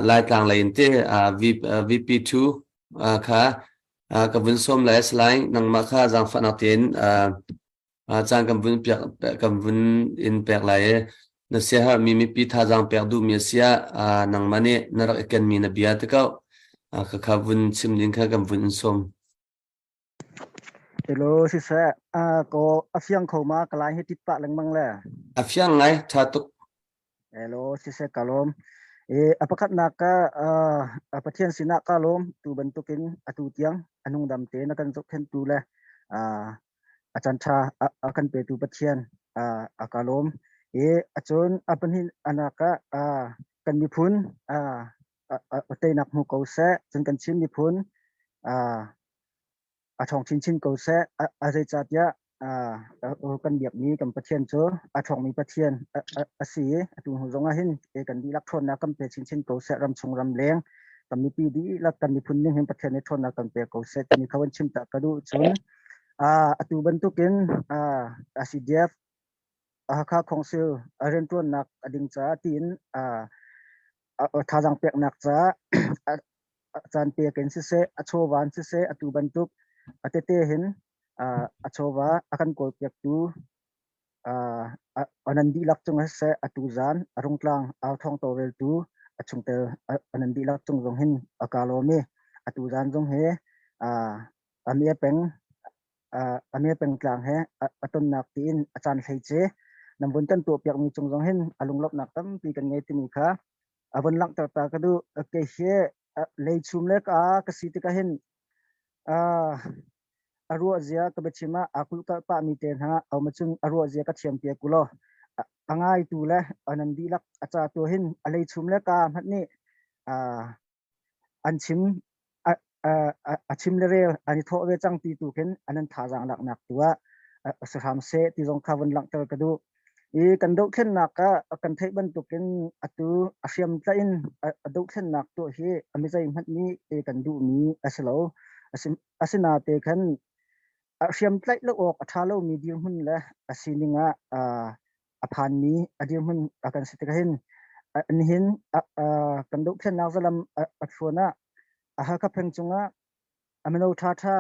Laitlang lei in te VP2 kha ka vun sawm lai salai nangmah kha zaangfahnak tein caan kan vun piak kan vun in pek lai i na siaherh mi mipi thazaang pek duh mi a si ah nangmah nih na rak i ken mi na bia te ko ka kha vun chim ding kha kan vun in sawm. Hello, siseh. Ko a fiang kho ma ka lai hi tit pah lengmang le. A fiang ngai, tha tuk. Hello, siseh ka lawm. E, a pakhatnak ka uh, Pathian sinah ka lawm tu bantukin atu tiang anung dam te na kan zohkhentu tu le uh, a chan tha a kan petu Pathian uh, a ka lawm. E acun a pahnih anaka uh, kan miphun uh, a teinak hmu ko seh. Cun kan Chin miphun a ṭhawng chinchin ko seh. A zeicahtiah kan biakmi kan Pathian cu a ṭhawngmi Pathian a si i atu hnu zong ah hin kan dihlak ṭhawnnak kan pe chinchin ko seh. Ramchung ramleng kan mipi dihlak kan miphun ning hin Pathian nih ṭhawnnak kan pe ko seh timi kha van chim ta ka duh. Cun atu bantukin CDF Hakha Council a rianṭuannak a ding caah tiin thazaang peknak caah caan pek in siseh, a chawva in siseh, atu bantuk a tete hin a chawva a kan kawlpiaktu nan dihlak cung siseh, atu zan a rungtlang au thawng tawlreltu a chungtel nan dihlak cung zong hin a ka lawm i atu zan zong hi a mi peng a me pengtlang he a tonnak tiin a caan hlei ce nan vun kan tuahpiakmi cung zong hin a lunglawmhnak tampi kan ngei timi kha a vun langhter ta ka duh. Kei hi leichum le ka ka si tikah hin a ruah zia ka biachim ah aa kulhkalh pahmi te hna auma cun a ruah zia ka thiam piak u law a ngaitu le nan dihlak a ca tu hin a leichum le ka hmanh nih an chim a chim le rel an i thawh ve cang ti tu khin an an thazaang laknak tu ah si hram seh ti zong kha vun langhter ka duh. I kan dohthlennak ah kan theih bantukin atu a hriam tlaih in a dohthlennak tuah hi a mizei hmanh nih kan duhmi a si lo. Asinain khan a hriam tlaih lo awk a ṭha lomi dirhmun le a sining ah a phanmi a dirhmun a kan si tikah hin nihin kan dohthlennak zalam a thluan ah a Hakha peng cungah a mino ṭhaṭha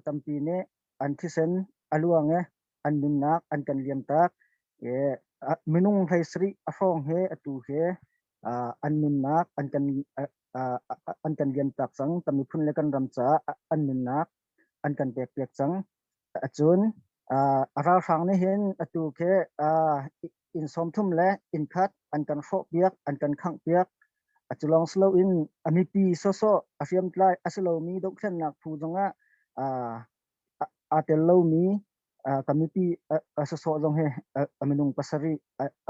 tampi nih an thisen a luang i an nunnak an kan liamtak. Minung hlei sarih a hrawng he atu he an nunnak an kan an kan liamtak cang. Kan miphun le kan ram caah an nunnak an kan pekpiak cang. Cun a ralhrang nih hin atu khi inn 30 le inn khat an kan hrawhpiak, an kan khanghpiak. Cu lawng si loin a mipi sawsawh a hriamtlai a si lomi dohthlennak phu zongah aa tel lomi kan mipi sawsawh zong hi a minung pasarih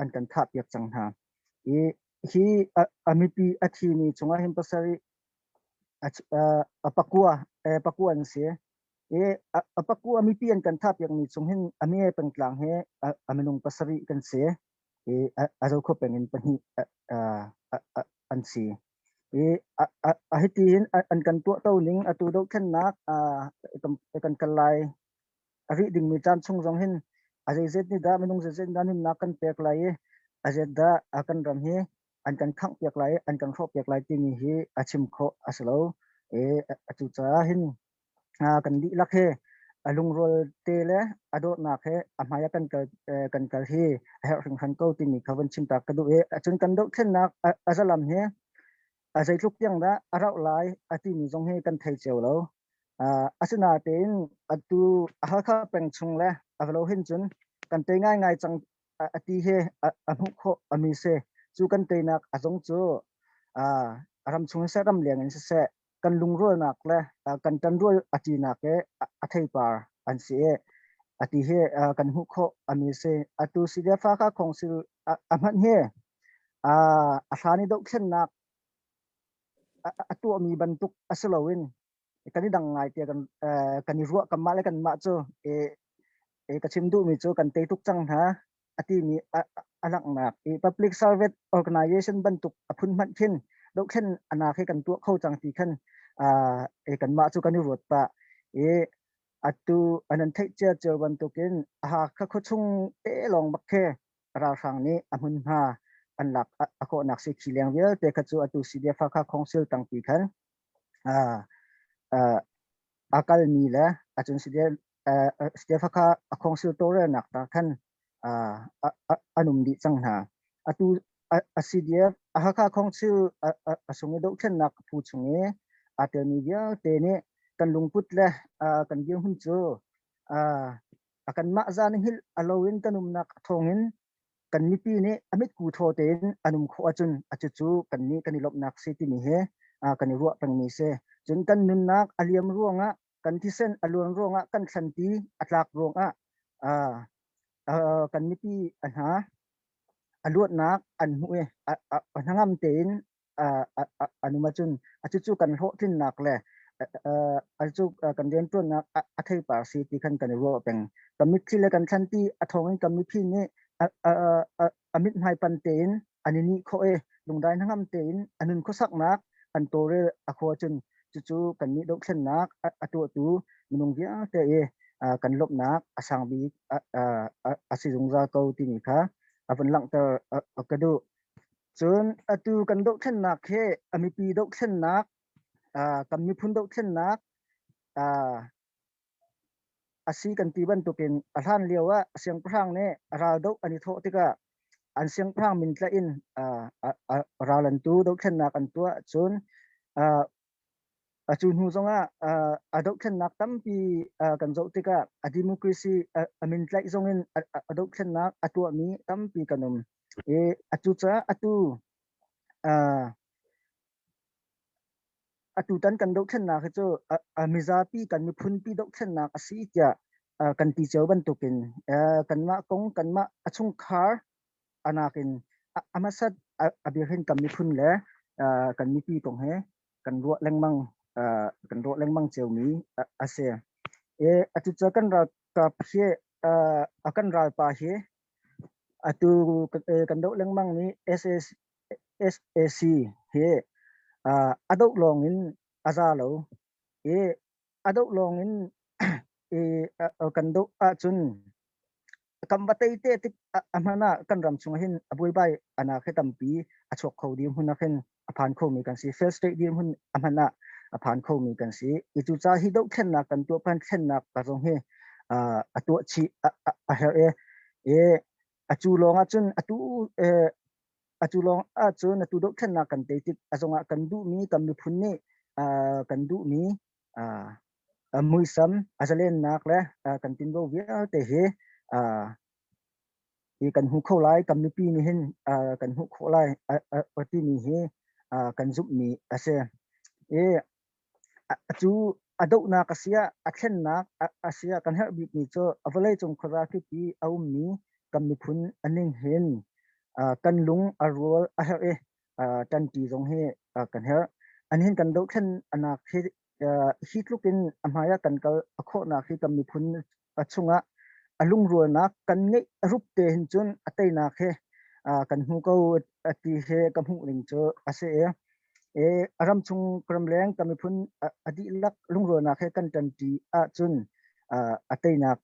an kan thahpiak cang hna. I hi a mipi a thimi chungah hin pasarih a pakua pakua an si. I a pakua mipi an kan thahpiakmi chung hin a me pengtlang he a minung pasarih kan si. I a zokho peng in pahnih an si. I a hiti hin an kan tuahto ning atu dohthlennak kan kal lai a rih dingmi caan chung zong hin a zeizet nih dah minung zeizet dah nunnak kan pek lai i a zet dah a kan ram hi an kan khangh piak lai an kan hrawh piak lai timi hi a chim khawh a si lo. I atu caah hin kan dihlak hi a lungrual te le a dawtnak he a hmai ah kan kal kan kal hi a herh hringhran ko timi kha vun chim ta ka duh i cun kan dohthlennak a zalam hi a zeitluk tiang dah a rauh lai a timi zong hi kan thei cio lo. Asinain atu Hakha peng chung le. a va lo hin cun kan tei ngaingai cang a ti he a hmuh khawh ami si. Cu kan teinak a zong cu a ram chung siseh ram leng in siseh kan lungrualnak le kan ṭanrual a ṭinak he a theipar an si i a ti hi kan hmuh khawh ami si. Atu CDF Hakha Council a hmanh hi a hlan i dohthlennak a tuahmi bantuk a si loin kan i dang ngai tiah kan kan i ruah kanmah le kanmah cu ka chim duhmi cu kan tei tuk cang hna a timi a langhnak i public service organization bantuk a phun hmanh khin dohthlen anak hi kan tuah kho cang ti khan kanmah cu kan i ruat pah i atu an theih cia cio bantukin Hakha khuachung te lawng bak khi ralhrang nih a hmunhma an lak a khawhnak si khi leng vialte kha cu atu CDF Hakha Council tangpi khan a kalmi le acun CDF Hakha a council tawlrelnak ta khan an um dih cang hna. Atu a CDF a Hakha Council a sung i dohthlennak phu chung i aa telmi vialte nih kan lungput le kan dirhmun cu a kanmah zan hngilh a lo in kan umnak thawngin kan mipi nih a mitku thaw tein an um khawh ahcun a cucu kannih kan i lawmhnak si timi hi kan i ruah pengmi si. Cun kan nunnak a liam ruangah kan thisen a luan ruangah kan thlanti a tlak ruangah kan mipi a hna a luatnak an hmuh i a hnangam tein an um ahcun a cucu kan hlawhtlinnak le cu kan rianṭuannak a theipar si ti khan kan i ruah peng. Kan mitthli le kan thlanti a thawng in kan mipi nih a mithmai pan tein an i nih khawh i lungdai hnangam tein a nun khuasaknak an tawlrel a khawh ahcun cucu kannih dohthlennak a tuahtu minung vialte i kan lawmhnak a sang bik a si zungzal ko timi kha a vun langhter ka duh. Cun atu kan dohthlennak hi a mipi dohthlennak, kan miphun dohthlennak a si kan ti bantukin a hlan lio ah siangpahrang nih ral doh an i thawh tikah an siangpahrang min tlaih in ral an tu dohthlennak an tuah cun Cu hnu zongah a dohthlennak tampi kan zoh tikah a democracy a min tlaih zongin a dohthlennak a tuahmi tampi kan um. I atu caah atu atutan kan dohthlennak hi cu a mizapi kan miphunpi dohthlennak a si tiah kan ti cio bantukin kanmah kong kanmah a chungkhar anak in a hmasat a birhin kan miphun le kan mipi kong he kan ruah lengmang kan ruah lengmang ciomi a si. E atu cu kan ralkap hi a kan ralpa hi atu kan doh lengmang mi SAC hi a doh lawng in a za lo i a doh lawng in kan doh ahcun kan va tei te tik a hman ah kan ram chung hin a buaibai anak hi tampi a chuak kho dirhmun ah khin a phan khomi kan si. Fail state dirhmun a hman ah a phan khomi kan si. I cu ca hi dohthlennak kan tuah pan thlennak ka zong hi a tuah chih a herh i i a cu lawng ahcun atu atu lawng ahcun atu dohthlennak kan tei tik a zong ah kan duhmi kan miphun nih kan duhmi muisam a zalennak le kan tinvo vialte hi hi kan hmu kho lai kan mipi nih hin kan hmuh khawh lai timi hi kan zumhmi a si. I cu a dohnak a si ah a thlennak a si ah kan herh bikmi cu a vawleicung khuaza kip i a ummi kan miphun a ning hin kan lung a rual a herh i ṭanṭi zong hi kan herh. An hin kan dohthlen anak hi hi tluk in a hmai ah kan kal a khawhnak hi kan miphun a chungah a lungrualnak kan ngeih rup te hin cun a teinak hi kan hmu ko ti hi ka hmuh ning cu a si i e a ram chung ramleng kan miphun a dihlak lungrualnak he kan ṭanṭi ahcun a teinak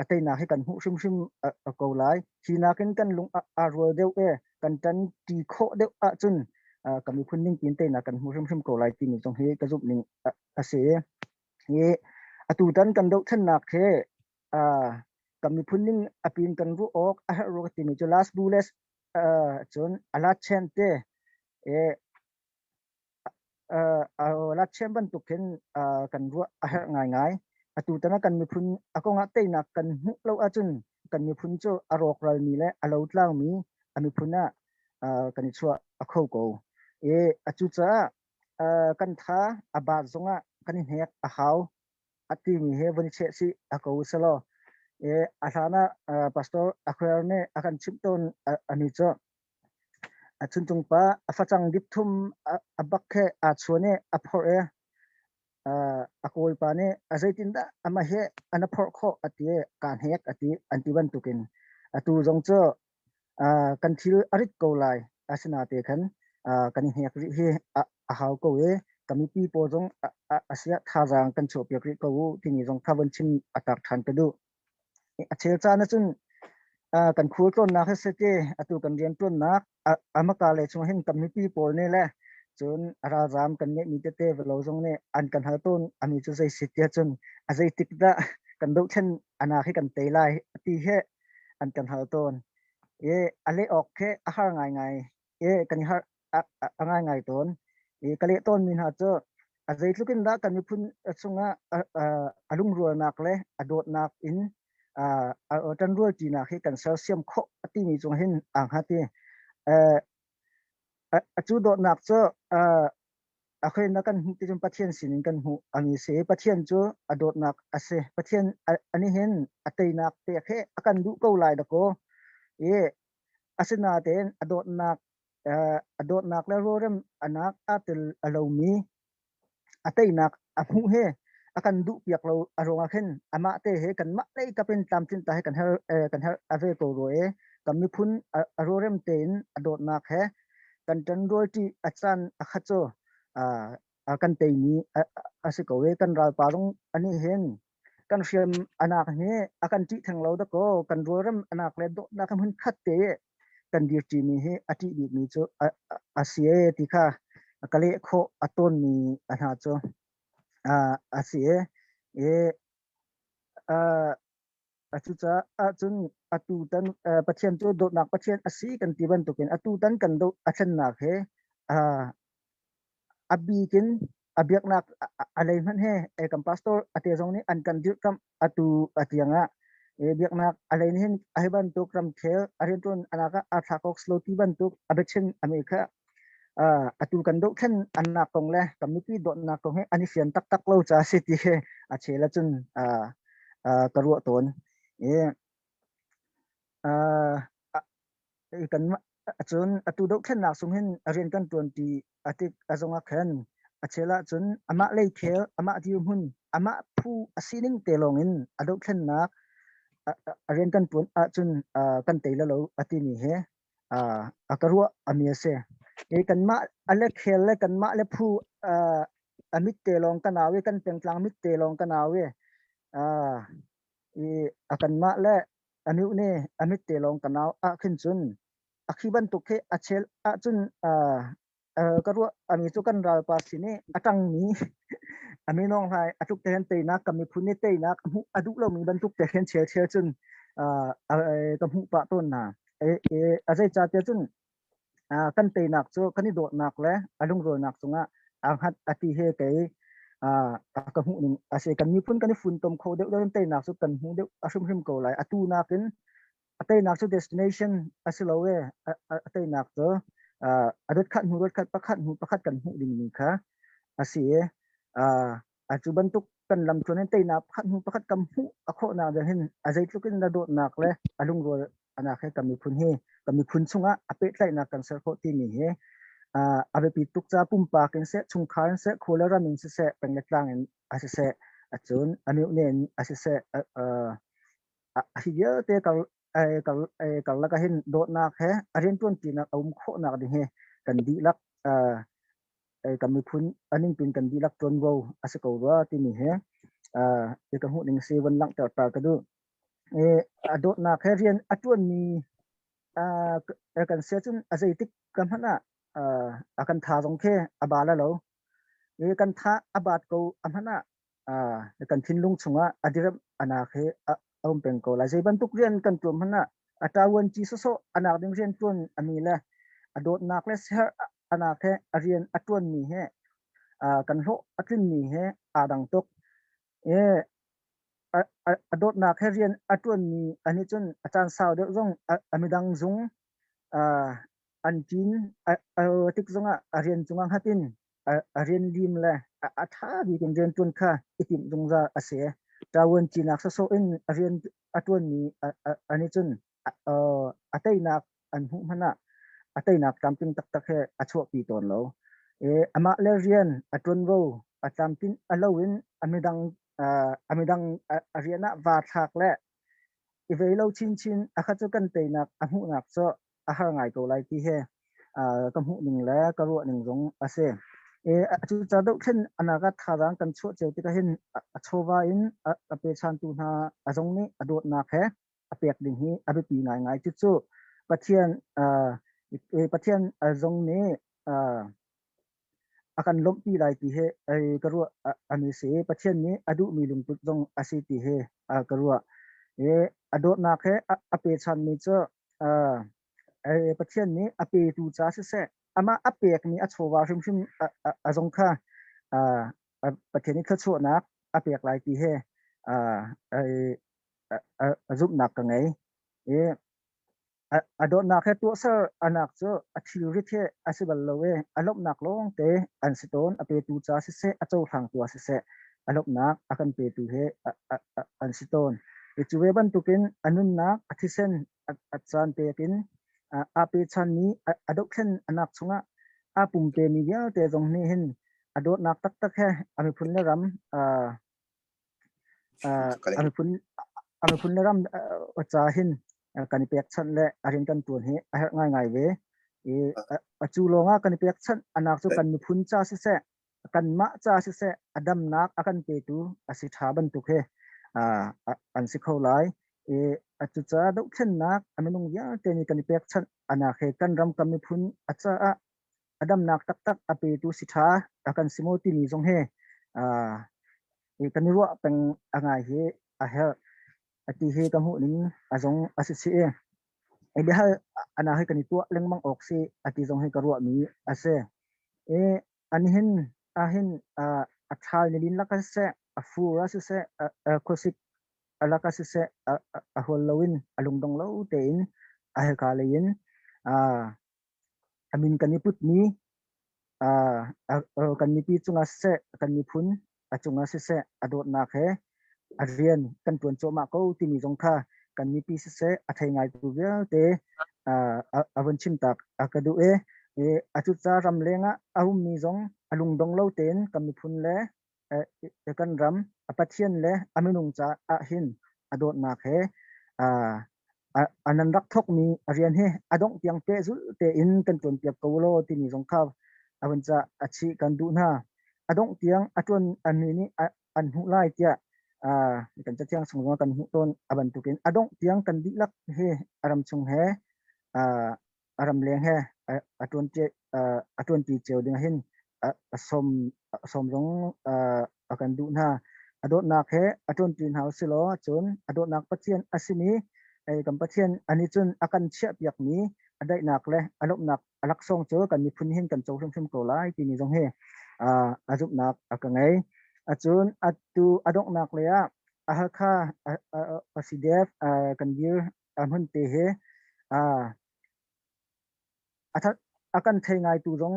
a teinak hi kan hmuh hrimhrim ko lai. Hi nakin kan lung aa rual deuh e kan ṭanṭi khawh deuh ahcun kan miphun ning piin teinak kan hmu hrimhrim ko lai timi zong hi ka zumh ning a si. Hi atutan kan dohthlennak hi kan miphun ning a pin kan ruah awk a herh rua ka timi cu last bullet cun a lat chen te e lat chen bantuk hin kan ruah a herh ngaingai. Atu tan ah kan miphun a kong ah teinak kan hmuh lo ahcun kan miphun cu a rawkralmi le a lotlangmi a miphun ah kan i chuah a kho ko. I cucaah kan tha a baat zongah kan i hnek a hau a timi he vun i cheh chih a ko selaw a hlan ah Pastor Aquer nih a kan chimh tawn ami cu a chuncung pa a facang dip thum a bak he aa chuan i a phorh i a kawipa nih a zeitindah amah hi an a phorh khawh a ti i kaa hnek a ti an ti bantukin atu zong cu kan thil a rit ko lai asinate khan kan i hnek rih hi a hau ko i ka mipi pawl zong a siah thazaang kan chuahpiak rih ko u timi zong kha von chim a tak ṭhan ka duh. A chel caan ahcun kan khualtlawnnak hi si ti atu kan rianṭuannak amaka le chung hin kan mipi pawl nih le cun a ralzaam kan ngeihmi tete velo zong nih an kan hal tawn ami cu zei si tiah cun a zeitik dah kan dohthlen anak hi kan tei lai ti he an kan hal tawn i a leh awk khi a har ngaingai i kan i har a ngaingai tawn i ka leh tawnmi hna cu a zeitluk in dah kan miphun chungah a lungrualnak le a dawtnak in a ṭanrualṭinak hi kan sersiam khawh a timi cung hin aa hngat i cu dawtnak cu a khoin kan hmuh ti cun Pathian sinin kan hmuh ami si. Pathian cu a dawtnak a si. Pathian ani hin a teinak pek he a kan duh ko lai dakaw. I asinain a dawtnak a dawtnak le rawlrem anak aa tel a lomi a teinak a hmuh he a kan duh piak lo a ruangah khin amah te he kanmah lei kapin tlamtlinh ta he kan her kan her a ve ko rua e kan miphun a rawlrem tein a dawtnak he kan ṭanrual ṭi a caan a khat cu a kan teimi a si ko i kan ralpa zong ani hin kan hriam anak hi a kan ṭih theng lo dakaw kan rualrem anak le dawtnak hmun khat te kan dirṭimi hi a ṭih bikmi cu a si e ti kha ka leh khawh a tawnmi a hna cu a si e. Cucaah cun atu tan Pathian cu dawtnak Pathian a si kan ti bantukin atu tan kan doh a thlennak he a bik in a biaknak a lei hmanh he kan pastor ate zong nih an kan dirhkamh atu a tiang ah biaknak a lei nih hin a hi bantuk ramkhel a rianṭuan anak ah aa thlak awk slow ti bantuk a biachim ami kha atu kan dohthlen annak kong le kan mipi dawtnak kong hi an i fian taktak lo ca si ti hi a chel ahcun ka ruah tawn. I kan cun atu dohthlennak sung hin rian kan ṭuan ṭi a tik a zong ah khan a chel ahcun amah lei khel amah dirhmun amah phu a sining te lawng in a dohthlennak a rian kan ṭuan ahcun kan tei la lo a timi hi a ka ruah ami a si. I kanmah a le khel le kanmah le phu a mit te lawng kan au i kan pengtlang mit te lawng kan au i i a kanmah le a miu nih a mit te lawng kan au ah khin cun a khi bantuk khi a chel ahcun ka ruah ami cu kan ralpa sin i a ṭangmi a minawng hlai a tluk te hin teinak ka miphun nih teinak a hmuh a duh lomi bantuk te hin chel chel cun ka hmuh pah tawn hna. A zeicahtiah cun kan teinak cu kan i dawtnak le a lungrualnak cungah aa hngat a ti he kei ka hmuh ning a si. Kan miphun kan i funtom kho deuh deuh in teinak cu kan hmuh deuh a hrimhrim ko lai. Atu nakin a teinak cu destination a si lo e a teinak cu a dot khat hnu dot khat pakhat hnu pakhat kan hmuh dingmi kha a si i a cu bantuk kan lam tluan in teinak pakhat hnu pakhat kan hmuh a khawhnak ding hin a zeitluk in na dawtnak le a lungrual anak he kan miphun hi kan miphun chungah a pehtlaihnak kan ser khawh timi hi a biapi tuk ca pumpak in seh chungkhar in seh khua le ram in siseh peng le tlang in a siseh acun a miohne in a siseh hi vialte karlak ah hin dawtnak he a rianṭuanṭinak a um khawhnak ding hi kan dihlak kan miphun a ningpin kan dihlak ṭuanvo a si ko rua timi hi ka hmuh ning si von langhter ta ka duh. A dawtnak he rian a ṭuanmi kan si ahcun a zeitik ka hmanh ah a kan tha zong khi a ba la lo. Kan tha a baat ko a hmanh ah kan thinlung chungah a direm anak hi a um peng ko lai. Zei bantuk rian kan tuan hmanh ah a ṭavuan ci sawsawh anak ding rian ṭuan ami le a dawtnak le siherh anak he a rian a ṭuanmi he kan hlawh a tlinmi he aa dang tuk. A dawtnak he rian a ṭuanmi an nih cun a caan sau deuh zong a midang zung an ṭin tik zongah a rian cungah hngat in a rian lim le a ṭha bik in rian ṭuan kha i timh zungzal a si. Ṭavuan cinak sawsawh in a rian a ṭuanmi an nih cun a teinak an hmuh hmanh ah a teinak tlamtling taktak he a chuahpi tawn lo. Amah le rian a ṭuanvo a tlamtlin a lo in a midang a midang a rian ah vaa thlak le i vei lo chinchin a kha cu kan teinak a hmuhnak cu a har ngai ko lai ti hi ka hmuh ning le ka ruah ning zong a si. Cucaah dohthlen anak ah thazaang kan chuah cio tikah hin a chawva in a pechantu hna a zong nih a dawtnak he a pek ding hi a biapi ngaingai. Cucu Pathian Pathian zong nih a kan lawmhpi lai ti hi ka ruah ami si. Pathian nih a duhmi lungput zong a si ti hi ka ruah. A dawtnak he a pechanmi cu Pathian nih a petu ca siseh, amah a pekmi a chawva hrimhrim a zong kha Pathian nih thluachuahnak a pek lai ti hi a zumhnak ka ngei. I a dawtnak he tuahser anak cu a thilrit he a si bal lo i a lawmhnak lawngte an si tawn. A petu ca siseh, a cohlangtu ah siseh, a lawmhnak a kan petu he an si tawn. I cu ve bantukin a nunnak, a thisen a caan pek in aa pechanmi a dohthlen anak chungah aa pumpemi vialte zong nih hin a dawtnak taktak he a miphun le ram a miphun a miphun le ram ca hin kan i pekchanh le a rian kan tuan hi a herh ngaingai ve. I a cu lawngah kan i pekchanh anak cu kan miphun ca siseh, kanmah ca siseh, a damnak a kan petu a si ṭha bantuk hi an si kho lai. I cucaah dohthlennak a minung vialte nih kan i pekchanh anak he kan ram kan miphun a caah a damnak taktak a petu si ṭha a kan si maw timi zong hi kan i ruah peng a ngai hi a herh. Ati hi ka hmuh ning a zong a si si i i biahal ana hi kan i tuah lengmang awk si ati zong hi ka ruahmi a si. I an hin ahin a ṭhal nilin lak ah siseh, a fur ah siseh, khuasik a lak ah siseh, a hual loin a lungdong lo tein a hika lei in A min kan i putmi kan mipi cungah siseh, kan miphun a cungah siseh, a dawtnak he a rian kan ṭuan cuahmah ko timi zong kha kan mipi siseh, a thei ngaitu vialte a vun chimtak a ka duh i a cuca ramleng ah a ummi zong a lungdong lo tein kan miphun le kan ram a Pathian le a minung caah hin a dawtnak he a nan rak thawkmi a rian hi a dongh tiang pehzulh tein kan ṭuanpiak ko law timi zong kha a vun ca a chih kan duh hna. A dongh tiang a ṭuan mi nih an hmuh lai tiah kan cathiang chung zong kan hmuh tawn a bantukin a dongh tiang kan dihlak hi a ram chung he a ramleng he a a ṭuanṭi cio ding hin a sawm a sawm zong a kan duh hna. A dawtnak he a ṭuanṭi hna usilaw cun a dawtnak Pathian a simi kan Pathian anih cun a kan chiahpiakmi a daihnak le a lawmhnak a laksawng cu kan miphun hin kan co hrimhrim ko lai timi zong hi a zumhnak a ka ngei. Acun atu a donghnak lei ah a Hakha a CDF kan dir a hmun te hi a kan thei ngaitu zong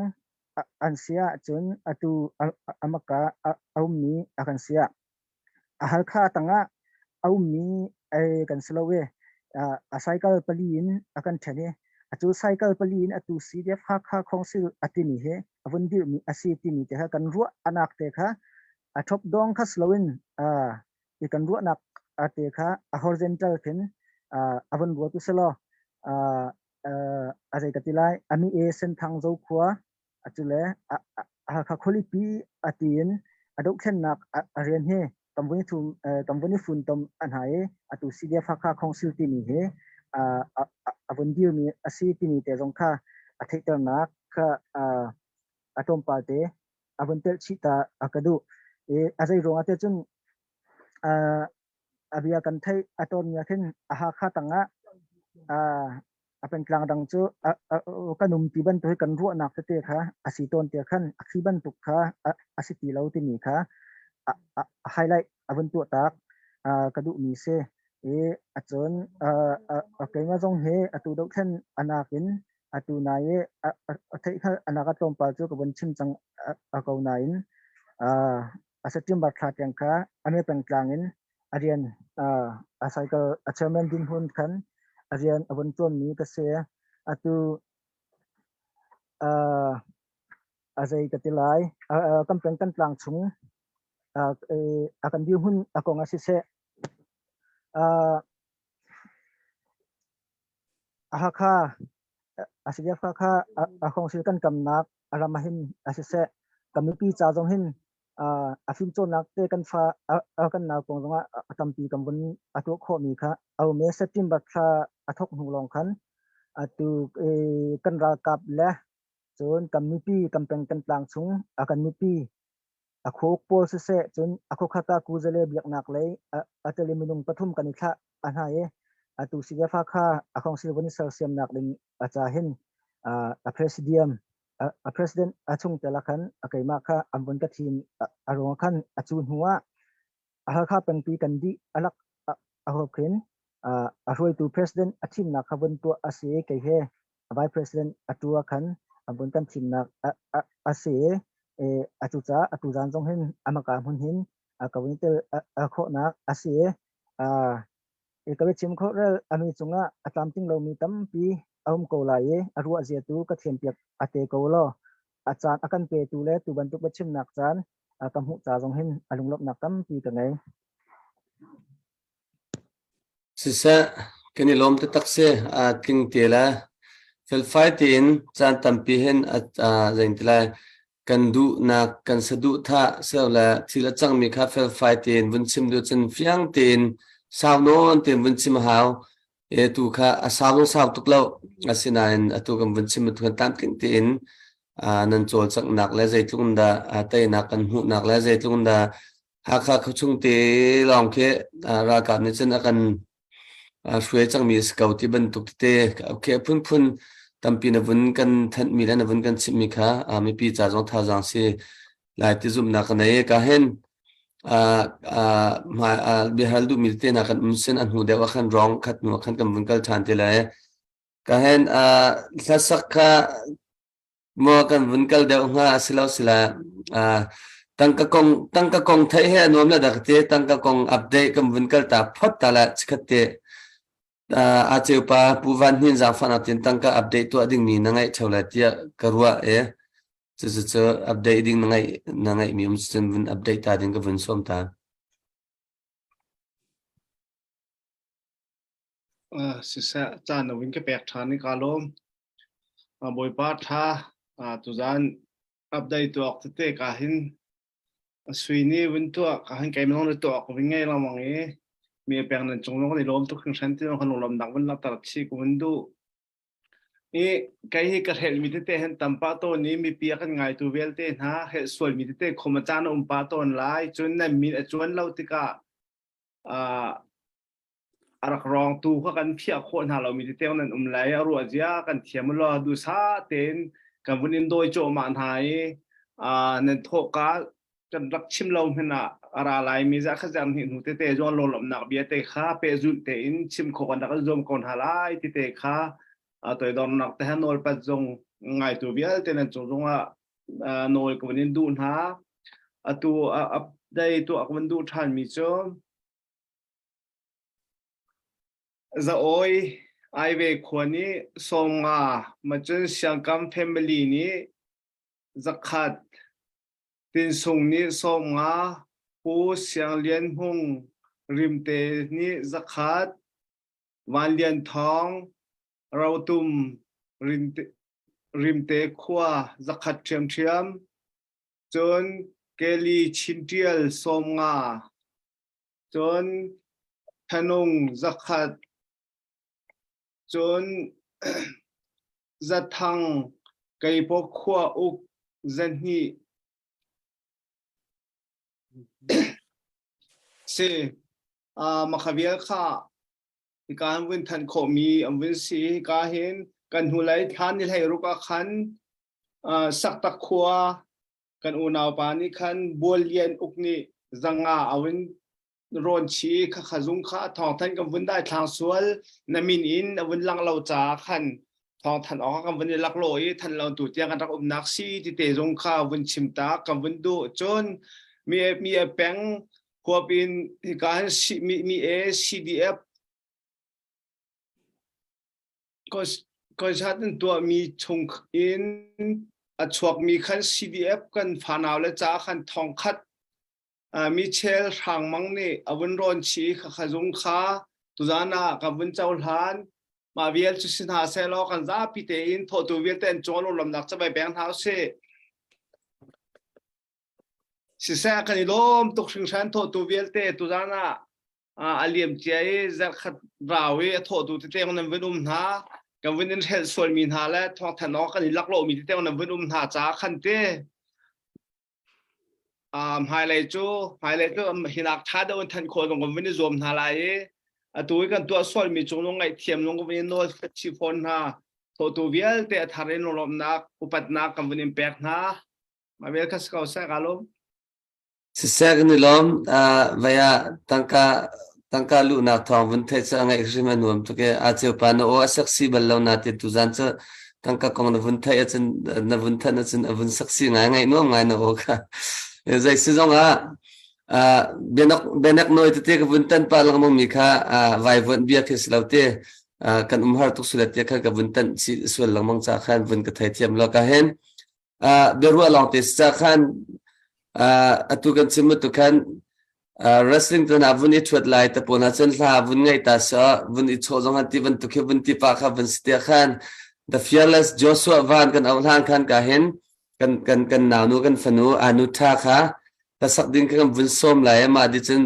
an si ahcun atu a maka a ummi a kan si ah a Halkha tangah a ummi kan si lo i a cycle pali in a kan ṭhen i atu cycle pali in atu CDF Hakha Council a timi hi a vun dirhmi a si timi te kha kan ruah anak te kha a ṭhop dong kha si loin i kan ruahnak te kha a horizontal khin a vun ruatu selaw a zei ka ti lai ami e Senthang Zokhua atu le Hakha khualipi a tiin a dohthlennak a rian hi tam vun thum tam vun i funtom a hna i atu CDF Hakha Council timi hi a vun dirmi a si timi te zong kha a theihternak kha a tlawmpal te a vun telh chih ta a ka duh. I a zei ruangah te cun a bia kan theih a tawnmi ah khin a Hakha tangah a pengtlang dang cu kan um ti bantuk hi kan ruahnak tete kha a si tawn te khan a khi bantuk kha a si ti lo timi kha a highlight a vun tuah tak. ka duhmi si. I acun keimah zong hi atu dohthlen anak in atu nai i a theihhngalh anak a tlawmpal cu ka vun chim cang ko nain a September thla tiang kha Ame pengtlang in a rian a cycle a chairman dinhmun khan a rian a vun ṭuanmi ka si. Atu a zei ka ti lai kan peng kan tlang chung a kan dirhmun a kong ah siseh Hakha a si Hakha a khawngsil kan kamnak a ram ah hin a siseh kan mipi ca zong hin a fimcawnnak te kan fa kan nau kong zongah a tampi kan vun a tuah khawhmi kha a um i September thla a thawk hnu lawng khan atu kan ralkap le cun kan mipi kan peng kan tlang chung a kan mipi A khuk pawl siseh cun a khuakhat ah kuzale biaknak lei a tel i minung pathum kan i thlah a hna i atu CDF kha a council vun i sersiamnak ding a ca hin a presidium a president a chungtel ah khan a keimah kha an vun ka thim a ruang khan a cu hnu ah a Halkha pengpi kan dih a lak a huap khin a hruaitu president a thimnak kha vun tuah a si i kei he vice president a tu ah khan an vun kan thimnak a si i a cu caah atu zan zong hin amaka hmun hin ka vun tel khawhnak a si i ka biachim khawh rel ami cungah a tlamtling lomi tampi a um ko lai i a ruah zia tu ka thiampiak a te ko law a caan a kan petu le tu bantuk biachimnak caan ka hmuh ca zong hin a lunglawmhnak tampi ka ngei. Siseh, kan i lawm taktak si. Aa tling te le felfai tein caan tampi hin a zein ti lai kan duhnak kan saduhthah seo le thil a cangmi kha felfai tein vun chim duh cun fiang tein sau nawn tein vun chim a hau. E tu kha a sau sau tuk lo. Asinain atu kan vun chim tu kan tlamtling tein nan cawlcanghnak le zeitluk in dah teinak kan hmuhnak le zeitluk in dah Hakha khuachung te lawng khi ralkap nih cun a kan hruai cangmi a si ko ti bantuk tete okay phunphun tampi na vun kan thanhmi le na vun kan chimhmi kha mipi ca zong thazaang si lai ti zumhnak ka nei ka hin biahal duhmi tete hna kan um sin a hnu deuh ah khan rong khat hnu ah khan kan vun kal ṭhan te lai ka hen hlasak kha Maw kan vun kal deuh hnga a si lo sila tangka kong tangka kong theih he a nuam le dak te tangka kong update kan vun kal ta phot ta la chikhat te a cheu pa Pu Van Hnin zaangfahnak tin tangka update tuah ding mi na ngaih theo lai tiah ka ruah e cu cu cu update ding na ngaih na ngaih mi um cun vun update ta ding ka vun sawm ta. Uh, siseh caan na vun ka pek ṭhan i ka lawm. Bawipa ṭha tuzaan update tuah awk tete ka hin sui nih vun tuah ka hin keimah zong nih tuah awk vun ngei lengmang i mi a pek nan cung zong kan i lawm tuk hringhran ti zong kan lunglawmhnak vun langhter chih ka vun duh. I kei hi ka hrelhmi tete hin tam pah tawn i mipi a kan ngaitu vialte hna hrelh sualmi tete khom a caan a um pah tawn lai. Cun nan min a cuan lo tikah a rak rawngtu kha kan phiah khawh hna lomi tete nan um lai a ruah zia kan thiam law duhsah tein kan vun in dawi cuahmah hna i nan thawhka kan rak chim lo hmanh ah a ra lai mi za kha zang hnih hnu tete zong lawlawmnak bia te kha pehzulh tein chim khawh kan rak in zuam ko hna lai tete kha toidornak te ha nawlpat zong ngaitu vialte nan cung zongah nawl ka vun in duh hna atu update tuah ka vun duh ṭhan mi cu Za-awi Aive khua nih 50 macun Siangkam family nih 100, Tinsung nih 50, Pu Siang Lian Hmung Rimte nih 100, Van Lian Thawng Rotum Rimte khua 100 ṭhiamṭhiam, cun Kelly Chin Ṭial 50, cun thanung 100, cun zathang keipaw khua uk 200 si uh, makhavial kha hika an vun thanh khawhmi an vun si hika hin kan hnulei thla ni hlei ruk ah khan uh, saktak khua kan unau pa nih khan bual lian uk nih 500 a vun. rawn chi kha kha zung kha thawngthan kan vun dai thlang sual na min in a vun lang lo ca khan thawngthan awk kan vun i lak lo i than lo tu tiang kan rak umnak si ti te zong kha vun chim ta kan vun duh. Cun mi mi peng huap in hika hin mi mi e CDF concert an tuahmi chung in a chuakmi khan CDF kan fanau le ca khan thongkhat Michel Hrang Mang nih a vun rawn chi kha kha zung kha tuzan ah ka vun cohlan. Mah vial cu si hna seh law kan zapi tein thawhtu vialte an cawl lamnak cabai peng hna usih. Siseh kan i lawm tuk hringhran thawhtu vialte tuzan ah a liam cia i zarhkhat rau i a thawhtu tete nan vun um hna kan vun in hrelh sualmi hna le thawngthan awk kan i laklawhmi tete nan vun um hna caah khan te Hmailei cu hmailei cu hinak ṭha deuh in thanh khawh zong kan vun i zuam hna lai i atu i kan tuah sualmi cung lung ngaihthiam lung kan vun i nawl chih fawn hna. Thawhtu vialte a thar in lunglawmhnak upatnak kan vun in pek hna. Mah vial kha si ko seh ka lawm. Siseh kan i lawm. Vai ah tangka tangka luhnak thawng vun theih cu a ngaih hrim a nuam tuk i a ceu pa na aw a seksi bal lo na ti tuzan cu tangka kong na vun theih ahcun na vun thanh ahcun a vun seksi ngai ngaih nuam ngai na aw kha zei si zong ah bianak bianak noi tete ka vun tan pa lengmang mi kha vaivuan bia khi si lo te kan umhar tuk sulet te kha ka vun tan si sual lengmang cha khan vun ka thei thiam lo ka hen biaruah lawng te si khan atu kan chim tu khan wrestling tu na vun i thuat lai te pawl na cun hla vun ngai ta sa vun i chaw zong han ti van tu khi vun ti pa kha vun si te khan the fearless Joshua Van kan au hlan khan ka hin kan kan kan nau nu kan fanu anu tha kha ka sak ding kan vun som lai ma di cun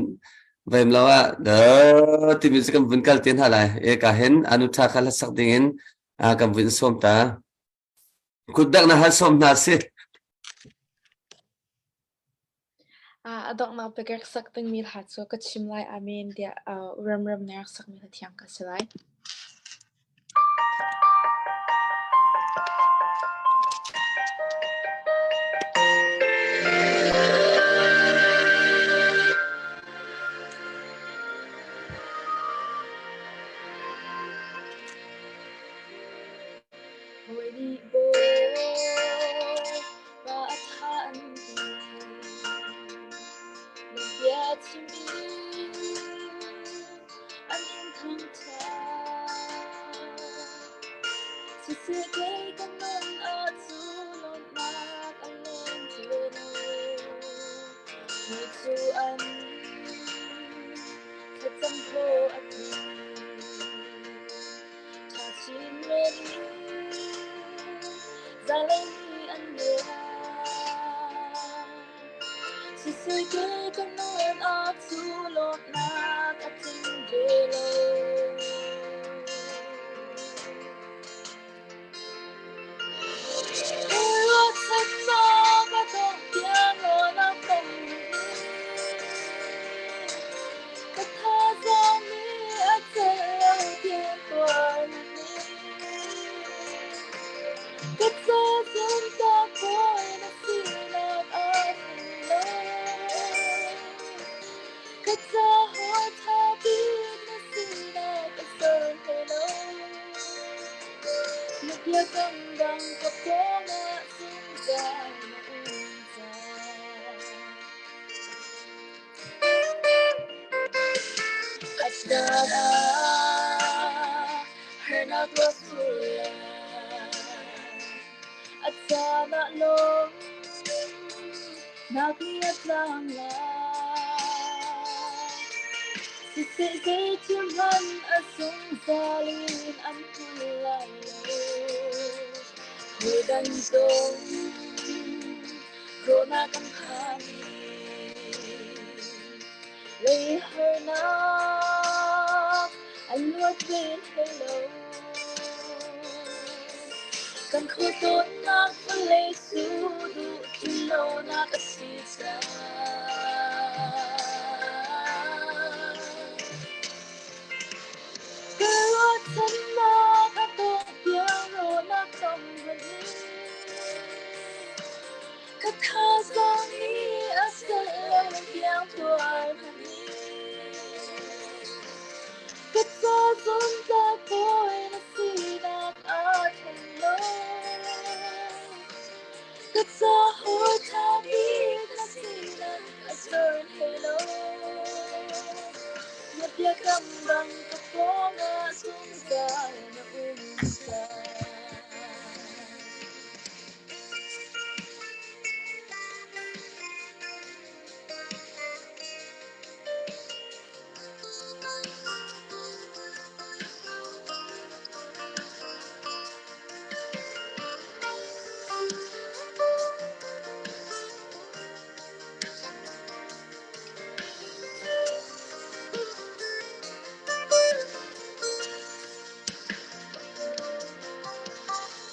vaim lo ah da ti mi kan vun kal ten ha lai e ka hin anu tha kha la sak ding in kan vun som ta Kutdang na hal sawm hna si. A donghnak bik rak sak dingmi hla cu ka chim lai amen tiah remrem na rak sakmi hla thiang ka si lai. Hawi nih Bawipa a ṭha an ti. Na bia chim in an in thangṭhat. Siseh kei ka nun ah cu lawmhnak a leng ti lo. Mi cu an thlacam hlawh a tling. Ka thazaang nih a celh lo tiang tuar na Ka ca zumtak bawi na sinak aa thleng lo. Ka ca hawi ṭha bik na sinak a ser hlei lo. Na biakam dang ka pawngah zungzal na um cang. Harnak ruah a caan ah lawm nak ni a tlang lai. Siseh zeithil hmanh a zungzal in an hmun lai lo. Hawi zong rawhnak kan phan i lei harnak an luat len hlei lo. Kan khualtlawnnak vawlei cu duh tlin lonak a si cang. Ka ruahchannak a dongh tiang rawhnak tong hmanh in Ka thazaang nih a celh lo tiang tuar hmanh in. Ka cahaw ṭha bik na sinak a ser hlei lo. Na biakam bang ka pawngah zungzal na um cang.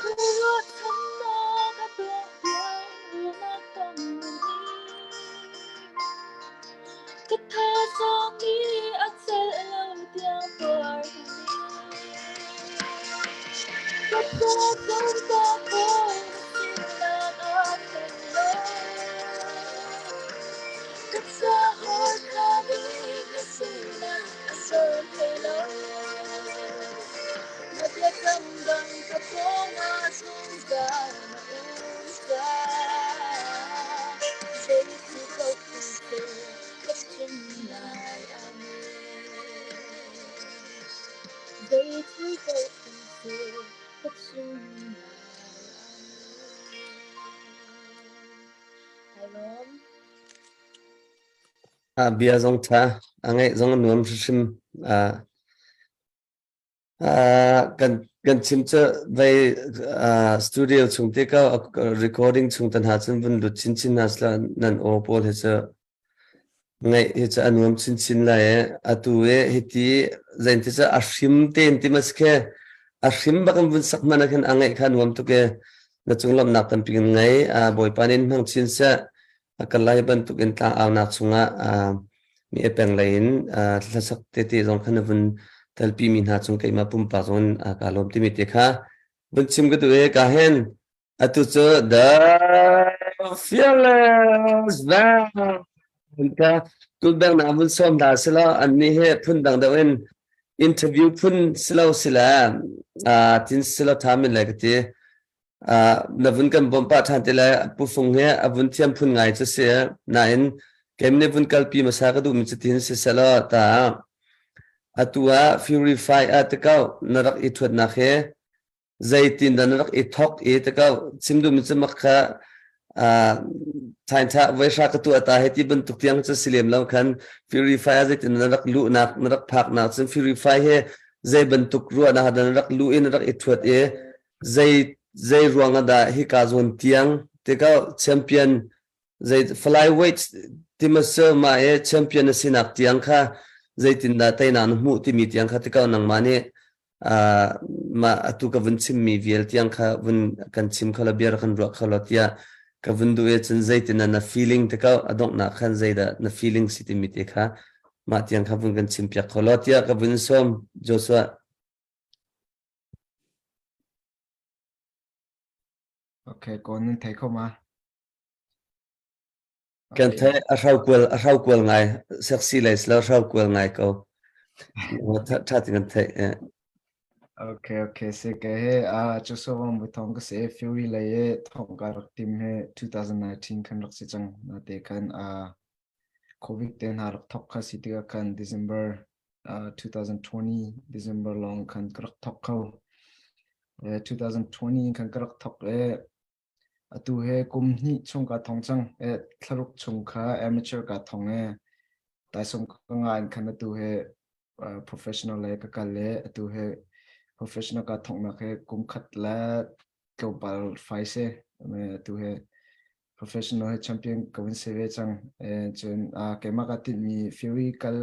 Ruahchannak a tuah tiang ruahnak tam Ka thazaang nih a celh lo tiang tuar Ka thazaang ka kawl sinak a thleng lo. Ka caah tha bik na sinak a ser hlei lo. Na biakam bang ka pawngah zungzal na um cang. Zeiti ko ka chim lai amen. Zeiti ko ka chim lai amen. Kai lawm. A bia zong ṭha, a ngaih zong a nuam hrimhrim. Ah, Kan kan chim cu vei studio chung te ko recording chung tan ha cun vun lut chinchin hna sila nan aw pawl hi cu ngaih hi cu a nuam chinchin lai e atu e hiti zein ti cu a hrim tein ti mas khe a hrim bak in vun sak hmanh ah khin a ngaih kha nuam tuk e na cung lawmhnak tampi kan ngei Bawipa nih in hmang chin seh A kal lai bantuk in tlangaunak chungah mi a peng lei in hlasak tete zong kha na vun telpi mi hna cung keimah pumpak zong in kaa lawm timi te kha vun chim ka duh i ka hen atu cu the fearless band ka tulbeng na vun sawm hna silo an nih he phun dang deuh in interview phun silo sila tin silo tha min le ka ti na vun kan bawmh pah ṭhan te lai. Pu Fung hi a vun thiam phun ngai cu si. Nain keim nih vun kalpi hmasa ka duhmi cu tin siselaw ta atu ah Fury Fight ah tikau na rak i ṭhuatnak hi zeitin dah na rak i thok i tikau chim duhmi cu mak kha thain tha voi hra ka tuah ta he ti bantuk tiang cu si lem lo khan Fury Fight ah zeitin na rak luhnak na rak phaknak cun Fury Fight hi zei bantuk ruahnak dah na rak luh i na rak i ṭhuat i zei zei ruang ah dah hika zawn tiang tikah champion zei flyweight timasel ma e champion na sinak tiang kha zeitindah teinak na hmuh timi tiang kha tikah nangmah nih uh, ma atu ka vun chimmi vial tiang kha vun kan chim kho la bia kan ruah kho lo tiah ka vun duh e cun zeitin na feeling tikah a donghnak khan zeidah na feeling si timi te kha mah tiang kha vun kan chim piak kho lo tiah ka vun sawm Joshua Okay, ko nan thei kho ma? Kan Okay. thei a hrau kual a hrau kual ngai sexy lei slo hrau kual ngai ko. Tha tha ti kan thei. Eh. Okay, okay. Se ke he a Joshua Wang bu thong ka se Fury lei e thong ka rak tim he 2019 khan rak si cang na te khan a COVID te hna rak thok kha si tikah khan December uh, 2020 December lawng khan ka rak thok kho. Eh, 2020 khan ka rak thok e atu he kum hnih chung ka thong cang e thlaruk chung kha amateur ka thong e taisawm ka nga in khan atu he uh, professional le ka kal le atu he professional ka thongnak he kum khat le tlawmpal fai se atu he professional he champion ka vun si ve cang cun keimah ka tinhmi Fury kal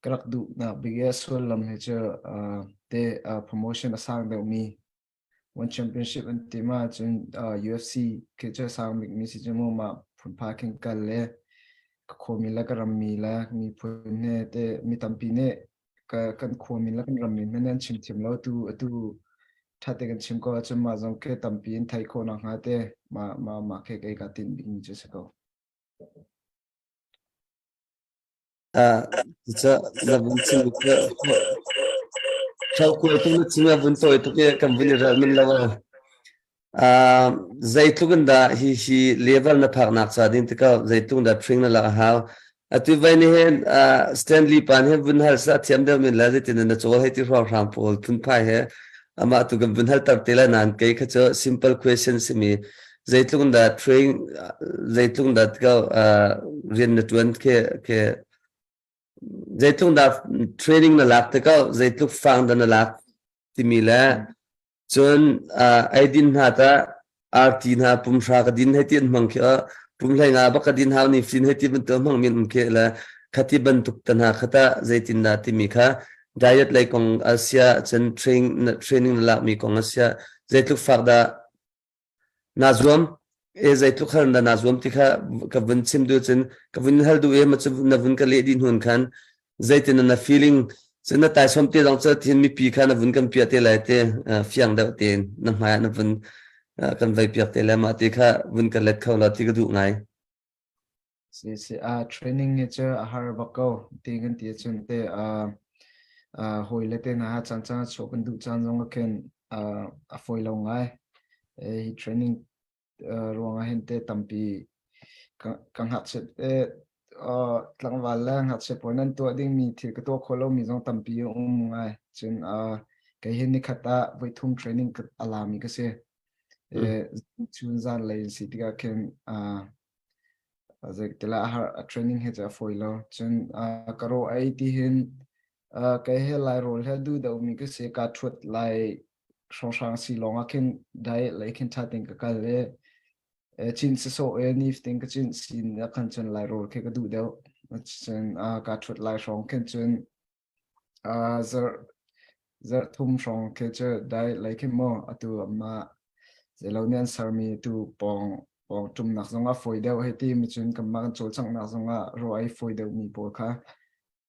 ka rak duhnak bik i sullam hi cu te promotion a sang deuhmi one championship an ti ma cun UFC khi cu a sang bikmi si cu mu mah phunpha khin kal le ka khuami le ka rammi le miphun he te mi tampi nih ka kan khuami le kan rammi hmanh an chim thiam lo tu atu ṭha te kan chim ko ahcun mah zong khi tampi in theih khawh nakhnga te mah mah mah khi kei kaa tinh bikmi cu a si ko. Ah, cucu na vun chim cu Hraukuai tu na chim a vun tawi tuk i kan vun i ral men lo. Zeitluk in dah hi hi level na phaknak ca ding tikah zeitluk dah training na lak a hau. Atu vai ni hin Stanley pan he vun hal sa thiam deuh min la zeitin na cawl hei ti hrawng hrang pawl phunphai he amah tu kan vun hal tar te la nan kei kha cu simple question simi zeitluk in dah train zeitluk in dah tikah rian na tuan ke ke zeitluk dah training na lak tikah zeitluk fang dah na lak timi le Cun eidin hna tah arti hna pumhra ka din hei ti an hmang khi pum hlei nga bak ka din hau ni fin hei ti bantuk hmang min um khi le khati bantuk ta hna khata zeitin dah timi kha diet lei kong asia cun training na lak mi kong asia zeitluk fak dah naa zuam e zeitluk har dah naa zuam ti kha ka vun chim duh cun ka vun hal duh e ma cu na vun ka leh dih hnun khan zeitin na feeling cun na taisawm te zong cu thin mipi kha na vun kan piah te lai te fiang deuh tein na hmai ah na vun kan vei piak te lai mah ti kha vun ka let kho la ti ka duh ngai. Si si a training hi cu a har bak ko ti kan ti ahcun te hawi le te hna caan caan chuah kan duh caan zong ah khin a fawi lo ngai. Hi training ruang ah hin te tampi ka ngakchiat tlangval le ngakchia pawl nan tuah dingmi thil ka tuah khawh lomi zong tampi a um ngai. Cun kei hi nikhat ah voithum training a lami ka si. Chun zan lei si tikah khin Zeitik ah a har training hi cu a fawi lo. Cun ka raw ei ti hin kei he Lai rawl he duh deuhmi ka si. Kaa ṭhuat lai hrawnghrang si lawng ah khin diet lei khin ṭha tein ka kal i cin sawsawh i nifatin ka cin sin ah khan cun Lai rawl khi ka duh deuh. Cun kaa ṭhuat lai hrawng khin cun Zarh zarh thum hrawng khi cu dai lei khi maw atu amah zeilo nih an sermi tu pawng pawng ṭumnak zong a fawi deuh hei ti mi cun kanmah kan cawlcanghnak zong ah raw ei fawi deuhmi pawl kha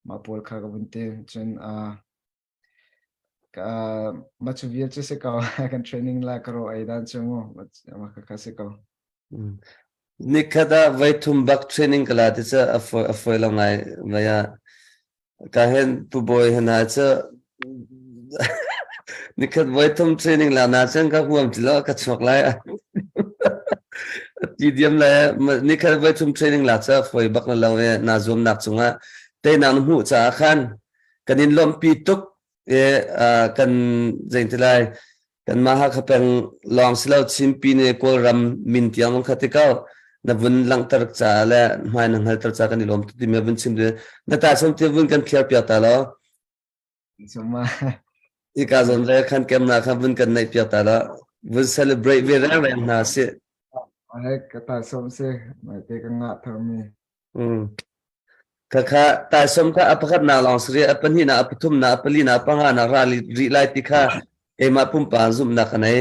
mah pawl kha ka vun ti. Cun ka mah cu vial cu si ko kan training la ka raw ei dan cu mu mah kha si ko. Nikhat ah voi thum bak training ka la ti cu a fawi a fawi lo ngai vai ah ka hen pu bawi hna cu nikhat voi thum training la na cun ka huam ti lo ka chuak lai ti diam lai nikhat voi thum training la cu fawi bak na lo e na zuam nak cungah teinak na hmuh caah khan kan in lawmhpi tuk e kan zein ti lai Kanmah Hakha peng lawng si lo Chinpi nih Kawlram min tiang zong kha ti ko na vun langhter caah le hmai na hngalter caah kan i lawm tuk timi vun chim tu na ta som ti vun kan phiar piak ta lo. Suma. Ika zon le khan kem na kha vun kan neih piak ta lo. Vun celebrate ve reng reng hna si. Ai ka ta som si mai te ka nga thar mi. Mm. Khakha taisawm kha a pakhatnak lawng si rih, a pahnihnak, a pathumnak, a palinak, a panganak ra rih lai ti kha keimah pumpak zumhnak ka nei.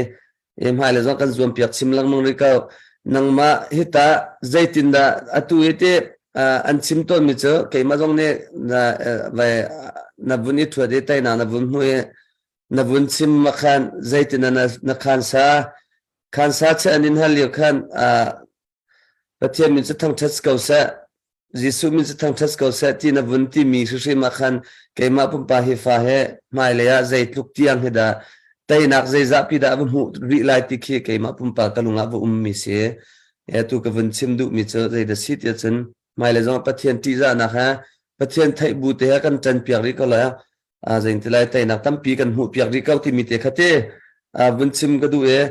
E hmailei zong kan zuampiak chim lengmang rih ko. Nangmah hita zeitindah atu hi ti an chim tawnmi cu keimah zong nih na vai na vun i thuat i teinak na vun hmu i na vun chim ma khan zeitin na na khansa khansa che an in hal lio khan Pathian min cu thangṭhat si ko seh, Jesuh min cu thangṭhat si ko seh ti na vun timi hrimhrim ah khan keimah pumpak hi fa he hmailei ah zeitluk tiang hi dah teinak zeizahpi dah va hmuh rih lai ti khi keimah pumpak ka lung ah va ummi si. Atu ka vun chim duhmi cu zeidah si tiah cun hmailei zong Pathian ṭihzahnak he Pathian theih bu te he kan ṭanpiak rih ko lai. Zein ti lai teinak tampi kan hmuh piak rih ko timi te kha te vun chim ka duh i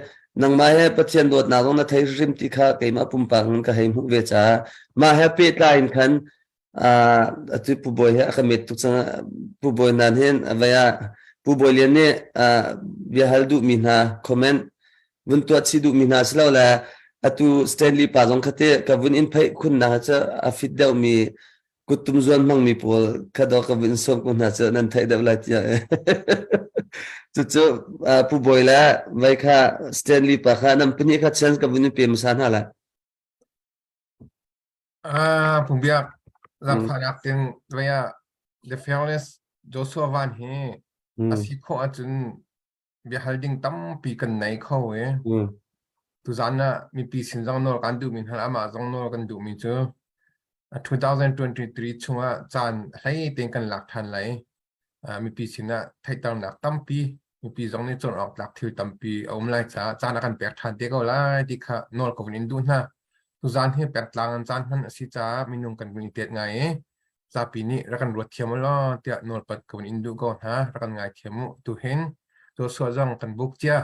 nangmah he Pathian dawtnak zong na thei hrim ti kha keimah pumpak in ka hei hmuh ve caah mah he pehtlai in khan atu Pu Bawi he a ka met tuk cang Pu Bawi nan hin avai ah Pu Bawi Lian nih bia hal duhmi hna comment vun tuah chih duhmi hna si lo le atu Stanley pa zong kha te ka vun in pheih khunnak cu a fit deuhmi kuttum zuan hmangmi pawl kha dawh ka vun sawm ko hna cu nan theih deuh lai tiah cucu Pu Bawi le vai kha Stanley pa kha nan pahnih kha chance ka vun in pe hmasa hna lai. Ah, Pu Biak, zaangfahnak ting vai ah The Fearless Joshua Van hi a si khawh ahcun biahal ding tampi kan nei kho i tuzan ah mipi sin zong nawl kan duhmi hna amah zong nawl kan duhmi cu 2023 chungah caan hlei tein kan lak than lai mipi sinah theihternak tampi. Mipi zong nih cawn awk tlak thil tampi a um lai caah caan a kan pek ṭhan te ko lai ti kha nawl ka vun in duh hna. Tuzaan hi pengtlang an caan hman a si caah minung kan vun i tet ngai i zapi nih rak kan ruat thiam u law tiah nawlpat ka vun in duh ko hna. Rak kan ngaithiam u. Tuhin Joshua zong kan buk cia.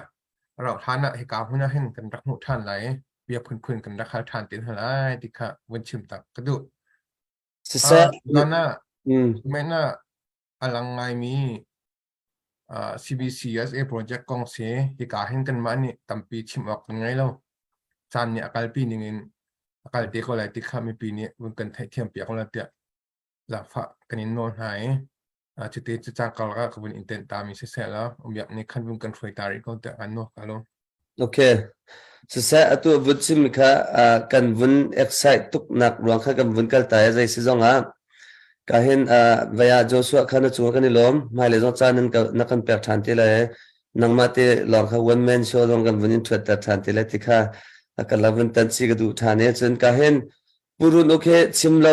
A rauh hlan ah hika hmun ah hin kan rak hmuh ṭhan lai i bia phunphun kan rak hal ṭhan te hna lai ti kha vun chim tak ka duh. Siseh, Tuzaan ah men ah a lang ngaimi CBCUSA project kong si hika hin kanmah nih tampi chim awk kan ngei lo. Caan nih a kalpi ning in a kal te ko lai ti kha mipi nih vun kan theihthiam piak la tiah zaangfah kan in nawl hna i cuti cu caan karlak ah ka vun in tenh ta mi siseh law umiak nih khan vun kan hruai ta rih ko tiah kan nawl ka lo. Okay. Siseh atu vun chim kha kan vun excite tuk nak ruang kha kan vun kal ta zei si zong ah ka hin vaya Joshua kha na cung kan i lawm hmailei zong caan nan na kan pek ṭhan te lai nangmah te lawng kha one man show zong kan vun in ṭhuat ter ṭhan te lai ti kha kan la vun tan si ka duh ṭhan e cun ka hin Purun okay chim lo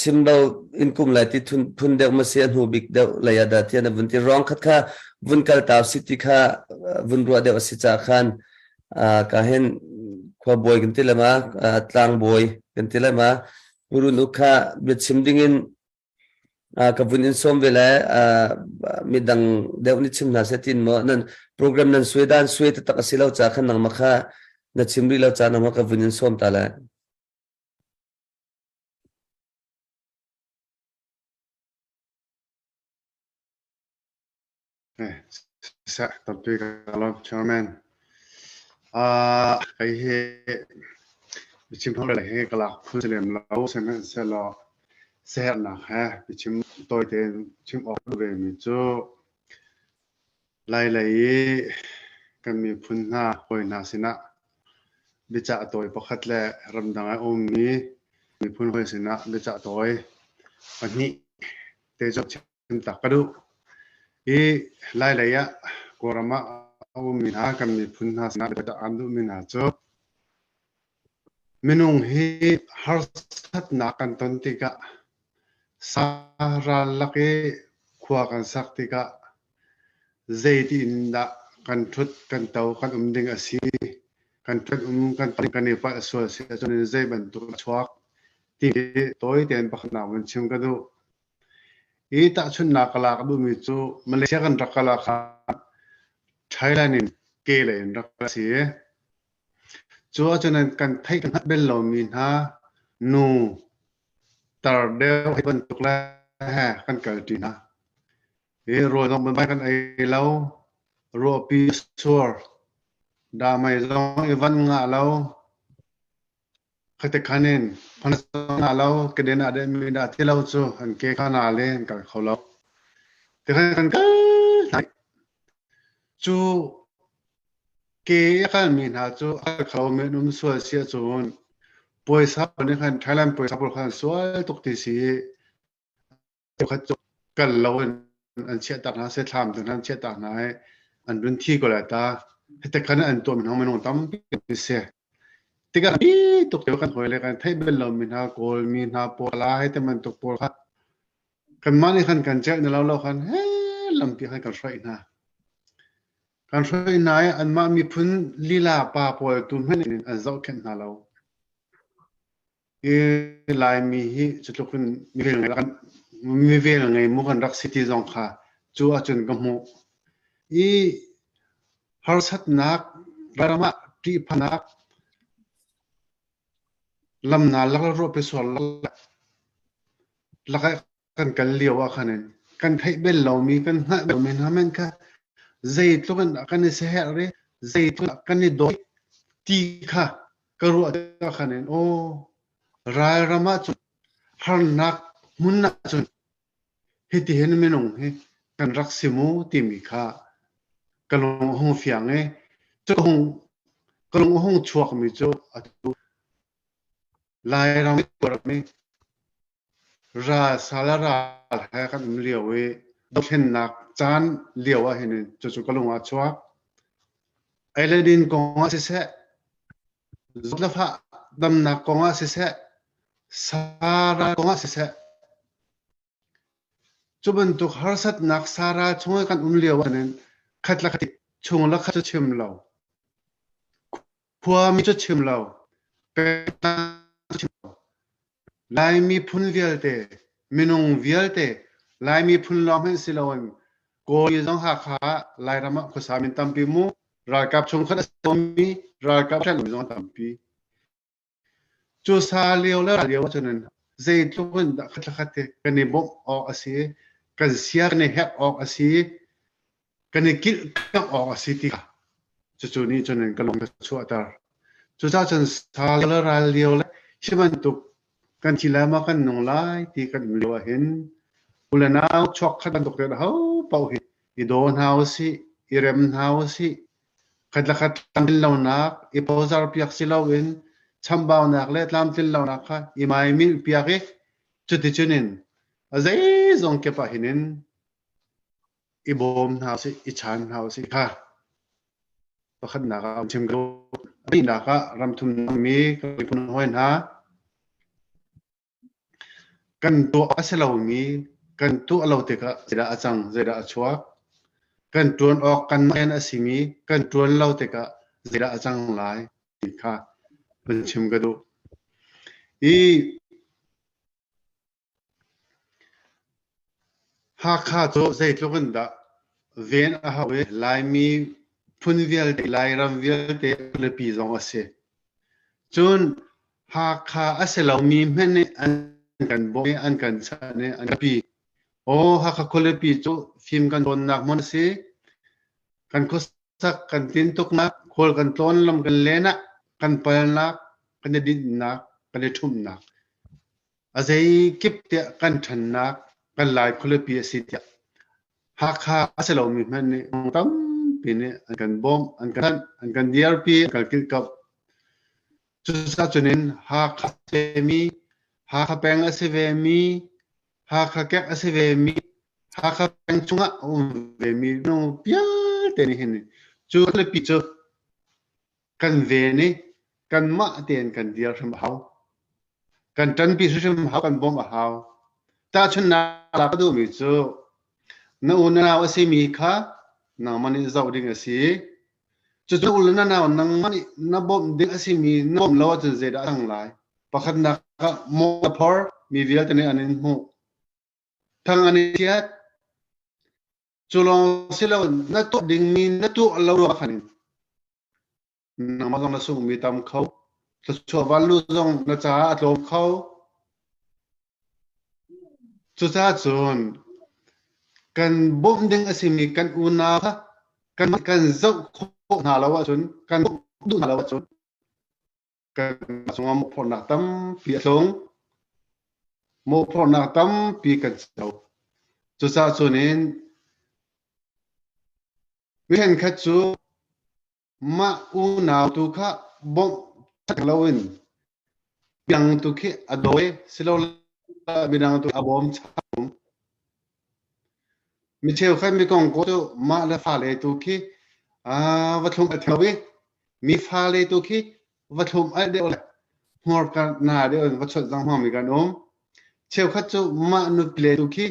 chim lo in kum lai ti thun phun deuh ma si a hnu bik deuh lei ah dah tian vun ti rong khat kha vun kal taw si ti kha vun ruah deuh a si ca khan ka hin khua bawi kan ti le ma tlang bawi kan ti le ma purun uk kha bia chim ding in ka vun in sawm ve le midang deuh nih chim hna seh tin maw nan program nan suai dan suai taktak a si lo ca khan nangmah kha na chim rih lo ca nangmah ka vun in sawm ta le. Seh tampi ka lawm chairman. Ah kei hi biachim thawng le hi ka lak phun si lem lo sihmanhsehlaw siaherhnak he biachim tawi tein chim awk duh ve mi cu Lailei i kan miphun hna hawi hna sinah biacah tawi pakhat le ramdang ah a ummi miphun hawi sinah biacah tawi pahnih te cu chim tak ka duh. Hi Lailei ah Kawlram ah a ummi hna kan miphun hna sinah biacah aan duhmi hna cu minung hi harsatnak kan ton tikah Sa ral lak i khua kan sak tikah zeiti in dah kan ṭhut kan to kan um ding a si. Kan ṭhut um kan to kan i palh sual si ahcun zei bantuk a chuak ti hi tawi tein pakhatnak vun chim ka duh. Hi tahchunhnak ka lak duhmi cu Malaysia kan rak kal ah khan Thailand in ke lei in rak kal a si i cu ahcun kan theih kan hngalh bel lomi hna nu Tar deuh hei bantuk le he kan kalṭi hna. Hi rawl zong banbai kan ei lo. Ruahpi sur. Damai zong i van ngah lo. Khate khan in phan ngah lo. Keden ah deh mi dah ti lo cu an ke kha na le an kal kho lo. Ti khan kan kal hna. Cu Ke a kalmi hna cu a kal kho mi an um sual si ahcun puaisa pawl nih khan Thailand puaisa pawl khan sual tuk ti si i cheukhat cu kal lo in an chiahtak hna sethlam tu hna an chiahtak hna i an run thi ko lai ta. Hiti khan an tuahmi hna minung tampi an si. Tikah bi tuk te kan hawi le kan theih bal lomi hna Kawlmi hna pawl ah hei ti bantuk pawl kha kanmah nih khan kan celh na lo lo khan he lampi khan kan hruai hna. Kan hruai hna i anmah miphun lila pa pawl tu hmanh in an zohkhenh hna lo. Hi Laimi hi cutluk in mivel ngei kan mivel ngei mu kan rak si ti zong kha cu ahcun ka hmuh. I harsatnak ram ah ṭihphanak lamnal lak le ruahpi sual lak lakah kan kal lio ah khan in kan theih bel lomi kan hngalh bel lomi hna men kha zeitluk in dah kan i siaherh i zeitluk in dah kan i dawt ti kha ka ruah tikah khan in aw ralram ah cun harnak hmun ah cun hitihin minung hi kan rak si mu timi kha ka lung a hung fiang i cu ka hung ka lung a hung chuakmi cu atu Lairam i tuarmi Ral sal a ral he kan um lio i dothlennak caan lio ah hin cucu ka lung ah a chuak. Ei le din kong ah siseh, zawt le fah damnak kong ah siseh, sa ral kong ah siseh, cu bantuk harsatnak sa ral chung i kan um lio ah hin. Khat le khat chung le khat cu chim lo. Khuami cu chim lo. Pengtlang cu chim lo. Lai miphun vialte, minung vialte, Lai miphun lawng hmanh si loin Kawl zong Hakha ah Lairam ah khuasa min tampi mu. Ralkap chungkhat a simi ralkap ṭanh zong tampi. Cu sa lio le ral lio ahcun zeitluk in dah khat le khat te kan i bawmh awk a si, kan sia kan i hek awk a si, kan i kilhkamh awk a si ti kha cucu nih cun ka lung a chuahter. Cucaah cun sa le ral lio le hi bantuk kan thi lai maw kan nung lai ti kan um lio ahhin u le nau chuak khat bantuk te ho paoh hi i daw hna usih, i rem hna usih, Khat le khat tlamtlin lonak, i phozar piak si loin chambaunak le tlamtlin lonak kha i maimilh piak i cuticun in a zeizong kip ah hin in i bawm hna usih, i chan hna usih kha pakhatnak ah chim ko. Pahnihnak ah ramthum mi ka miphun hawi hna Kan tuah a si lomi kan tuah lo tikah zeidah a cang, zeidah a chuak? Kan ṭuan awk kanmah rian a simi kan ṭuan lo tikah zeidah a cang lai ti kha vun chim ka duh. I Hakha cu zeitluk in dah ven a hau i Laimi phun vialte, Lairam vialte khualipi zong a si. Cun Hakha a si lomi hmanh nih an kan bawmh i an kan chanh i an kan pi. Aw Hakha khualipi cu fim kan cawnnak hmun a si. Kan khuasak kan tintuknak, khual kan tlawn lam kan len ah kan palnak, kan i dinhnak, kan i ṭhumhnak. A zeikip tiah kan ṭhannak, kan Lai khualipi a si tiah Hakha a si lomi hmanh nih tampi nih an kan bawmh, an kan thanh, an kan dirpi, an kan kilhkamh. Cucaah cun in Hakha a si vemi, Hakha peng a si vemi, Hakha kek a si vemi, Hakha peng chungah a um vemi minung vialte nih hin cu khualipi cu kan ven i kanmah tein kan dir hrim a hau. Kan ṭanpi hrimhrim a hau, kan bawmh a hau. Tahchunhnak lak ka duhmi cu na u na nau a simi kha nangmah nih zoh ding a si. Cucu u le na nau nangmah nih na bawmh ding a simi na bawmh lo ahcun zeidah a cang lai? Pakhatnak ah mawh na phor, mi vialte nih an in hmuh. Thang an i chiat. Cu lawng si lo na tuah dingmi na tuah lo ruangah khan nangmah zong na sunghmi tam kho. Thluachuah vanlu zong na caah a tlawm kho. Cucaah cun kan bawmh ding a simi kan unau kha kan kan zoh khawh hna lo ahcun kan bawmh duh hna lo ahcun kan cungah mawhphorhnak tampi a tlung. Mawhphorhnak tampi kan co. Cucaah cun in mi ṭhenkhat cu Mah unau tu kha bawmh ṭhat loin midang tu khi a dawi silole midang tu a bawm cham. Mi cheukhat mi kong ko cu mah le fale tu khi va thlum al theng lo i mi fale tu khi va thlum al deuh le hmurka na deuh in va chawnh zang hmangmi kan um. Cheukhat cu mah nupile tu khi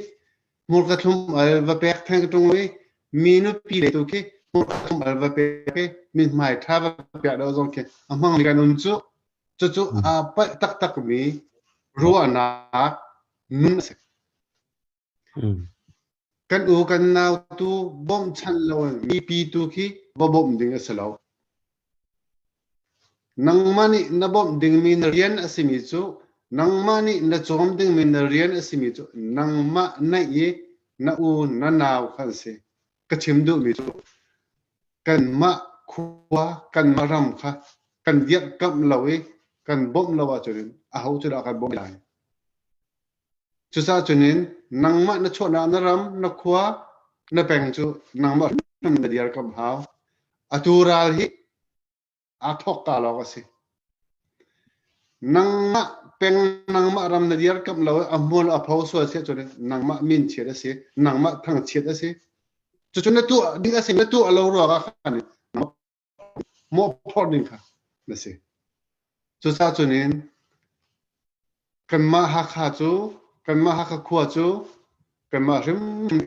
hmurka thlum al va pek theng ṭung i mi nupi le tu khi hmurka thlum al va pek i mithmai ṭha va pek deuh zong khi a hmangmi kan um cu. Cucu aa palh taktakmi ruahnak nun a si. Kan u kan nau tu bawmhchanh loin mipi tu khi va bawmh ding a si lo. Nangmah nih na bawmh dingmi na rian a simi cu nangmah nih na cawm dingmi na rian a simi cu nangmah naih i na u na nau kha an si. Ka chim duhmi cu kanmah khua kanmah ram kha kan dirhkamh lo i kan bawmh lo ahcun aho cu dah kan bawmh lai? Cucaah cun in nangmah na chuahnak na ram, na khua, na peng cu nangmah hrim na dirkamh hau. Atu ral hi aa thawkka lawng a si. Nangmah peng, nangmah ram na dirkamh lo i a hmual a pho sual si ahcun nangmah min chiat a si, nangmah thangchiat a si. Cucu na tuah ding a si, na tuah lo ruangah khan mawhphorh ding kha na si. Cucaah cun in kanmah Hakha cu kanmah Hakha khua cu kanmah hrimhrim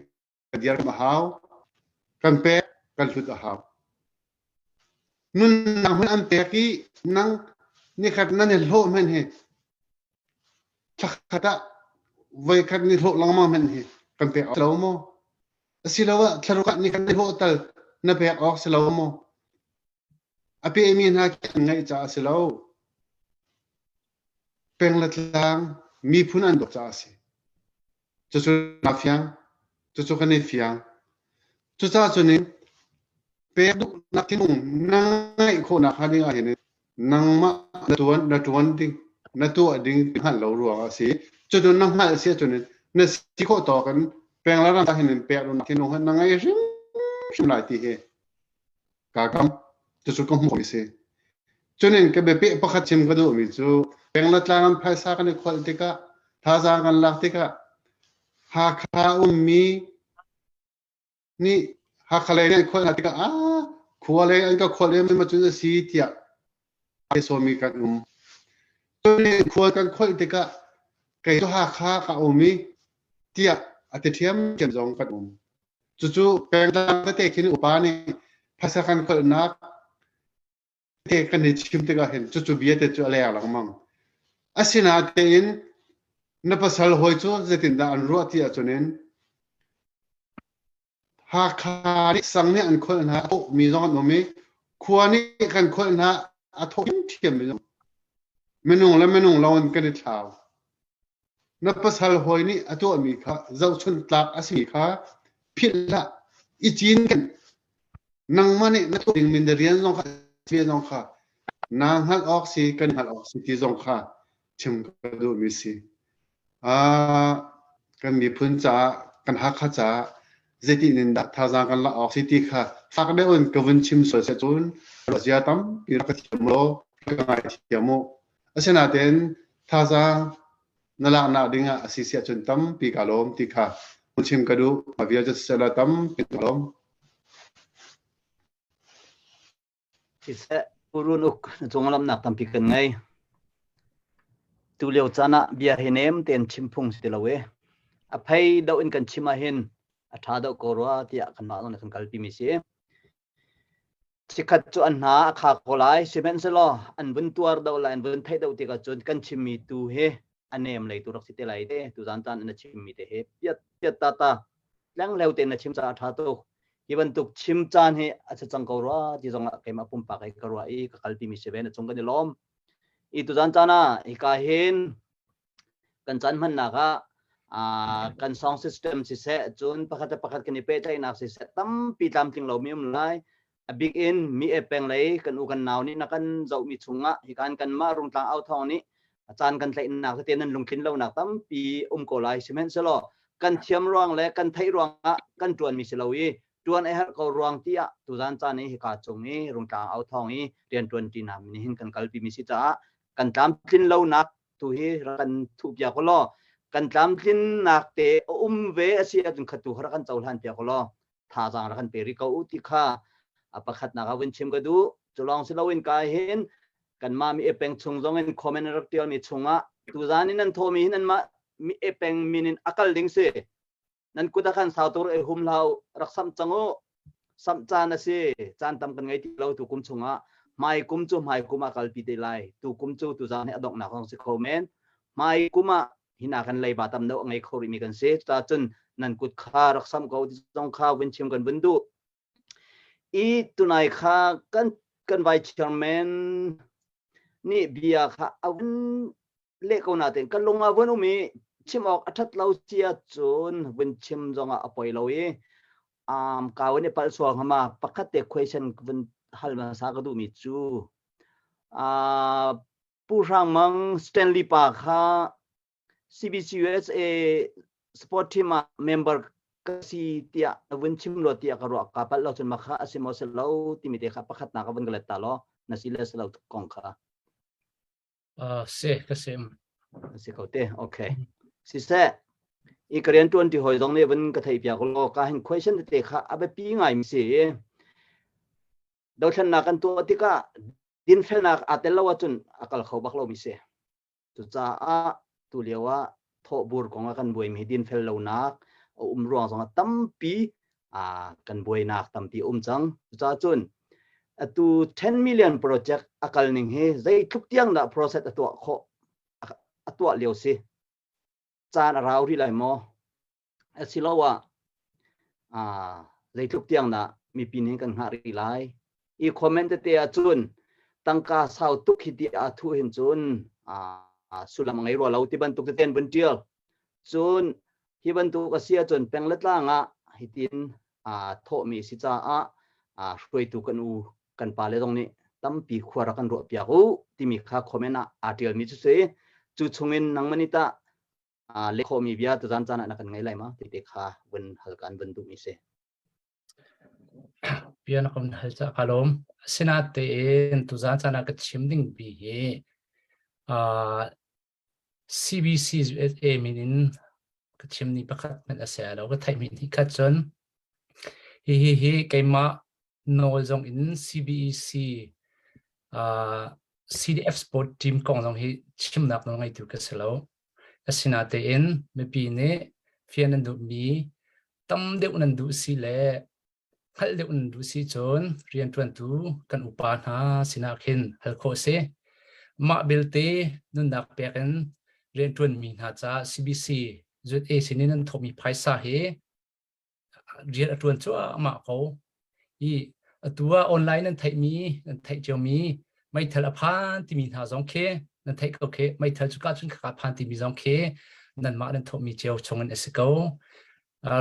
ka dirham a hau. Kan pek. kan hlut a hau. Nunnak hmanh an pek i nang nikhat nan i hlawh hmanh hi thlakhat ah voikhat ni hlawh lengmang hmanh hi kan pek awk lo maw? Asiloah thlaruk ah nikhat ni hlawh tal na pek awk si lo maw? A pemi hna khi an ngaih caah a si lo. Peng le tlang miphun an dawt caah a si. Cucu naa fiang. Cucu kan i fiang. Cucaah cun in pek duhnak thinlung na ngeih khawhnak hnga ding ah hin nangmah na tuan na tuan ding na tuah ding ti hngalh lo ruang ah a si. Cucu na hngalh si ahcun na si khawh tawk in peng le ram hin in pek duhnak thinlung hi na ngei hrimhrim lai ti hi kaa kam. Cucu ka hmuh mi si. Cunin ka biapeh pakhat chim ka duhmi cu peng le tlang an phaisa kan i kholh tikah thazaang kan lak tikah Hakha ummi nih Hakha lei nih an kholh hna tikah ah khua lei an ka kholh em ma cun a si tiah ai sawmi kan um. Cunin khua kan kholh tikah kei cu Hakha ka um i tiah a ti ṭhiamṭhiam zong kan um. Cucu pengtlang tete khin upa nih phaisa kan kholhnak te kan i chim tikah hin cucu bia te cu a leng lengmang. Asinain na pasal hawi cu zeitindah an ruah ti ahcun in Hakha nih sang nih an kholh hna a thawhmi zong an um i khua nih kan kholh hna a thawh ṭhiammi zong minung le minung lo in kan i thlau. Na pasal hawi nih a tuahmi kha zohchunh tlak a simi kha philh hlah. I cinken. Nangmah nih na tuah dingmi na rian zong kha ve zong kha naa hngalh awk si kan hngalh awk si ti zong kha chim ka duhmi si. Ah, kan miphun caah kan Hakha caah zeitin in dah thazaang kan lak awk si ti kha fak deuh in ka vun chim sual seh cun zia tampi rak ka thiam law ka ngaithiam u. Asinain thazaang na laknak ding ah a si si ahcun tampi kaa lawm ti kha hun chim ka duh. Mah vial cu siseh law tampi kaa lawm. Siseh, Pu Run Uk na cunglamnak tampi kan ngei. Tu lio caan ah bia hi nem tein chim phung si ti lo i a phei doh in kan chim ahhin a ṭha deuh ko rua tiah kanmah zong nih kan kalpi mi si. Chikkhat cu an hna a kha ko lai, sihmanhsehlaw an vun tuar deuh lai, an vun theih deuh tikah cun kan chimmi tu hi a nem lei tu rak si te lai te. Tuzaan caan na chimmi te hi piat piat ta ta tlenghleu tein na chim caah a ṭha tuk. Hi bantuk chim caan hi a si cang ko rua ti zongah keimah pumpak hi ka ruah i ka kalpi mi si ve na cung kan i lawm. I tuzaan caan ah hika hin kan caan hmannak ah kan sound system siseh cun pakhat le pakhat kan i pehtlaihnak siseh tampi tlamtling lomi um lai a bik in mi e peng lei kan u kan nau nih na kan zohmi chungah hikan kanmah rungtlang au thawng nih a caan kan tlaihnak tete nan lungtlin lonak tampi um ko lai sihmanhsehlaw kan thiam ruang le kan theih ruangah kan ṭuanmi si lo i ṭuan a herh ko ruang tiah tuzan caan i hika cung i rungtlang au thawng i rian ṭuan ṭi hna hin kan kalpi mi si caah kan tlamtlin lonak tu hi rak kan thuh piak law kan tlamtlinnak te a um ve a si ahcun khatu rak kan cohlan piak law thazaang rak kan pe rih ko u ti kha a pakhatnak ah vun chim ka duh cu lawng si loin ka hin kanmah mi peng chung zong in comment rak tial mi chungah tuzan in nan thawmi hi nanmah mi peng min in a kal ding si nan kut ah khan sau tur ei hum hlah u rak samh cang u samh caan a si caan tam kan ngei ti lo tu kum chungah hmai kum cu hmai kum ah kalpi te lai tu kum cu tu zan hi a donghnak zong si kho men hmai kum ah hina kan leiba tam deuh a ngei kho rihmi kan si cucaah cun nan kut kha rak samh ko ti zong kha vun chim kan vun duh i tunai kha kan kan vice chairman nih bia kha a vun leh ko natein ka lung ah vun um i chim awk a ṭhat lo si ahcun vun chim zongah a poi lo i um, ka vun i palh sual hnga ma pakhat te question vun hal hmasa ka duhmi cu uh, Pu Hrang Mang Stanley pa kha CBCUSA sport team ah member ka si tiah na vun chim lo tiah ka ruah ka palh lo cun makha a si maw si lo timi te kha pakhatnak ka vun ka let ta law na si le si lo kong kha Uh, si ka sim. Si ko te okay siseh i ka rian tuan ti hoi zong nih vun ka thei piak law ka hin question te kha a biapi ngai mi si dothlennak kan tuah tikah dinfelnak aa tel lo ahcun a kal kho bak lo mi si cucaah tu lio ah thawhbur kong ah kan buaimi dinfel lonak a um ruang zong ah tampi Kan buainak tampi um cang. Cucaah cun atu 10 million project a kal ning hi zeitluk tiang dah process a tuah khawh a tuah lio si. Caan a rau rih lai maw? Asiloah zeitluk tiang dah mipi nih kan hngah rih lai? I comment tete ahcun tangka sau tuk hi ti aa thuh hin cun sullam a ngei rua lo ti bantuk tete an vun tial. Cun hi bantuk a si ahcun peng le tlang ah hitin aa thawhmi si caah hruaitu kan u kan pale zong nih tampi khua rak kan ruah piak u timi kha comment ah aa tialmi cu si. Cu chungin nangmah nih tah leh khawhmi bia tuzaan caan ah na kan ngei lai ma ti te kha vun hal kan vun duhmi si. Bia na kan hal ca ka lawm. Asinain tuzaan caan ah ka chim ding bi hi CBC USA min in ka chim ni pakhat hmanh a si lo ka theih mi ni khat cun hihi hi keimah nawl zong in CBEC uh, CDF sport team kong zong hi chimnak nawl ngeitu ka si lo. Asinatein mipi nih fian nan duhmi tam deuh nan duh si le hngalh deuh nan duh si cun rianṭuantu kan upa hna sinah khin hal khawh a si. Mah belte nunnak pek in rianṭuanmi hna caah CBC ZA sinin nan thawhmi phaisa hi rian a ṭuan cuahmah ko. I atu ah online nan theihmi, nan theih ciomi meithal a phan timi hna zong khi nan theih ko khi meithal cu ka cun khaka phan timi zong khi nanmah nan thawhmi cio chungin a si ko.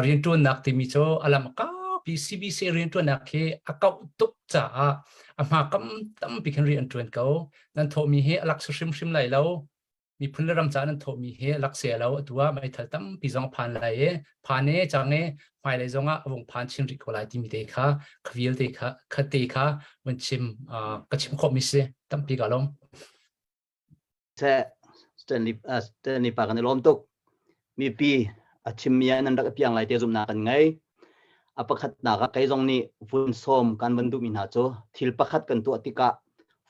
Rianṭuannak timi cu a lam kaupi CBC rianṭuannak khi a kauh tuk caah a hma kam tampi khin rian an ṭuan ko. Nan thawhmi hi a lak hrimhrim lai lo. Miphun le ram caah nan thawhmi hi lak se lo atu ah meithal tampi zong a phan lai i phan e cang e hmailei zong ah a vung phan chin rih ko lai timi te kha kha vialte kha kha te kha vun chim ka chim khawhmi si tampi ka lawm. Seh Stanley Stanley pa kan i lawm tuk. Mipi a chimmi ah nan rak i piang lai te zumhnak kan ngei. A pakhatnak ah kei zong nih vun sawm kan van duhmi hna cu thil pakhat kan tuah tikah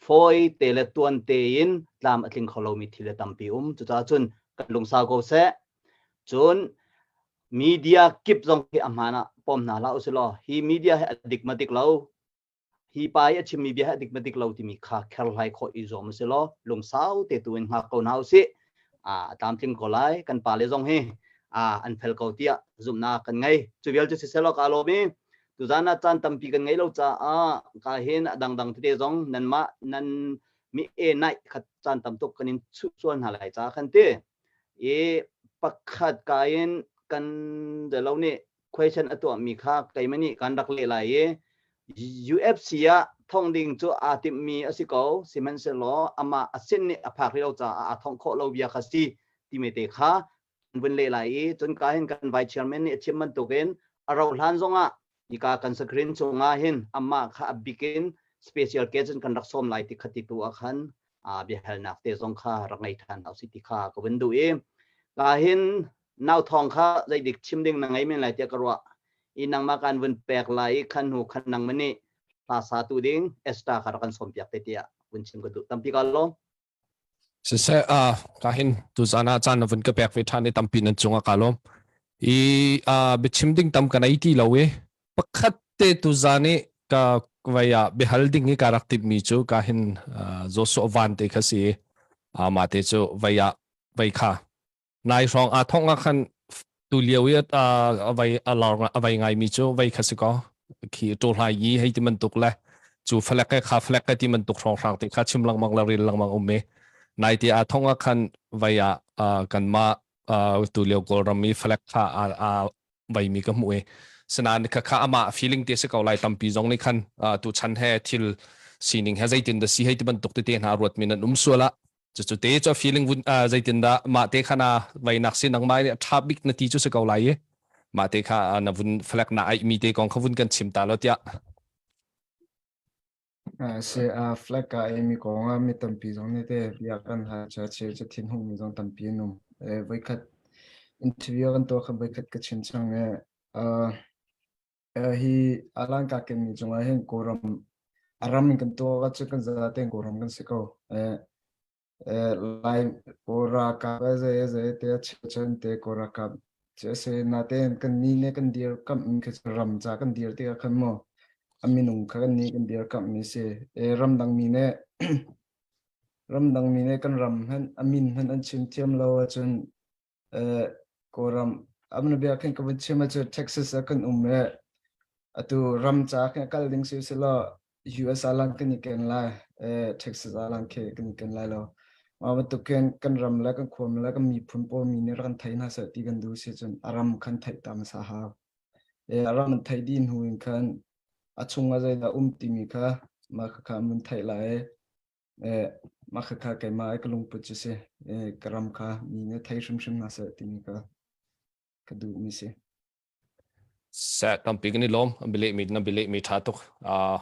fawi te le tuan tein tlam a tling kho lomi thil le tampi um. Cucaah cun kan lungsau ko seh. Cun media kip zong hi a hmaan ah pom hna hlah usilaw hi media hi a dik ma dik lo hi pa i a chimmi bia hi a dik ma dik lo timi kha kherhlai khawh i zuam usih law lungsau te tu in hngak ko hna usih. A tlamtling ko lai kan pale zong hi an fel ko tiah zumhnak kan ngei. Cu vial cu siseh law ka lawm i tuzan ah caan tampi kan ngei lo caah ka hin a dangdang tete zong nanmah nan mi e naih khat caan tam tuk kan in chuh sual hna lai ca kan ti. I pakhat ka in kan lo nih question a tuahmi kha keimah nih kan rak leh lai i UFC ah thong ding cu aa timhmi a si ko sihmanhsehlaw amah a sin nih a phak rih lo caah aa thongh khawh lo bia kha si timi te kha kan vun leh lai i cun ka hin kan vice chairman nih a chim bantukin a rauh hlan zongah hika kan screen chungah hin amah kha a bik in special guest in kan rak sawm lai ti kha ti tu ah khan biahalnak te zong kha rak ngei ṭhan hau si ti kha ka vun duh i ka hin nau thawng kha zeidik chim ding na ngei men lai tiah ka ruah i nangmah kan vun pek lai i khan hnu khan nangmah nih hla sa tu ding Esther kha rak kan sawm piak te tiah vun chim ka duh tampi ka lawm Siseh uh, ka hin tuzan ah caan na vun ka pek ve ṭhan i tampi nan cungah ka lawm. I uh, biachim ding tam ka nei ti lo i pakhat te tuzan i ka vai ah biahal ding i ka rak timhmi cu ka hin uh, Joshua Van te kha si i uh, mah te cu vai ah vai kha nai hrawng aa thong ah khan tu lio i a vai a lawr a vai ngaimi cu vai kha si ko khi to hlai yi hei ti bantuk le cu falek ke kha falek ke ti bantuk hrawng hrang te kha chim lengmang le ril lengmang um i nai ti aa thong ah khan vai ah kanmah tu lio kawlram i falek kha a vaimi ka hmuh i sinain kha kha amah feeling te si ko lai tampi zong nih khan tu chan he thil sining he zeitin dah si hei ti bantuk tete hna ruat mi nan um sual ah cucu te cu feeling vun zeitin dah mah te kha na vainak si nangmah nih a ṭha bik na ti cu si ko lai i mah te kha na vun flag na aih mi te kong kha vun kan chim ta lo tiah Si flag ka ai mi kong ah mi tampi zong nih te bia kan hal cha cheu cha thin hung mi zong tampi an um. Voikhat interview kan tuah kha voikhat ka chim chang e hi alan ka ken mi cungah hin Kawlram a ram in kan tuah cu kan zaten Kawlram kan si ko. Lai Kawl ralkap zei zei te cheu chan te Kawl ralkap. Cu a si. Natein kan nih nih kan dirkamhmi kha cu ram ca kan dir tikah khan maw a minung kha kan nih kan dirkamhmi si. E, ramdangmi nih ramdangmi nih kan ram hmanh a min hmanh an chim thiam lo ahcun eh, Kawlram amna bia khin ka vun chim ahcun Texas ah kan um i atu ram ca khin kal ding si selaw US ah lang kan i ken lai eh, Texas ah lang khi kan i ken lai lo. Mah bantuk khin kan ram le kan khuam le kan miphun pawl mi nih rak kan thei hna seh ti kan duh si cun a ram khan theih ta hmasa hau. Eh, a ram an theih dih hnu in khan a chung ah zeidah um timi kha mah khakha an vun theih lai i Eh, mah khakha keimah ka lungput cu si. Eh, ka ram kha mi nih thei hrimhrim hna seh timi ka ka duhmi si. Seh tampi kan i lawm. Bilehmi na bilehmi ṭha tuk. Uh,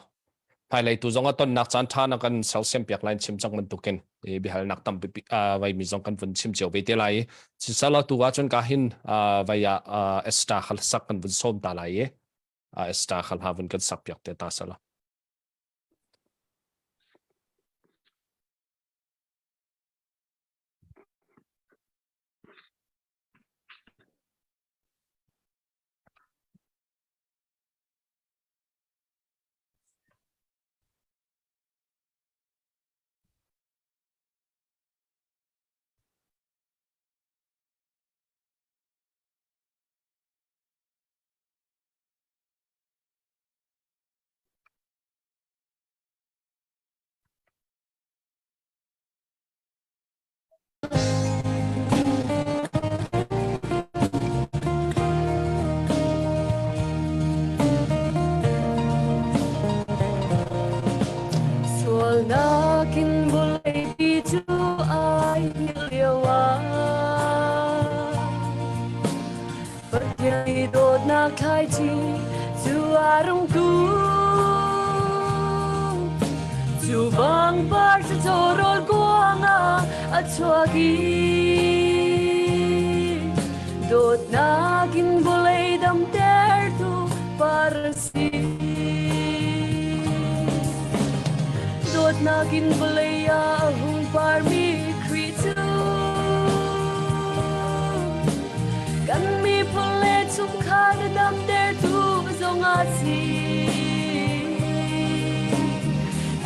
hmailei tu zong a tonnak caan ṭha na kan sersiam piak lai chim cang bantukin i biahalnak tampi uh, vai mi zong kan vun chim cio ve te lai i sisala tu ahcun ka hin uh, vai ah uh, Esther khal sak kan vun sawm ta lai i uh, Esther khal ha vun kan sak piak te ta sala. Sualnak in vawleipi cu ai hngilh lio ah Pathian i dawtnak thlaici cu a rung tu. Cu bang par cu cawrawl kuang ah a chuak i dawtnak in vawlei damtertu par a si. Dawtnak in vawlei ah a hung parmi Khrih cu Kan miphun le chungkhar na damtertu zong a si.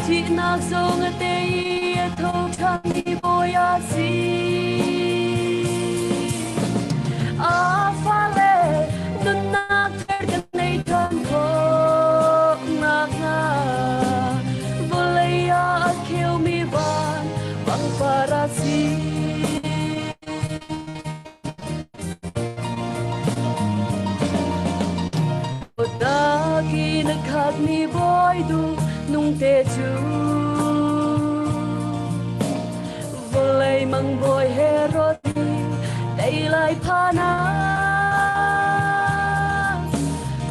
Thihnak zong a tei i a tho ṭhanmi Bawi a si. A fale nunnak thar kan nei ṭhan khawh nakhnga vawlei ah a kheumi van pangpar a si. Dawtnak na khatmi bawi duh nung te cu vawlei mang bawi Herod nih tei lai phana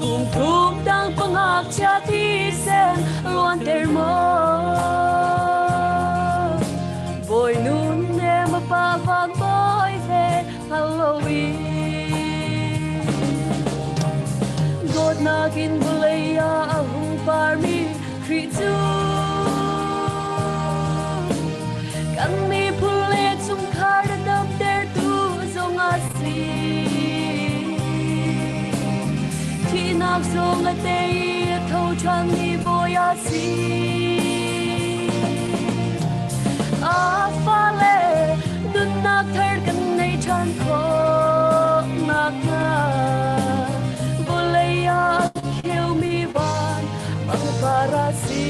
kum thum tang pangakchia thisen luanter maw Bawi nun nem a pa van bawi ve Halloween Dawtnak in vawlei ah a hung parmi Khrih cu kan miphun le chungkhar a damtertu zong a si. Thihnak zong a tei i a tho ṭhanmi Bawi a si. A fale nunnak thar kan nei ṭhan khawh nakhnga vawlei ah a kheumi van pangpar a si.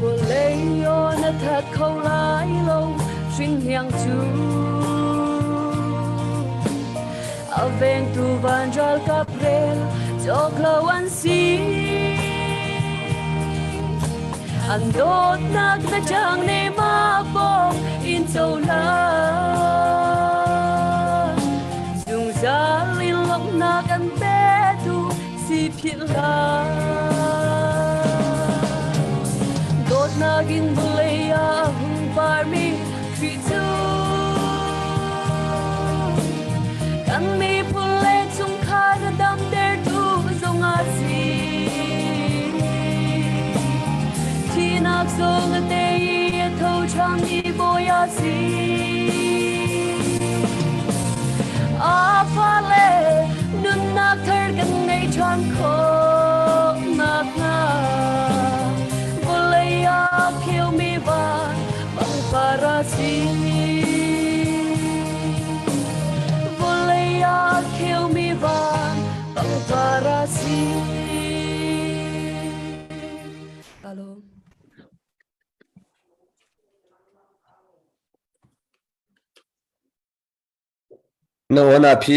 Vawlei aw na that kho lai lo hringhniang cu A vengtu van ralkap rel cawk lo an si. An dawtnak na ṭang ne ma bawm in co hlah. Zungzal in lawmhnak an petu si philh hlah. Dawtnak in vawlei ah a hung parmi. Thihnak zong a tei i a tho ṭhanmi Bawi a si. A fale nunnak thar kan ngei ṭhan khawh nakhnga vawlei ah kheumi van pangpar a si. Vawlei ah kheumi van pangpar a si. Alo. Na aw na phi.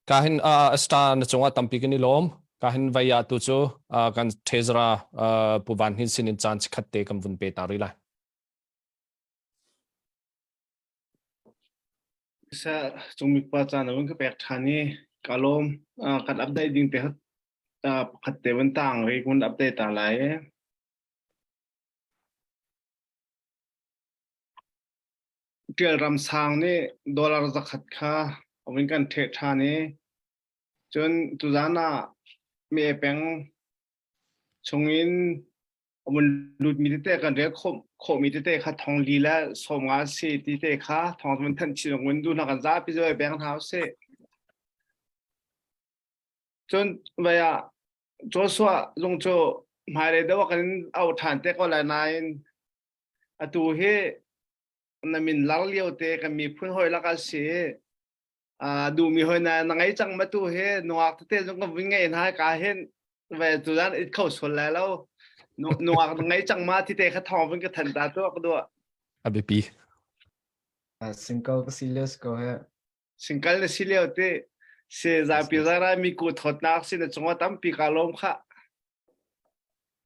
Ka hin uh, star na cungah tampi kan i lawm. Ka hin vai ah tu cu uh, kan thezara uh, Pu Van Hin sin in caan chikhat te kan vun pe ta rih lai. Sa cungmik pa caan a vun ka pek ṭhan i ka lawm. Uh, kan update ding te pakhat te vun tang ri kun update ta lai. Ṭial ram sang nih dollar zakhat kha a vun kan ṭheh ṭhan i cun tuzaan ah me peng chungin a vun lutmi tete kan rel khawhmi tete kha thong li le 50 si ti te kha thong vun thanh chin vun duh hna kan zapi zoi beng hna usih. Cun vai ah Joshua zong cu hmailei deuh ah kan in auh ṭhan te ko lai nain atu hi na min lar lio te kan miphun hawi lakah si uh, duhmi hawi na na ngei cang ma tu hi nungak tete zong kan vun ngei hna ka hin ve tu zan it kho sual lai lo nungak na ngei cang ma ti te kha thong vun ka than ta tu ka duah a biapi Single ka si lio si ko he. Single na si lio ti si zapi zara mi ku thawtnak si na cungah tampi ka lawm kha.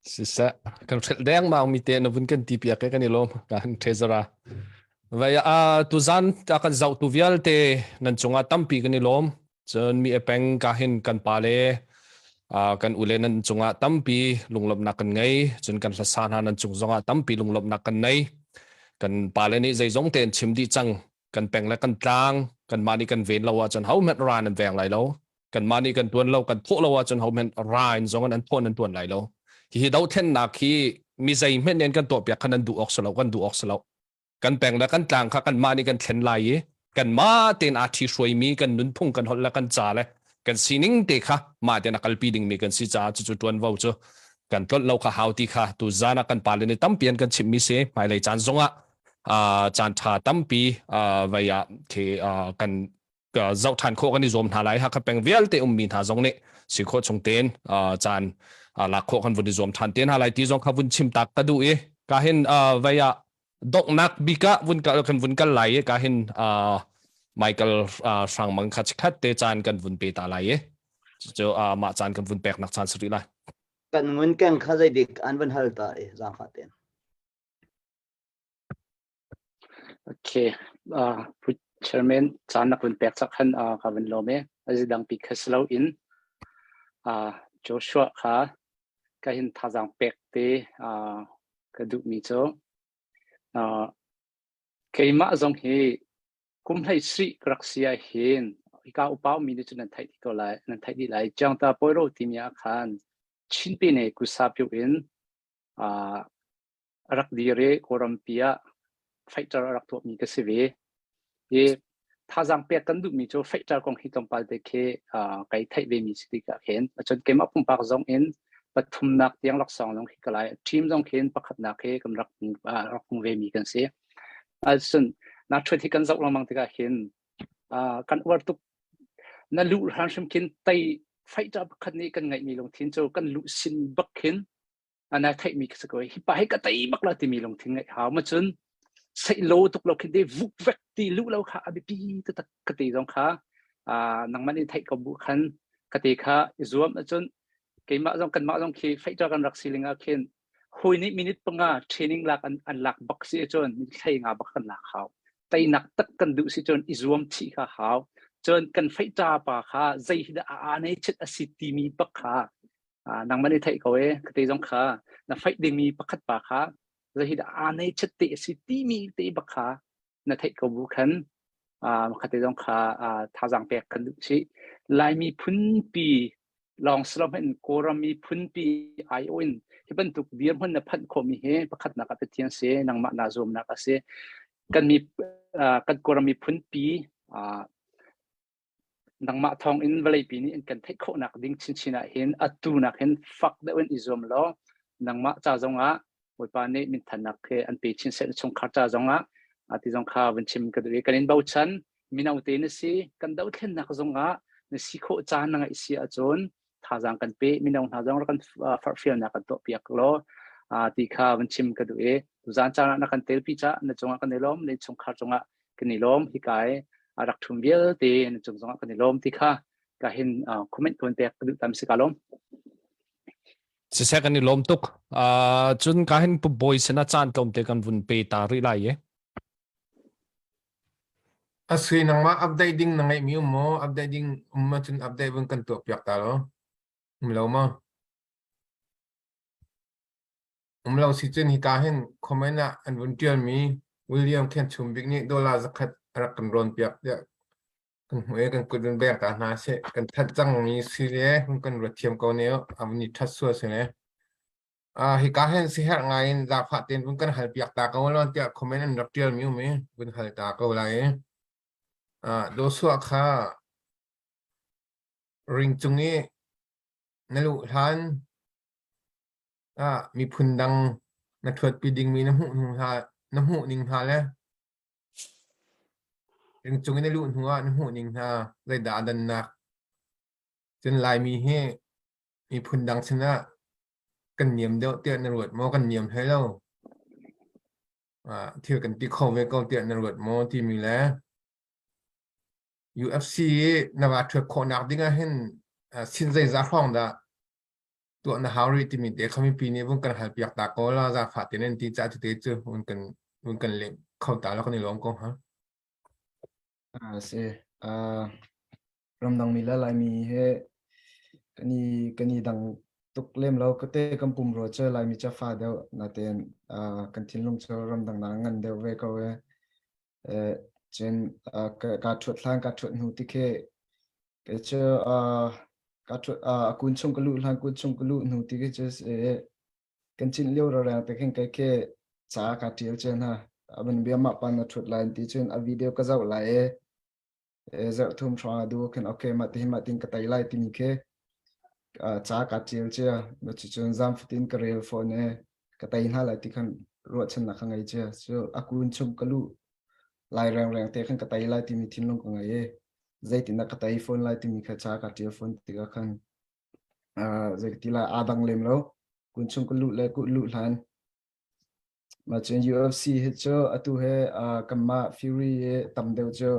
Siseh, kan hrelh dengmang mi te na vun kan ti piak kan i lawm kan treasurer. Vai a tuzan ta kan zoh tu vialte nan cungah tampi kan i lawm. Cun mi epeng ka hin kan pa le kan ule nan cungah tampi lunglawmhnak kan ngei. Cun kan hlasa hna nan cung zongah tampi lunglawmhnak kan nei. Kan pa le nih zeizong tein chim dih cang. Kan peng le kan tlang kanmah nih kan ven lo ahcun hohmanh ra nan veng lai lo. Kanmah nih kan tuan lo kan thawh lo ahcun hohmanh ra in zong an thawn an tuan lai lo. Hihi dothlennak hi mi zeihmanh nih an kan tuahpiak kha nan duh awk si lo kan duh awk si lo. Kan peng le kan tlang kha kanmah nih kan thlen lai i kanmah tein aa ṭhi hruaimi kan nunphung kan holh le kan ca le kan sining te kha mah tein a kalpi dingmi kan si caah cucu ṭuanvo cu kan tlolh lo kha hau ti kha tu zan ah kan pale nih tampi an kan chimhmi si hmailei caan zongah caan ṭha tampi vei ah khi kan zoh ṭhan khawh kan i zuam hna lai. Hakha peng vialte ummi hna zong nih si khawh chung tein caan lak khawh kan vun i zuam ṭhan te hna lai ti zong kha vun chim tak ka duh i ka hin vei ah donghnak bik ah vun kal kan vun kal lai i ka hin Michael Hrangmang kha chikhat te caan kan vun pe ta lai i cu mah caan kan vun pek nak caan si rih lai. Kan ngun keng kha zeidik an vun hal ta i zaangfah ten. Okay, uh, Pu Chairman, caan na kun pek cak khan uh, ka van lawm e. Azi dang pi kha silo in uh, Joshua kha ka hin thazang pek te uh, ka duh mi cu uh, keimah zong hi kum hlei sri ka rak si ah hin hika upa mi nih cun nan theih dih ko lai nan theih dih lai Chiangta Poiro timi ah khan Chin pine kusa piu in uh, a rak dir i Kawlrampi ah fighter a rak tuahmi ka si ve. I thazaang pek kan duhmi cu fighter kong hi tlawmpal te khi kai theih ve mi si tikah khin cun keimah pumpak zong in pathumnak tiang laksawng zong khi ka lai team zong khin pakhatnak hi kan rak rak hmu ve mi kan si. Cun na ṭhuat hi kan zoh lengmang tikah hin kan uar tuk na luh hlan hrim khin tei fighter pakhat nih kan ngeihmi lungthin cu kan luh sin bak khin ana theihmi ka si ko hi pa hi ka tei bak la timi lungthin ngeih hau ma cun sei lo tuk lo khi de vuk vek ti lu lo kha a biapi taktak ka ti zong kha nangman in theih ko bu khan ka ti kha i zuam ahcun keimah zong kanmah zong khi fighter kan rak siling ah khin hui nih minute panga training lak an, an lak bak si cun thlei nga bak kan lak hau teinak tak kan duh si cun i zuam chih kha hau cun kan fighter pa kha zei hi dah a ane chit a si timi bak kha nangmah nih theih ko e ka te zong kha na fight dingmi pakhat pa kha zei hi dah aa nei chet te a si timi te bak kha na theih ko bu khan kha te zong kha thazaang pek kan duh si Laimi phunpi. Lawng siloin Kawlram miphunpi aiawh in hi bantuk dirhmun na phanh khawhmi hi pakhatnak ah Pathian si, nangmah naa zuamnak a si. Kan mi kan Kawlram miphunpi nangmah thawng in vawleipi nih an kan theih khawhnak ding chinchin ah hin atu nak hin fak deuh in i zuam law nangmah ca zong ah Bawipa nih minthannak he an pe chin seh na chungkhar ca zong ah ti zong kha vun chim ka duh i kan in bochan mino te na si kan dothlennak zong ah na si khawh caan na ngaih si ahcun thazaang kan pe mino hna zong rak kan forhfialnak kan tuah piak law ti kha vun chim ka duh i tuzaan caan ah na kan telpi ca na cungah kan i lawm na chungkhar cungah kan i lawm hika i a rak ṭhum vialte na cung zongah kan i lawm ti kha ka hin comment ka vun pek ka duh tam si ka lawm. Siseh kan i lawm tuk. Uh, cun ka hin pu bawi sinah caan tlawmte kan vun pe ta rih lai i. Asui nangmah update ding na ngeihmi um maw? Update ding um ahcun update vun kan tuah piak ta law. Um lo maw? Um lo si cun hika hin comment ah an vun ṭialmi William Khen Chum Bik nih dollar zakhat a rak kan rawn piak tiah kan hmuh i kan kut vun beng ta hna seh. Kan that cangmi si le hun kan ruat thiam ko ne a vun i ṭhat sual si le. Ah hika hin siherh ngai in zaangfah tein vun kan hal piak ta ko law tiah comment an rak ṭialmi um i vun hal ta ko lai i. Ah Joshua kha ring cung i na luh hlan ah miphun dang na ṭhuatpi dingmi na hmuh hnu hna na hmuh ning hna le ring cung i na luh hnu ah na hmuh ning hna zeidah a dannak. Cun Laimi hi miphun dang sinah kan niam deuh tiah na ruat maw? Kan niam hlei lo. Ah, thil kan ti kho ve ko tiah na ruat maw timi le UFC i na va ṭhuat khawhnak ding ah hin ah, sin zeizah hrawng dah tuah na hau rih timi te kha mipi nih vun kan hal piak ta ko la zaangfah tein an ti caah tute cu vun kan vun kan leh kho ta lo kan i lawm ko ha. Ah, si. Ah, ramdangmi le Laimi he kan i kan i dang tuk lem lo kate kan pumrua cu Laimi cu fa deuh natein ah, kan thinlung cu ramdang nak ngan deuh ve ko e. Eh, cun ah, ka ka ṭhuat hlan ka ṭhuat hnu ti khi kei cu ah, ka ṭhuat ah, a kun chung ka luh hlan kun chung ka luh hnu ti khi cu eh, kan cinh lio roreng te khin kei khi ca ka ṭial cia hna. A ban bia mah pan na ṭhut lai ti cun a video ka zoh lai e zarh thum hrawng a duh khin okay mah ti mah tin ka tei lai timi khi ca ka ṭial cia cucun zam fatin ka rel fawn e ka tei hna lai ti khan ruahchannak ka ngei cia cu a kun chung ka luh lai rengreng te khan ka tei lai timi thinlung ka ngei e zeitindah ka tei fawn lai timi kha ca ka ṭial fawn tikah khan zei ti lai aa dang lem lo kun chung ka luh le ku luh hlan Mah cun UFC hi cu atu he uh, kanmah Fury hi tam deuh cu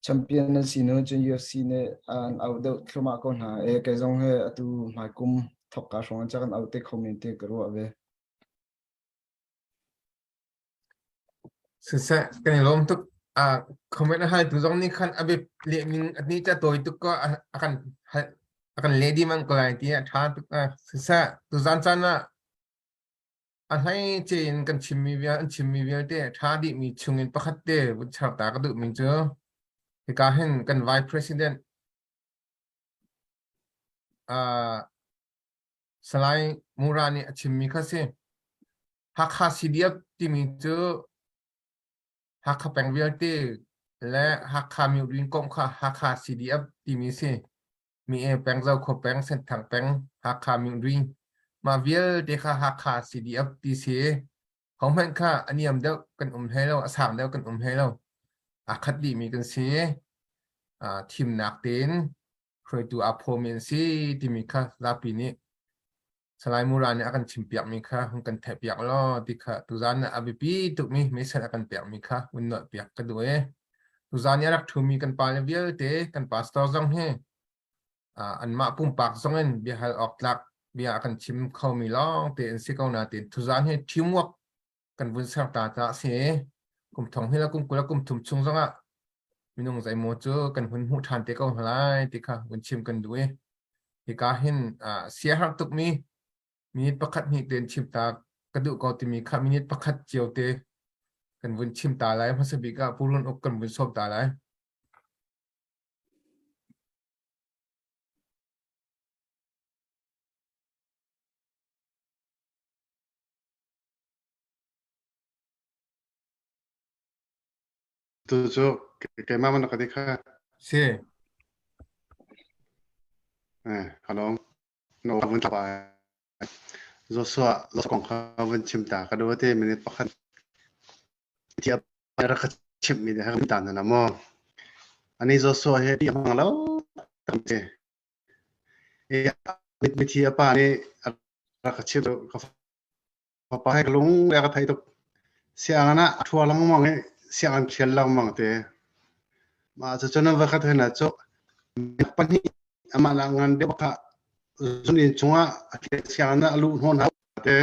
champion an si hnu cun UFC nih an auh deuh thluahmah ko hna. E kei zong he atu hmaikum thawkka hrawng an kan auh te kho men te ka ruah ve. Siseh, kan i lawm tuk. Ah, comment a hal tu zong nih khan a biap leh ning a ni ca tawi tuk ko a a kan hal a kan leh dih mang ko lai ti a ṭha tuk. Ah, siseh, tuzaan caan ah A hleice in kan chimmi vial an chimmi vialte a ṭha dihmi chungin pakhat te vun char ta ka duhmi cu hika hin kan Vice President uh, Salai Mura nih a chimmi kha si. Hakha CDF timi cu Hakha peng vialte le Hakha Myurin kong kha Hakha CDF timi si. Mi e peng Zokhua peng Senthang peng Hakha Myungri mah vialte kha Hakha CDF ti si hohmanh kha a niam deuh kan um hlei lo a sang deuh kan um hlei lo aa khat dihmi kan si thimnak tein hruaitu aa phawmi an si timi kha zapi nih Salai Mura nih a kan chimpiakmi kha hun kan theihpiak law ti kha tuzaan ah a biapi tukmi message a kan pekmi kha hun nolhpiak ka duh i tuzaan i a rak ṭhumi kan pale vialte kan pastor zong hi anmah pumpak zong in biahal awk tlak bia a kan chim khomi lawng te an si ko nain tuzaan hi teamwork kan vun ser ta caah a si i kum thong hi le kum 20 le kum thum chung zongah minung zeimaw cu kan hun hmuh ṭhan te ko hna lai ti kha vun chim kan duh i hika hin siaherh tukmi minute pakhat hnih tein chim ta ka duh ko timi kha minute pakhat cio te kan vun chim ta lai hmasa bik ah Pu Run Uk kan vun sawm ta lai. Tu cu keimah man ka ti kha. Si. Eh, hello. No vun tapa. Joshua lo kong kha vun chim ta ka do te minute pakhat. Ti rak ka chimh mi ha ta na mo. Ani Joshua he ti hmang lo tam te. E mit mithi apa nih rak ka chimh ka Fapa he ka lung le ka thei tuk. Sianginn ah a ṭhua lengmang i sianginn thial lengmang te. Mah cucun an va khat hna cu pahnih amah nak ngan deuh kha zun inn chungah a thial sianginn ah a luh hnawh hna te.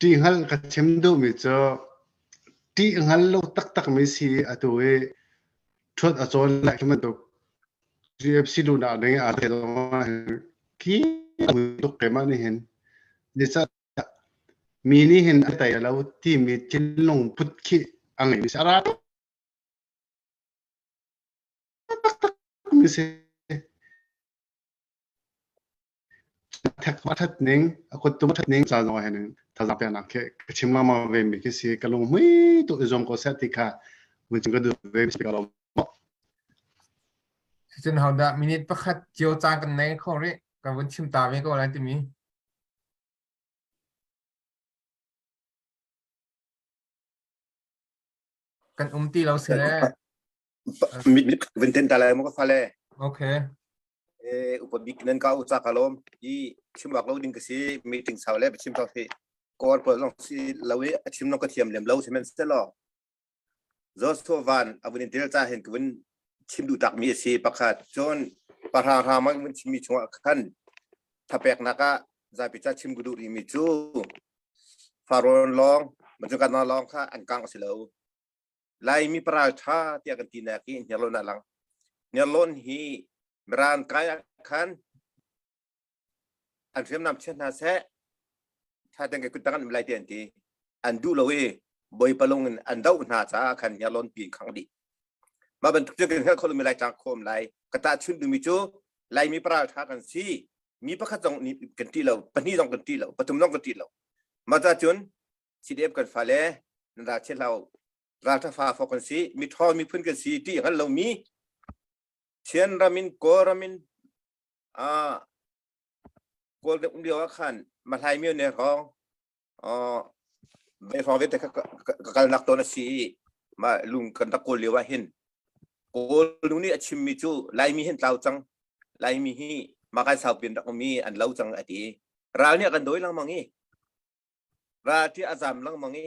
Ṭih hngal ka chim duhmi cu ṭih hngal lo taktakmi si atu i ṭhuat a cawn lai khi bantuk UFC luhnak ding aa tel khi tuk keimah nih hin zeicah mi nih hin a tei lo timi thinlung put khi a ngeimi si a ra taktak mi si thek a that ning a kuttum a that ning ca zong ah hin thazaang peknak khi ka chim lengmang ve mi khi si ka lung hmui tuk i zuam ko seh ti kha vun chim ka duh ve mi si ka lawm. Cucun hodah minute pakhat cio caan kan nei kho rih kan vun chim ta ve ko lai timi. Kan um ti lo si le. Mit vun ten ta lai mo ka fale. Okay. Eh upa bik nan ka u cha ka lom i chim wak lo ding ka si meeting sau le chim sau si kor pol long si lo i a chim long ka thiam lem lo si men se lo Joshua Van a vun in tel ca hin ka vun chim duh tak mi a si pakhat cun pahrang hrang mang vun chim mi chungah khan thapeknak ah zapi ca chim ka duh rih mi cu Faron lawng macun kan lawng kha an kang si lo Laimi paral ṭha tiah kan tinak hi Hniarlawn ah lang. Hniarlawn hi Mirang kai ah khan an hriamnam chia hna seh ṭha tein kai kuttang an um lai ti an ti. An duh lo i Bawipa lung in an doh hna caah khan Hniarlawn pi in khangh dih. Mah bantuk cu kan hngalh kho lomi Laitlang khawm lai. Ka tahchunh duhmi cu Laimi paral ṭha kan si. Mi pakhat zong nih kan ṭih lo, pahnih zong kan ṭih lo, pathum zong kan ṭih lo. Mah ca cun CDF kan fale nan ral chia hlah u. Ralṭha fa fok kan si, miṭhawng miphun kan si ti hngal lomi Chin ram in Kawl ram in ah Kawl um lio ah khan Mahlai myo ne hrawng ve hrawng vialte ka kalnak tawn a si i mah lung kan rak kawl lio ah hin Kawl nu nih a chimmi cu Laimi hin tlau cang Laimi hi makai saupin rak um i an lo cang a ti ral nih a kan dawi lengmang i Ral ti a zam lengmang i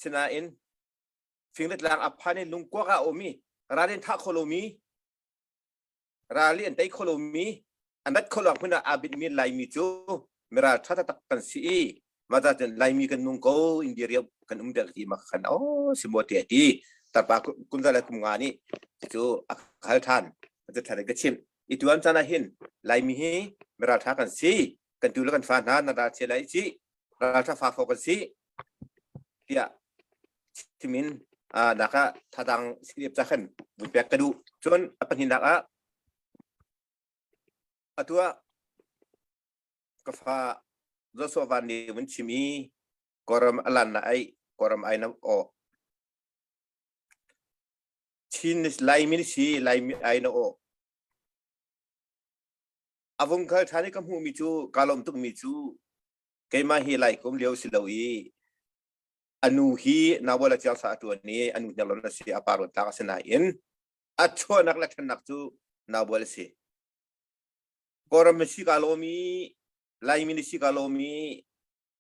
sinain fing le tlang a phan i lungkuak ah a um i ral in thah kho lomi ral i an tei kho lomi an rat kho lo hmun ah aa bitmi Laimi cu miral ṭha taktak kan si i mah ca cun Laimi kan nung ko India riau kan um dek ti ma khan oh si maw te ti tarpa kum za le kum nga nih cu a hal ṭhan cu ṭhan ka chimh i tuan caan ah hin Laimi hi miral ṭha kan si kan tu le kan fa hna na ral chia lai ci ralṭha fa fo kan si tiah chimin nak ah thadang silip ca khan vun pek ka duh cun a pahnihnak ah atu ah ka fa Joshua Van nih vun chim i Kawlram alan na ai Kawlram ai na o Chin Laimi si Laimi ai na o A vung kal ṭhan i ka hmuhmi cu kaa lawm tukmi cu keimah hi Lai ka um lio si lo i a nu hi Nawal a ciangsa a ṭuan i a nu hniarlawn a si a pa ruantlak a si nain a chuahnak le ṭhannak cu Nawal a si. Kawlram na si kaa lawm i Laimi na si kaa lawm i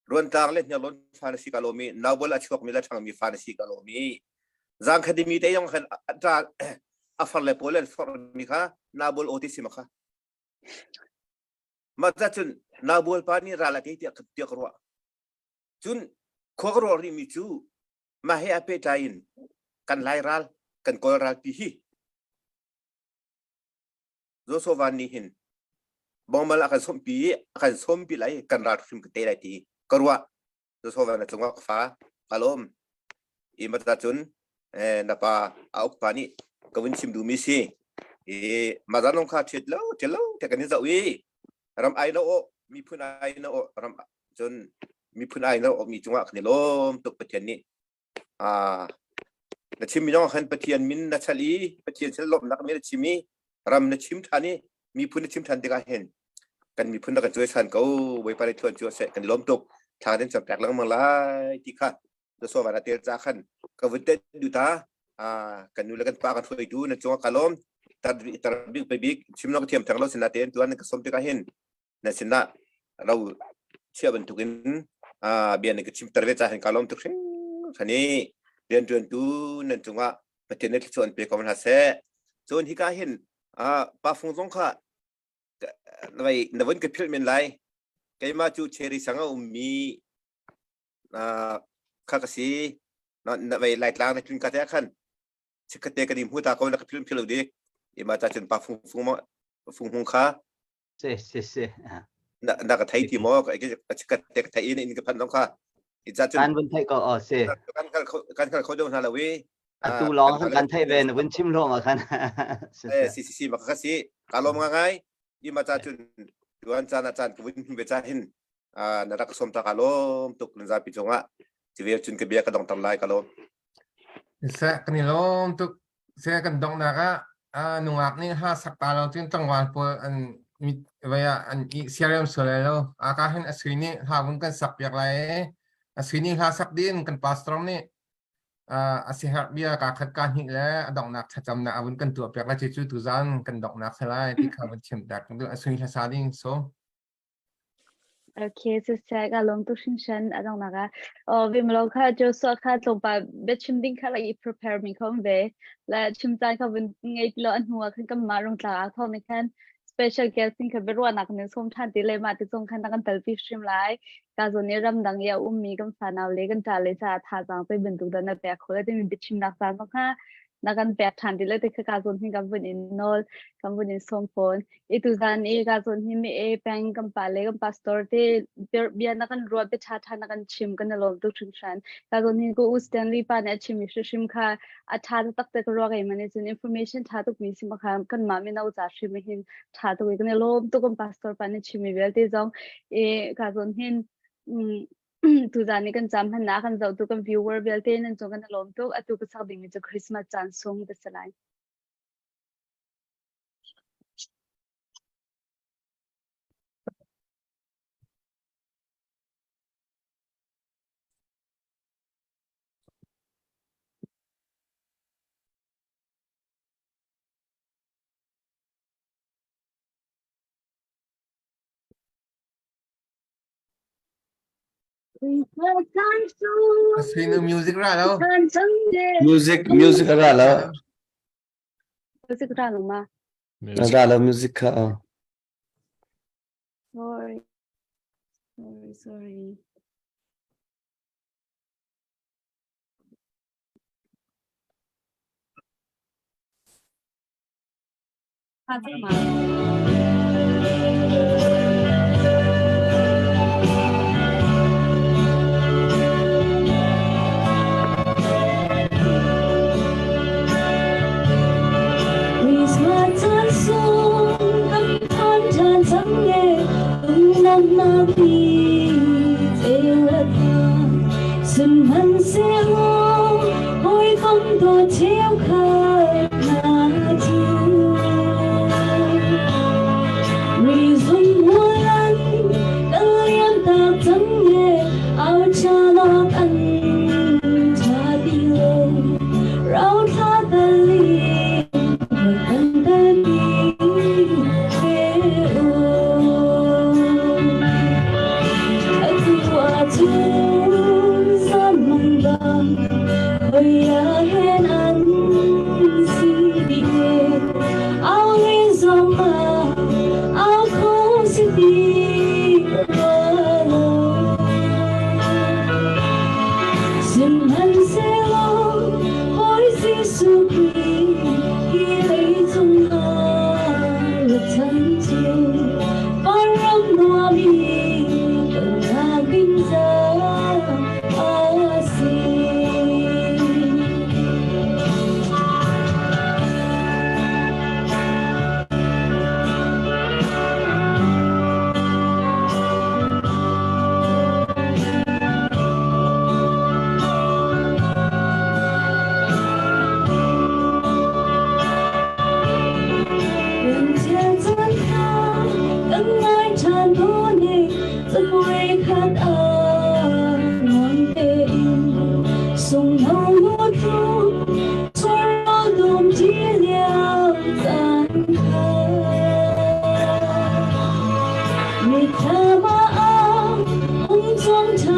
Ruantlang le Hniarlawn fa na si ka lawm i Naubol a chuakmi le ṭhangmi fa na si ka lawm i Zangkhadimi te yong khan a far le pawl an forhmi kha Naubol aw ti si ma kha mah ca cun Naubol pa nih ral a tei tiah tiah ka ruah cun khua ka ruah rihmi cu mah he a pehtlai in kan Lai ral kan Kawl ral pi hi Joshua Van nih hin bongmal a kan sawmpi i a kan sawmpi lai kan ral hrim ka te lai ti ka ruah Joshua Van a cungah ka fa ka lawm i mata cun na pa a uk pa nih ka vun chim duhmi si i mazan nong kha thiat lo thiat lo te kan i zoh i ram ai lo o miphun ai no o ram cun miphun ai no o mi cungah kan i lawm tuk Pathian nih. Na chim mi zong khan Pathian min na chal i Pathian sin lawmhnak min na chim i ram na chim ṭhan i miphun na chim ṭhan tikah hin kan miphun na kan cuaisan ko. Bawipa nih thuan cu seh kan lawm tuk. Thla nan cam pek lengmang lai ti kha Joshua van tel ca khan ka vun tet du ta. Kan nu le kan pa kan hruaitu nan cungah ka lawm. Tar tar bik pe bik chim lo ka thiam theng lo sin natein tuan ka som tikah hin na sinah ro chia bantukin bia na ka chimter ve ca hin ka lawm tuk hringhran i rianṭuantu nan cungah Pathian nih thluachuah an pe ko hna seh. Cun hika hin pa fung zong kha vai na vun ka philh men lai. Keimah cu cherry sang a ummi kha ka si. Na vai Laitlang na tlun ka te ah khan chikkhatte kan i hmu ta ko na ka philh philh lo dik. Ima ca cun pa fung fung fung hung kha Si si si. Na na ka thei ti maw? Ka ka te ka thei in in ka phan dong kha. I ca cun Kan vun theih ko o si. Kan khal kan khal kho deuh hna lo i. Atu lawng khan kan theih ve na vun chim lawng ah khan. Si si si si ma ka si. Ka lawm nga ngai. I ma ca cun tuan caan ah caan ka vun ve ca hin na rak som ta ka lawm tuk nan zapi cungah. Ci cun ka bia ka dong tam lai ka lawm. Seh kan i lawm tuk. Seh kan donghnak ah nungak nih hla sak ta lo cun tlangval pawl an mit vai ah an i siarem sual lai lo. Aka hin a sui nih hla vun kan sak piak lai i a sui nih hla sak din kan pastor nih a siherh bia ka khat ka hnih le a donghnak thlacamnak a vun kan tuah piak lai cu tuzan kan donghnak si lai ti kha vun chim tak. A sui hla sa ding so. Okay, siseh ka lawm tuk hringhran a donghnak ah. Oh, vimlo kha Joshua kha tlawmpal biachim ding kha like i prepare mi kha um ve. Le chim caan kha vun ngei ti lo a hnu ah khan kanmah rungtla ah thawng nih khan special guest in kha biaruahnak nin sawm ṭhan ti le mah ti cung khan na kan telpi hrim lai. Ka zawn i ramdang i a ummi kan fanau le kan ṭa le caah thazaang zei bantuk dah na pek khawh le timi biachimnak caan zong kha na kan pek ṭhan ti le ti kha ka zawn hin kan vun in nawl kan vun in sawm fawn. I tuzan i ka zawn hi mi e peng kan pa le kan pastor te bia na kan ruah bia ṭha ṭha na kan chim kan i lawm tuk hringhran. Ka zawn hi ko U Stanley pa nih a chim mi hrim kha a ṭha taktak te ka ruah kei man cun information ṭha tuk mi si ma kha kan mah mino ca hrim hin ṭha tuk i kan i lawm tuk kan pastor pa nih chim mi vialte zong i ka zawn hin tuzan i kan cam hmannak kan zohtu kan viewer vialte nan cung kan i lawm tuk atu ka sak ding mi cu Christmas caan sung te si lai. Sinu music ra lo. Music music ra lo. Music ra lo ma. Ra lo music kha. Sorry. Sorry, sorry.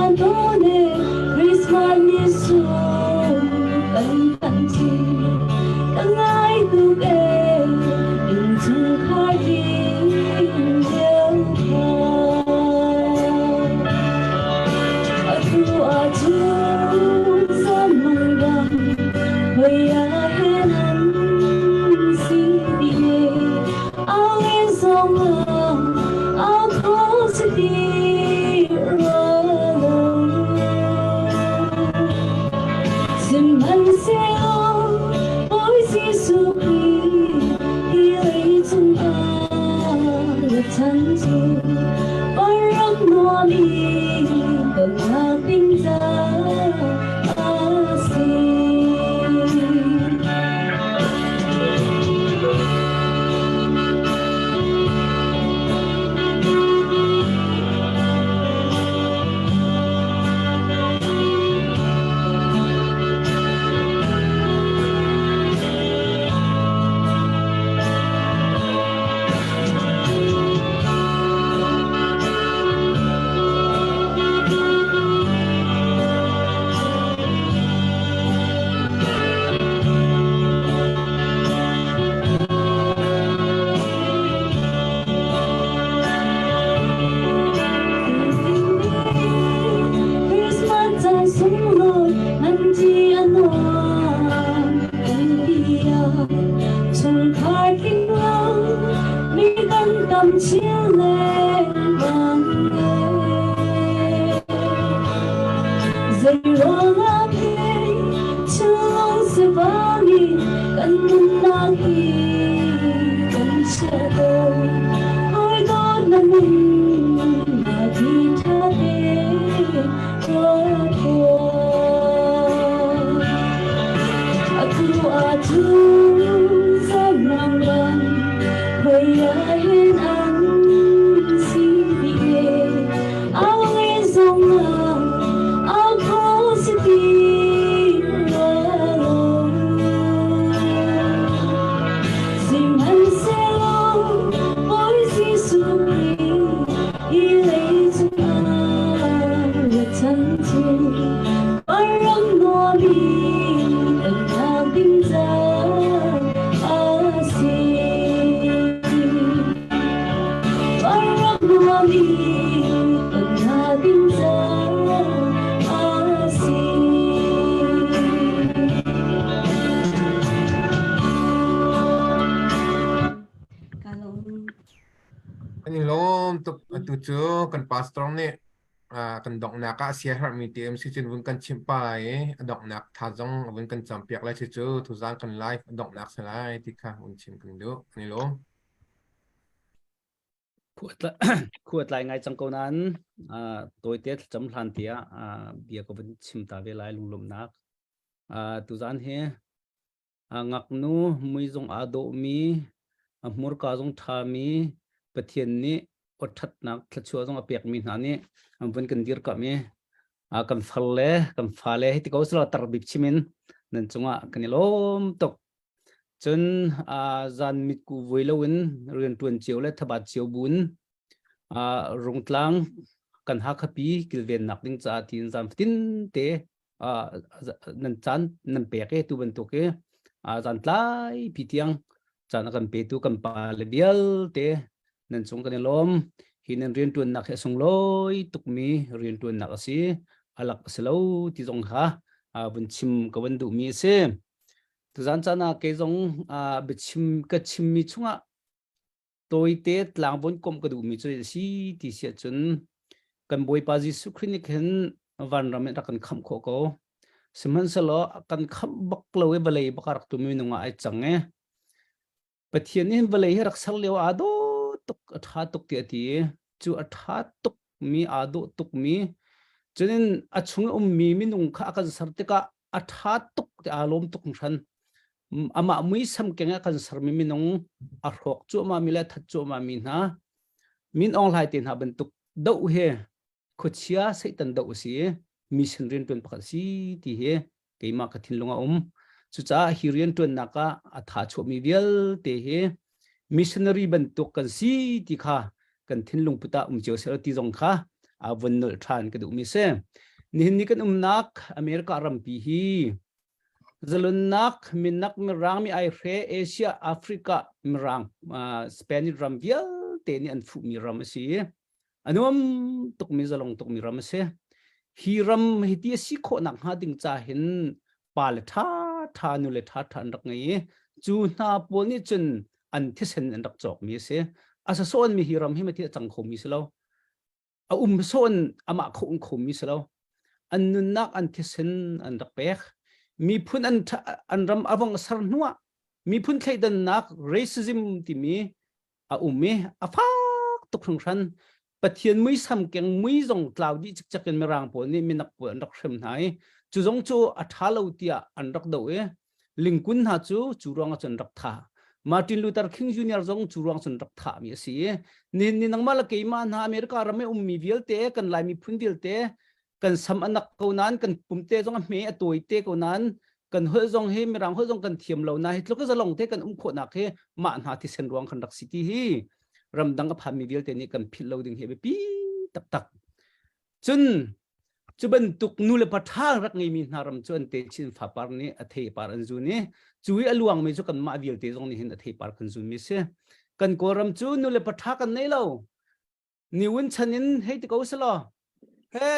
phan tawn e Christmas ni sung kan phan chi ka ngai tuk e innchungkhar ding lio kha atu ahcun zamang dang hoi ah hen an si ti e au in zong ah au kho si ti rua lo Sihmanhsehlaw Bawi Jesuh Khrih hi leicung ah ra chan cu rak nuam i tonnak ding caah a si. Christmas caan sunglawi ngan ti a nuam kan bia chungkhar tling lo mi kan tam chin lengmang Zei ruangah pei thinlung sivang in kan nunnak hi kan chiahter hawi dawt na min na ti ṭha te ruat Atu ahcun zamrang bang khoi ah hin an si dih e au nge zong ah au kho si ti rua lo Sihmanhsehlaw Bawi Jesuh Khrih hi leicung ah ra chan cu ram nuam i tonnak ding caah a si. Ram nuam i tonnak ding caah a si. Ka lawm. Kan i lawm tuk. Atu cu kan pastor nih ah, kan donghnak ah siaherhmi TMC cun vun kan chimh pa lai i a donghnak tha zong a vun kan campiak lai cucu tuzaan kan live a donghnak si lai ti kha vun chim kan duh. Kan i lawm. Khua tlai ngai cang ko nain tawite thlacam hlan tiah bia ka vun chim ta ve lai lunglawmhnak. Tuzaan hi ngaknu mui zong aa dawhmi, a hmurka zong ṭhami, Pathian nih awṭhatnak thluachuah zong a pekmi hna nih an vun kan dirkamh i kan far le kan fale hei ti ko selaw tarbik chim in nan cungah kan i lawm tuk. Cun zan mitku vui loin rianṭuan cio le thabat cio buin Rungtlang kan Hakhapi kilvennak ding caah tiin zan fatin te nan caan nan pek i tu bantuk i zan tlai pi tiang caan a kan petu kan pa le vialte nan cung kan i lawm. Hi nan rianṭuannak hi a sunglawi tukmi rianṭuannak a si. A lak a si lo ti zong kha vun chim ka vun duhmi a si. Tuzaan caan ah kei zong biachim ka chimmi chungah tawite tlangvawn komh ka duhmi cu a si ti si ahcun kan Bawipa Jesuh Khrih nih khin vanram in rak kan khamh khawh ko. Sihmanhsehlaw kan khamh bak lo i vawlei bak a rak tumi minung ah ai cang i Pathian nih hin vawlei hi rak ser lio aa dawh tuk a ṭha tuk tiah a ti i cu a ṭha tuk mi aa dawh tuk mi cunin a chung i ummi minung kha a kan ser tikah a ṭha tuk ti aa lawm tuk hringhran. Amah muisam keng ah kan sermi minung a hrawk cuahmah mi le a that cuahmah mi hna Min Aung Hlaing te hna bantuk doh hi khuachia Satan doh a si i mission rianṭuan pakhat a si ti hi keimah ka thinlung a um. Cucaah hi rianṭuannak ah a tha chuahmi vialte hi missionary bantuk kan si ti kha kan thinlung put ah um cio seh ti zong kha. vun nolh ṭhan ka duhmi si. Nihin ni kan umnak America rampi hi zalonnak minak mirang mi aihre Asia Africa mirang Spanish ram vialte nih an fuhmi ram a si i a nuam tukmi zalong tukmi ram a si. Hi ram hi ti a si khawhnak hnga ding ca hin pa le ṭha ṭha nu le ṭha ṭha an rak ngei i cu hna pawl nih cun an thisen an rak cawkmi a si. A sasawnmi hi ram hi ma thi a cang khomi si lo. A um sawn amah kho um khomi si lo. An nunnak an thisen an rak pek. Miphun an an ram a vong ser hnuah miphun thleidannak racism timi a um i a fak tuk hringhran. Pathian muisam keng mui zong tlau dih cikcek in Mirang pawl nih minak pawl an rak hrem hna i cu zong cu a ṭha lo tiah an rak doh i Lincoln hna cu cu ruangah cun rak thah. Martin Luther King Jr. zong cu ruang cun rak thahmi a si i nihin ni nangmah le keimah hna America ram i ummi vialte kan Lai miphun vialte kan sam a nak ko nain kan pumte zong a hme a tawi te ko nain kan holh zong hi mirang holh zong kan thiam lo na hi tluk zalong te kan um khawhnak hi mah hna thisen ruang kan rak si ti hi ramdang a phanmi vialte nih kan philh lo ding hi biapi taktak cun cu bantuk nu le pa ṭha rak ngeimi hna ram cu an te chin fapar nih a theipar an zun i cu i a luangmi cu kanmah vialte zong nih hin a theipar kan zunmi si kan kawlram cu nu le pa ṭha kan nei lo niwin chan in hei ti ko selaw he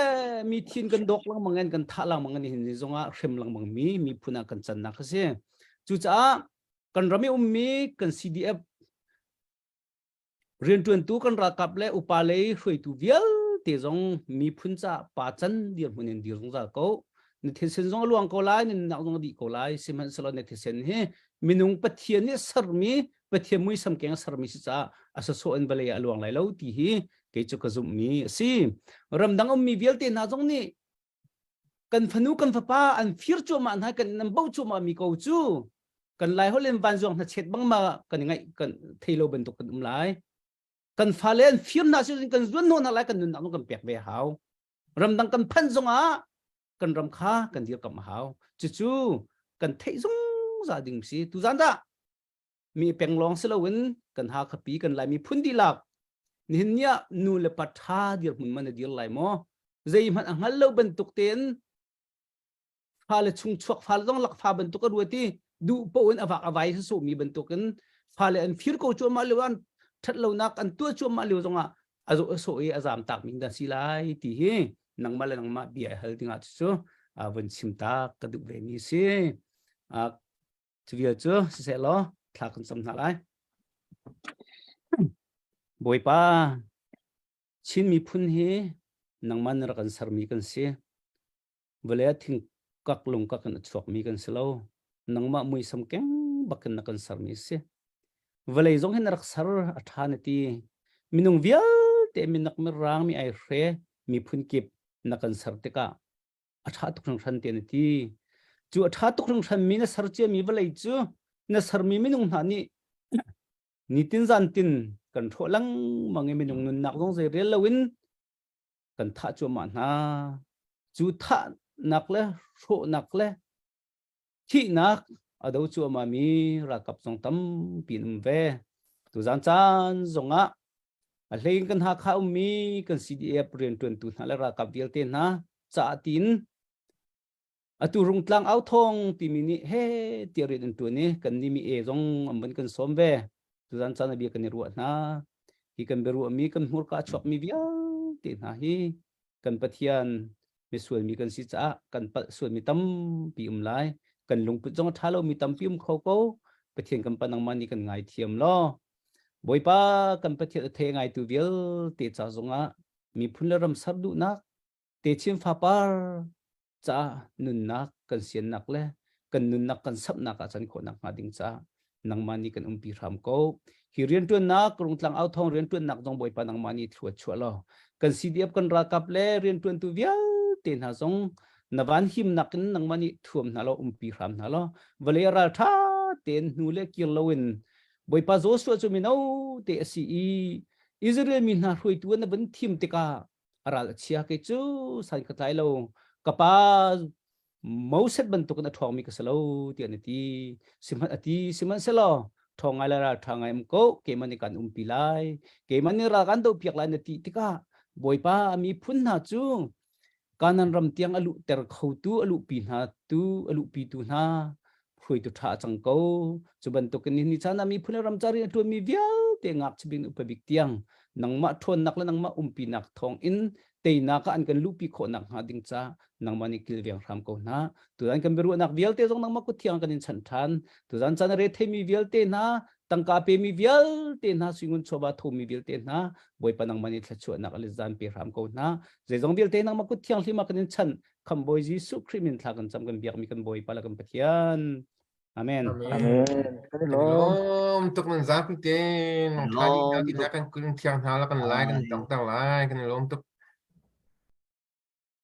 mi thin kan dawk lengmang in kan thah lengmang in hin zongah hrem lengmang mi miphun ah kan cannak a si cucaah kan ram i ummi kan CDF rianṭuantu kan ralkap le upa lei hruaitu vialte zong miphun ca pa can dirhmun in dir zungzal ko na thisen zong a luang ko lai na nunnak zong a dih ko lai sihmanhsehlaw na thisen hi minung Pathian nih sermi Pathian muisam keng a sermi si caah a sawsawh in vawlei ah a luang lai lo ti hi kei cu ka zumhmi a si. Ramdang ummi vialte hna zong nih kan fanu kan fapa an fir cuahmah hna kan nan bo cuahmah mi ko cu kan lai holh in vanzuang hna chet bang ma kan ngaih kan thei lo bantuk kan um lai. Kan fale an fir hna si kan zuan hna lai kan nunnak zong kan pek ve hau. Ramdang kan phanh zongah kan ram kha kan dirkamh a hau. Cucu kan theih zungzal ding si. Tuzan dah mi peng lawng si loin kan Hakhapi kan Laimi phun dihlak nihin ni ah nu le pa ṭha dirhmun man a dir lai maw zeihmanh a hngal lo bantuk tein fale chung chuak fale zong lakfa bantuk a ruat i duh paoh in a vak a vai sawmi bantukin fale an fir ko cuahmah lio an ṭhat lonak an tuah cuahmah lio zongah a zawh a sawh i a zam tak mi dah si lai ti hi nangmah le nangmah bia hal dingah cu vun chim ta ka duh ve mi si Cu vial cu siseh law thla kan cam hna lai. Bawipa, Chin miphun hi nangmah na rak kan sermi kan si. Vawlei ah thingkak lungkak in a chuakmi kan si lo. Nangmah muisam keng bakin na kan sermi si. Vawlei zong hi na rak ser a ṭha na ti. Minung vialte minak mirang mi ai hre miphun kip na kan ser tikah a ṭha tuk hringhran te na ti. Cu a ṭha tuk hringhran mi na ser ciami vawlei cu na sermi minung hna nih nitin zantin kan hrawh lengmang i minung nunnak zong zei rel loin kan thah cuahmah hna. Cu thahnak le hrawhnak le thihnak a do cuahmah mi ralkap zong tampi an um ve. Tuzan caan zongah a hlei in kan Hakha ummi kan CDF rianṭuantu hna le ralkap vialte hna caah tiin atu Rungtlang authawng timi nih he tiah rian an ṭuan i kan nih mi e zong an van kan sawm ve. Tuzan caan a bia kan i ruah hna. Hi kan biaruahmi kan hmurka a chuakmi vialte hna hi kan Pathian misual mi kan si caah kan palh sualmi tampi um lai kan lungput zong a ṭha lomi tampi um kho ko Pathian kan pa nangmah nih kan ngaithiam law Bawipa kan Pathian a thei ngaitu vialte ca zongah miphun le ram ser duhnak techin fapar caah nunnak kan siannak le kan nunnak kan samhnak ah can khawhnak hnga ding caah nangmah nih kan umpi hram ko. Hi rianṭuannak Rungtlang authawng rianṭuannak zong Bawipa nangmah nih thlua chuah law kan CDF kan ralkap le rianṭuantu vialte hna zong na van himnak in nangmah nih thuam hna law umpi hram hna law vawlei ral ṭha tein hnu le kir loin Bawipa Joshua cu mino te a si i Israel mi hna hruaitu na van thim tikah a ral a chia kei cu san ka tlai lo ka pa Moses bantukin a ṭhawngmi ka si lo tiah an ti. Sihmanh a ti sihmanhsehlaw ṭhawng ngai le ralṭha ngai um ko keimah nih kan umpi lai keimah nih ral kan dohpiak lai na ti tikah Bawipa a miphun hna cu Kanan ram tiang a luhter khotu a luhpi hna tu a luhpitu hna hruaitu ṭha a cang ko. Cu bantukin ni caan ah miphun le ram ca rian a ṭuanmi vialte ngakchia bik upa bik tiang nangmah ṭhawnnak le nangmah umpinak thawng in teinak ah an kan luhpi khawhnak hnga ding ca nangmah nih kilveng hram ko hna. Tuzan kan biaruahnak vialte zong nangmah kut thiang kan in chanh ṭhan. Tuzan caan a re theimi vialte hna tangka pemi vialte hna suingun chawva thomi vialte hna Bawipa nangmah nih thluachuahnak a zan pe hram ko hna. Zeizong vialte nangmah kut thianghlim ah kan in chanh. Khamhbawi Jesuh Khrih min thla kan cam kan biakmi kan Bawipa le kan Pathian. Amen. Amen. Kan i lawm. Lawm tuk nan zapi te nong tha dih na kan kun thiang hna la kan lai kan dong tang lai kan i lawm tuk.